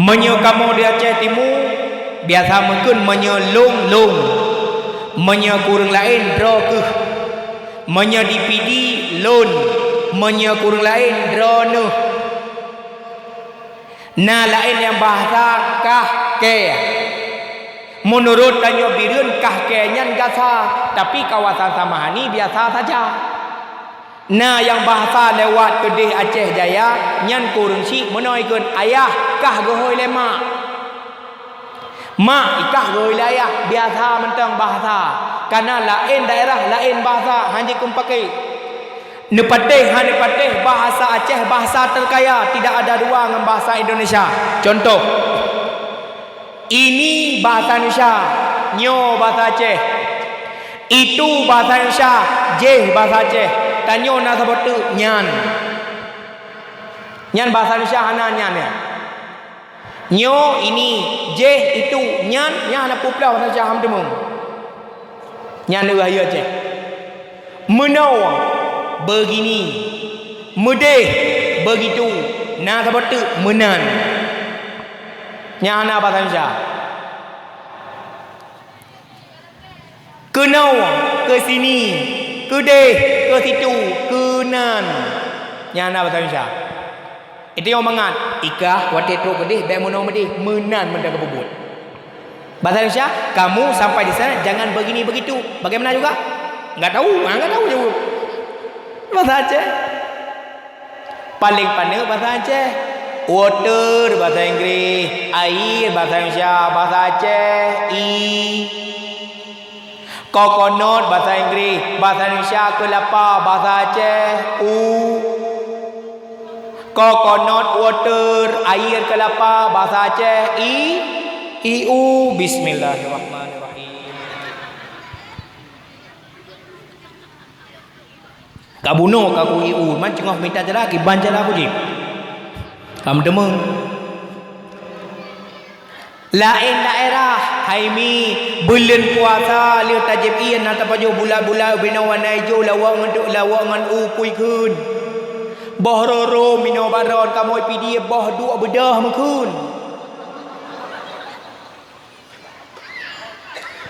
Meunyoe kamoe di Aceh Timu, biasa meukheun meunyoe lôn, lôn. Meunyoe keu ureuëng laén, droe keuh. Meunyoe di Pidie, lôn. Meunyoe keu ureuëng laén, droeneuh. Na laén nyang bahasa kah kée. Meunurot tanyoe Bireuen kah kée nyan gasa, tapi kawasan Samahani biasa saja. Na nyang bahasa lewat keudeh Aceh Jaya, nyan keu ureuëng syiek meunoe kheun ayah kah geuhôi lé mak. Mak ikah geuhôi lé ayah, biasa mantong bahasa. Kana laén daerah, laén bahasa, hana jikeumpaké. Neupatéh, hana neupatéh, bahasa Aceh bahasa terkaya, tidak ada dua ngon bahasa Indonesia. Contoh, ini bahasa Indonesia, nyoe bahasa Aceh. Itu bahasa Indonesia, jéh bahasa Aceh. Tanyoe na saboh teuk nyan. Nyan bahasa Indonesia hana nyan, ya. Nyoe, ini, jéh, itu, nyan, nyan hana peue-peue bahasa Indonesia hana meuteumé. Nyan bahasa Aceh. Meunoe, begini. Meudéh, begitu. Na saboh teuk, meunan. Nyan hana bahasa Indonesia. Keunoe, keusini, keudeh, keusitu, keunan. Nyan na bahasa Indonesia. Itu nyang mangat, ikah watée trok keudeh bék meunoe meudeh, meunan mantong kapubuet. Bahasa Indonesia, kamu sampai di sana jangan begini begitu. Bagaimana juga? Enggak tahu, ha, enggak tahu jaweueb. Bahasa Aceh. Paléng paneuk bahasa Aceh. Water bahasa Inggris, air bahasa Indonesia, bahasa Aceh, i. Coconut bahasa Inggris, bahasa Indonesia keulapa, bahasa Aceh, u. Coconut water, air keulapa, bahasa Aceh, i, i u. Bismillahirrahmanirrahim. Ka bunoe ka ku i u, man teungoh mita cara, kiban cara ku jieb. Ka meuteumé. Laén daerah, hai mi, buleuen puasa lheueh tajieb ie na tapajoh bulat-bulat binoe warna ijo, lawok ngon, lawok ngon u kui kheun. Boh roro minoe bak droen, kamoe Pidie boh duek beudôh meukheun.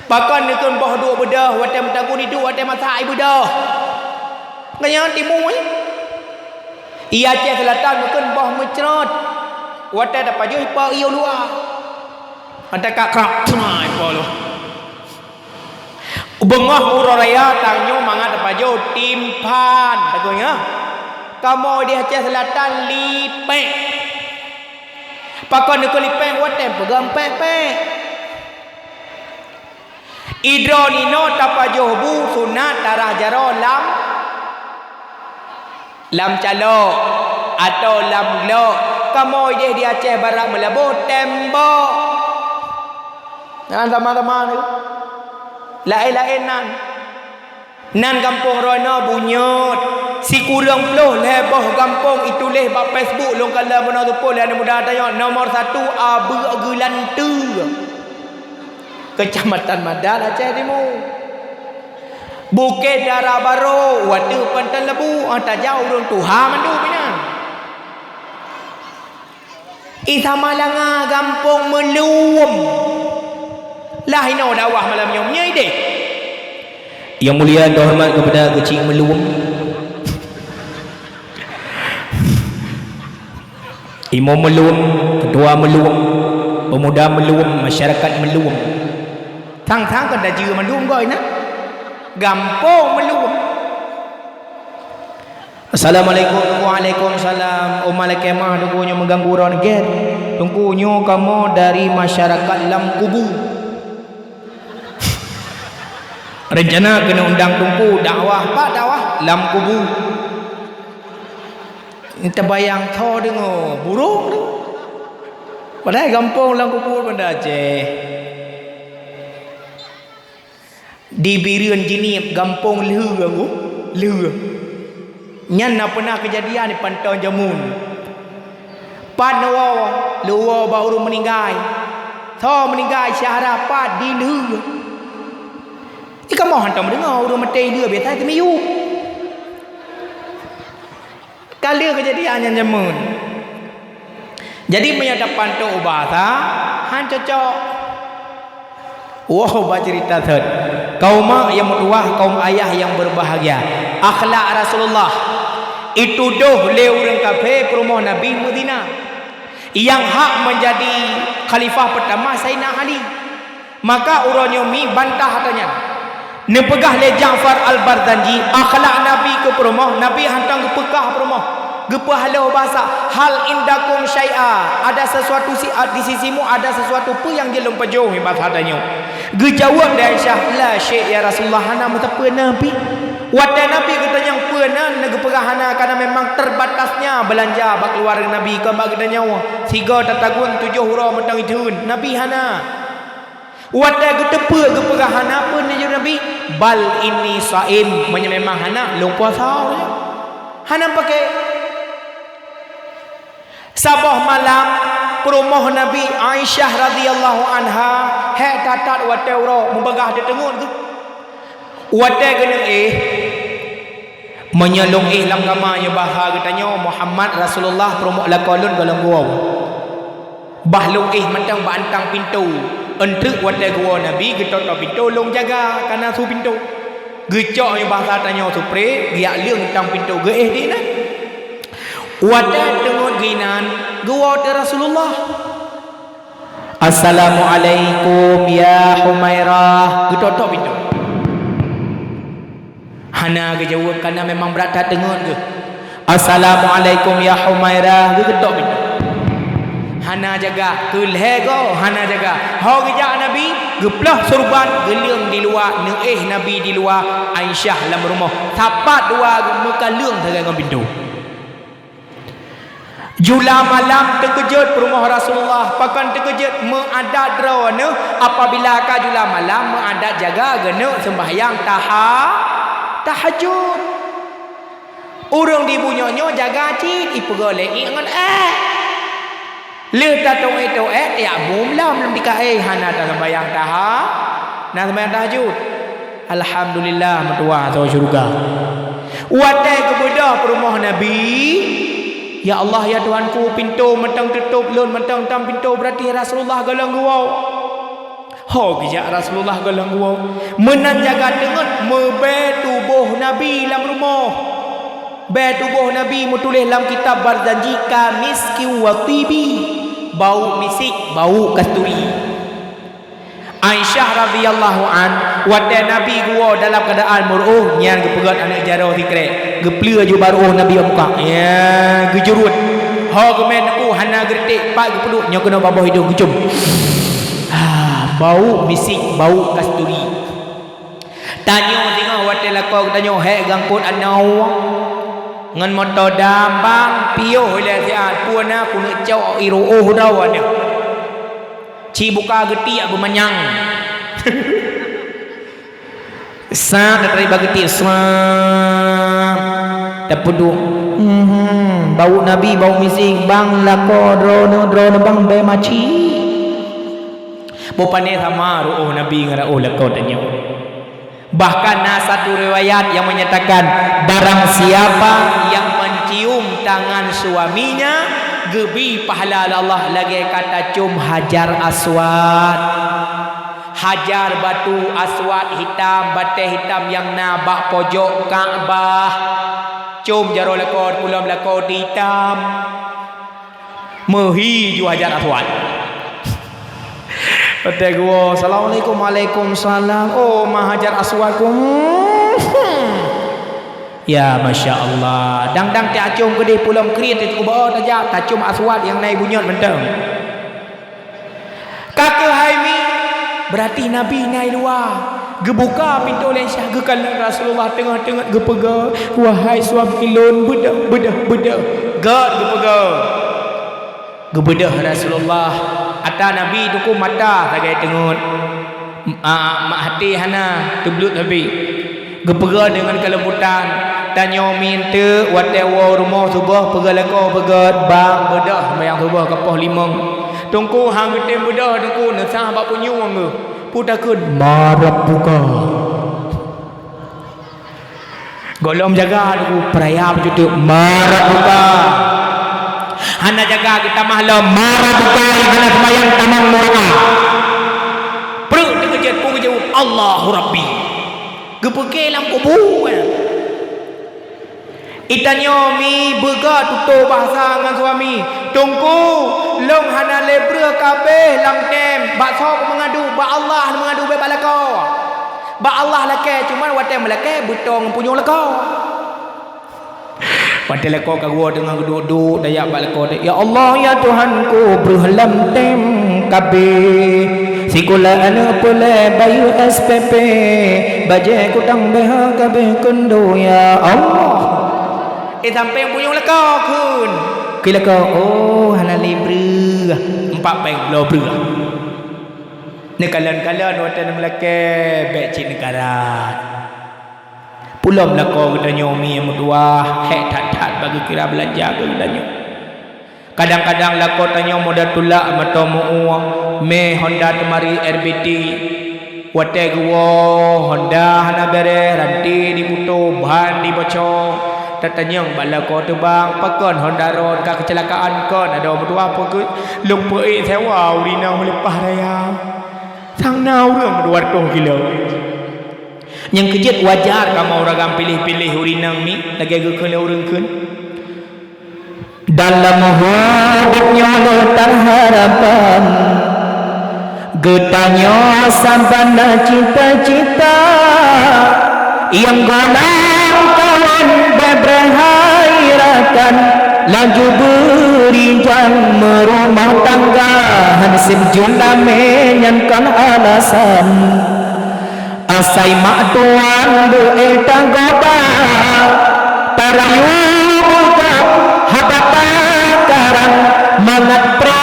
Pakon neukheun boh duek beudôh watée meutagun iduek watée masak ie beudôh. Ngon nyang timu, eh? Ie Aceh Selatan neukheun boh meucrot. Watée tapajoh ipo ie u luwa. Watée ka krab, cuma ipo lu. Beungoh uroe raya tanyoe mangat tapajoh timphan, takheun nyan. Kamoe di Aceh Selatan lipék. Pakon neukheun lipék watée peugah pék-pék. Idroe ninoe tapajoh bu sunat tarah jaroe lam, lam calok atau lam glok. Kamoe jéh di Aceh Barat Meulaboh tembok. Nyan sama-sama tu. Laén-laén nan. Nan gampông droeneuh bunyot, Sikureueng ploh lhée boh gampông ituléh bak Facebook lôn kalon bunoe teupeu lé aneuk muda tanyoe, nomor satu Abeuk Geulanteue, Keucamatan Madan, Aceh Timu. Bukét Dara Barô, u ateueh Panton Leubue, ah, tajak ureuëng tuha mandum inan. Isa Malanga gampông Meuluem. Lah inoe dakwah malam nyoe meunyoe ideh. Yang mulia dan hormat kepada Keuchik Meuluem. Imum Meuluem, Ketua Meuluem, Pemuda Meuluem, Masyarakat Meuluem. Sang-sang kan dah jeuet mandum goe na. Gampông Meuluem. Assalamualaikum. Waalaikumsalam. Uma lakée meuah, Teungku, nyoe meuganggu droe gét. Teungku, nyoe kamoe dari masyarakat Lam Kubu. Rencana keuneuk undang Teungku dakwah, pat dakwah? Lam Kubu. Teubayang tho deungoe burông tu. Padahai gampông Lam Kubu Banda Aceh. Di Bireuen Jeunieb, gampông Lheue, Teungku, Lheue. Nyan na peuna keujadian di Panton Jamun. Pat neuwoe, leuwoe bak ureuëng meuninggai. Soe meuninggai, syedara pat di Lheue. Di kamoe hántom meudeungoe ureuëng maté i Lheue, biasa teumiyueb. Ka lheueh keujadian nyan jameun. Jadi, meunyoe tapantok ubak sa, han cocok. Woe, bak ceurita thot. Kaum mak nyang meutuwah, kaum ayah nyang beubahgia. Akhlak Rasulullah. Itudoh lé ureuëng kafé peurumoh Nabi meuzina. Nyang hak meunjadi khalifah peutama Saidina Ali. Maka uroe nyoe mi bantah ata nyan. Neupeugah lé Ja'far Al-Barzanji, akhlak Nabi keu peurumoh, Nabi hantom geupeugah peurumoh. Geupeuhaloh basa, "Hal indakum syai'a?" Ada sesuatu si, di sisimu ada sesuatu peue nyang jeuet lôn pajoh, basa tanyoe. Geujaweueb lé Aisyah, "La syai' ya Rasulullah, hana meusapeue na pih." Watée Nabi geutanyong peue na, na geupeugah hana, karena memang terbatasnya beulanja bak keuluwarga Nabi, kon bak geutanyoe. Sigoe tatagun tujoh uroe mantong itheun, Nabi hana. Watée geuteupeue geupeugah hana peue neujaweueb Nabi, "Bal inni shaim," meunyoe memang hana, lôn puasa. Hana paké. Saboh malam, peurumoh Nabi Aisyah radhiyallahu anha hék that-that watée uroe meubagah teuteungeut geuh. Watée geuneuk éh, meunyoe lôn éh lam kama nyoe bahasa geutanyoe, Muhammad Rasulullah peurumoh lakoe lôn goh lom guwoe. Bah lôn éh mantong bak antang pintoe. Eunteuk watée geuwoe Nabi geutok-tok pintoe lôn jaga, kana su pintoe. Geucok nyoe bahasa tanyoe supre, geujak leueng antang pintoe geuéh di inan. Watée teungeut geuinan, geuwoe teuk Rasulullah. "Assalamualaikum ya Humairah." Geutok-tok pintoe. Hana geujaweueb, kana memang brat that teungeut geuh. "Assalamualaikum ya Humairah," geutok pintoe. Hana jaga, keu lhée goe hana jaga. Ho geujak Nabi, geuploh surban, geuleueng di luwa, neuéh Nabi di luwa, Aisyah lam rumoh. Sapat dua meukaleueng sagai ngon pintoe. Jula malam teukeujot peurumoh Rasulullah, pakon teukeujot, meuadat droeneuh apabila ka jula malam meuadat jaga geuneuk seumbahyang taha-, tahajud. Ureuëng di bunoe nyoe jaga cit, ipeugah lé ié ngon éh. Lheueh tatoe-toe éh, tajak bum lom lam tika éh, hana taseumbahyang taha-, na seumbahyang tahajud. Alhamdulillah, meutuwah asoe syeuruga. Watée geubeudôh peurumoh Nabi, "Ya Allah, ya Tuhanku, pintoe mantong teutôb, lôn mantong tam pintoe, beurati Rasulullah goh lom geuwoe." Ho geujak Rasulullah goh lom geuwoe. Meunan jaga teungeut meubée tuboh Nabi lam rumoh. Bée tuboh Nabi meutuléh lam kitab Barzanji, "Kamiski wa tibi." Bau misik, bau kasturi. Aisyah radhiyallahu an, watée Nabi geuwoe dalam keuadaan meuruôh, nyan geupeugét aneuëk jaroe sikrek, geupleue jubah ruôh Nabi bak muka, ya, geujuruet. Ho geumé neuku hana geureutek, pat geupeuduek, nyoe keunoe bak boh idong geucom. Ah, bau misik, bau kasturi. Tanyoe singoh watée lakoe geutanyoe hék gangkot anoe ngon moto dambang piôh ilée siat, peue na keuneuk cok i ruôh droe nyoe. Ci buka geutiek beumanyang. Sa, dari bak geutiek, sa. Tapeuduek, hmm, bauk Nabi, bauk miseue, bang lakoe droeneuh, droeneuh bang bèe maci. Boh pané sama reuôh Nabi ngon reuôh lakoe tanyoe. Bahkan na satu riwayat yang menyatakan, barang siapa yang mencium tangan suaminya, geubri pahala lé Allah lagèe ka tacôm Hajar Aswad. Hajar batu aswad hitam, batèe hitam nyang na bak pojok Ka'bah. Côm jaroe lakoe, pulom lakoe hitam. Meuhi ju Hajar Aswad. Watèe geuwoe, "Assalamualaikum." "Waalaikumsalam." "Oh, ma Hajar Aswad ku." Hmm. Ya, masya Allah. Dang-dang tacôm keudéh pulom kriet, teukuba tajak, tacôm aswad nyang na bunyot mantong. Ka keuh hai mi, beurati Nabi na i luwa. Geubuka pintoe lé Aisyah, geukalon Rasulullah teungoh-teungoh geupeugah, "Wahai suami lôn, beudôh, beudôh, beudôh." Gèt geupeugah. Geubeudôh Rasulullah. Ata Nabi teungku mata sagai teungeut. M-, a, mak até hana, teubleuet habéh. Geupeugah deungon keulembutan, "Tanyoe minteuk watèe woe rumoh suboh peugah lakoe peugah, 'Bang, beudôh seumayang suboh ka poh limong.'" Teungku han geutem beudôh, teungku neusah bak punyueng geuh. Peue takheun, "Ma rabbuka?" Gohlom jaga, teungku, peuraya beujuteuk, "Ma rabbuka?" Hana jaga geutamah lom, "Ma rabbuka?" Nyang hana seumayang tamong neuraka. Preuh teukeujot, peue geujaweueb, "Allahu Rabbi." Geupeuke lam kubu, eh. Itanyoe mi beugèt tutoe bahasa ngon suami, "Teungku, lôn hana lé breuh kabéh lam tem. Bak soe kumeungadu? Bak Allah meungadu, bèk bak lakoe." Bak Allah lakèe, cuma watèe meulakèe beutôi ngon punyueng lakoe. Watèe lakoe ka geuwoe teungoh geuduek-duek, tajak bak lakoe, "Ya Allah, ya Tuhanku, breuh lam tem kabéh. Sikula aneuk peureulèe bayeue S P P, bajèe kutang B H kabéh keundo, ya Allah." Eh, sampoe punyueng lakoe kheun. Keu lakoe, "Oh, hana lé breuh. Empat péng bloe breuh." Neukalon-kalon watèe neumeulakèe, bèk cit neukarat. Pulom lakoe geutanyoe mi nyang meutuwah, hék that-that bak geukira beulanja keu geutanyoe. Kadang-kadang lakoe tanyoe modal tulak mantong meu-ueh, mè Honda teumari R B T. Watèe geuwoe, Honda hana bèrèh, ranté diputoh, ban dibocor. Tatanyong bak lakoe teuh, "Bang, pakon Honda droen ka keucilakaan kon? Adoe meutuwah, pakon lôn peuék sewa ureueng inong meuleupah raya. Sang na ureueng dua reutôh kilo." Nyang keujeuet wajar kamoe ureueng agam piléh-piléh ureueng inong mi, lagèe geukheun lé ureueng kheun. Dalam hidup nyoe le teuharapkan, geutanyoe saban na cita-cita, nyang gohlom kawan bèk beuhai rakan, laju beurijang meurumah tangga, han sép jeuet lamé nyan kon alasan. Asai mak tuan beu-éh tagoba, tarayu beuka haba takarang, mangat pré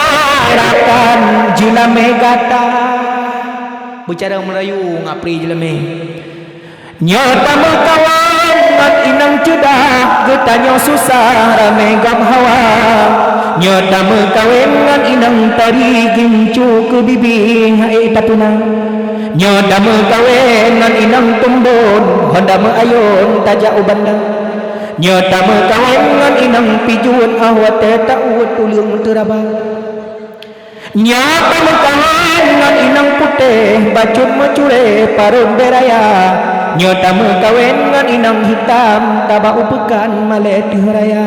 rakan jeulamé gata. Beucara meurayu ngon pré jeulamé. Nyoe tameukawen ngon inong ceudah, geutanyoe susah ramé gob hawa. Nyoe tameukawen ngon inong tari, gincu keu bibi han ék tapeuna. Nyoe tameukawen ngon inong teumbon, honda meuayôn tajak u banda. Nyoe tameukawen ngon inong pijôn, 'oh watèe tauet tuleueng teuraba. Nyoe tameukawen ngon inong putéh, bacut meucurée parot bée raya. Nyoe tameukawen ngon inong hitam, taba u peukan malée teuh raya.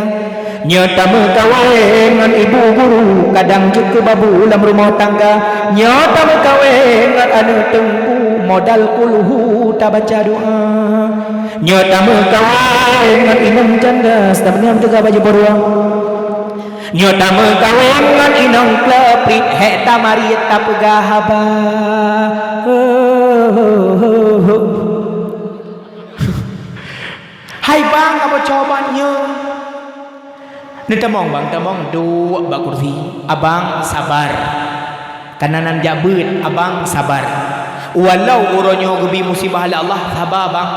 Nyoe tameukawen ngon ibu guru, kadang jeuet keu babu lam rumoh tangga. Nyoe tameukawen ngon aneuk teungku, modal kulhu tabaca doa. Nyoe tameukawen ngon inong janda, seutab nyan teuga baju baruang. Nyoe tameukawen ngon inong kleupriet, hék tamarit tapeugah haba. Hai bang, kaboco bak nyoe. Neutamong bang, tamong duek bak kursi. Abang sabar. Kana nan jak beuet, abang sabar. Walau uroe nyoe geubi musibah lé Allah, saba bang.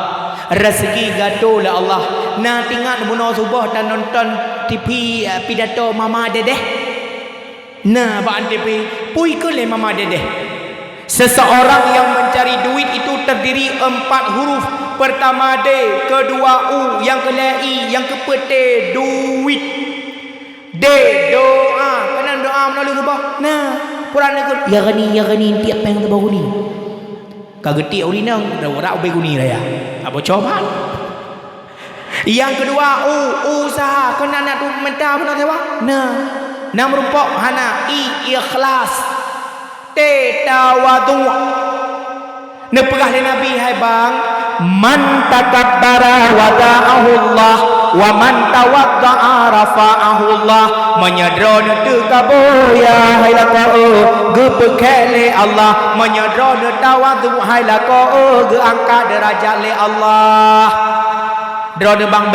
Raseuki gatoe lé Allah, Na teuingat bunoe suboh tanonton T V, eh, pidato Mama Dedeh? Na bak T V, peue kheun lé Mama Dedeh. Seseorang yang mencari duit itu terdiri empat huruf. Pertama D, kedua U, yang kelhèe I, yang keupeuet T, duit. D, doa. Keunan doa meunan lôn suboh. Na, Quran neukheun, "Ya Ghani, ya Ghani, tiep péng saboh guni." Ka geutiek ureueng inong, rak ubé guni raya. Ka bocor ban. Yang kedua, U, usaha. Keunan na tuet meuta bunoe sewa? Na. Na meurumpok? Hana. I, ikhlas. T, tawadhu'. Neupeugah lé Nabi, hai bang, "Man takabbara wada'ahullah, wa man tawadda'a rafa'ahullah." Meunyoe droeneuh teukaboh, ya hai lakoe, geupeukhèe lé Allah. Meunyoe droeneuh tawadhu', hai lakoe, geuangkat deurajat lé Allah. Droeneuh bang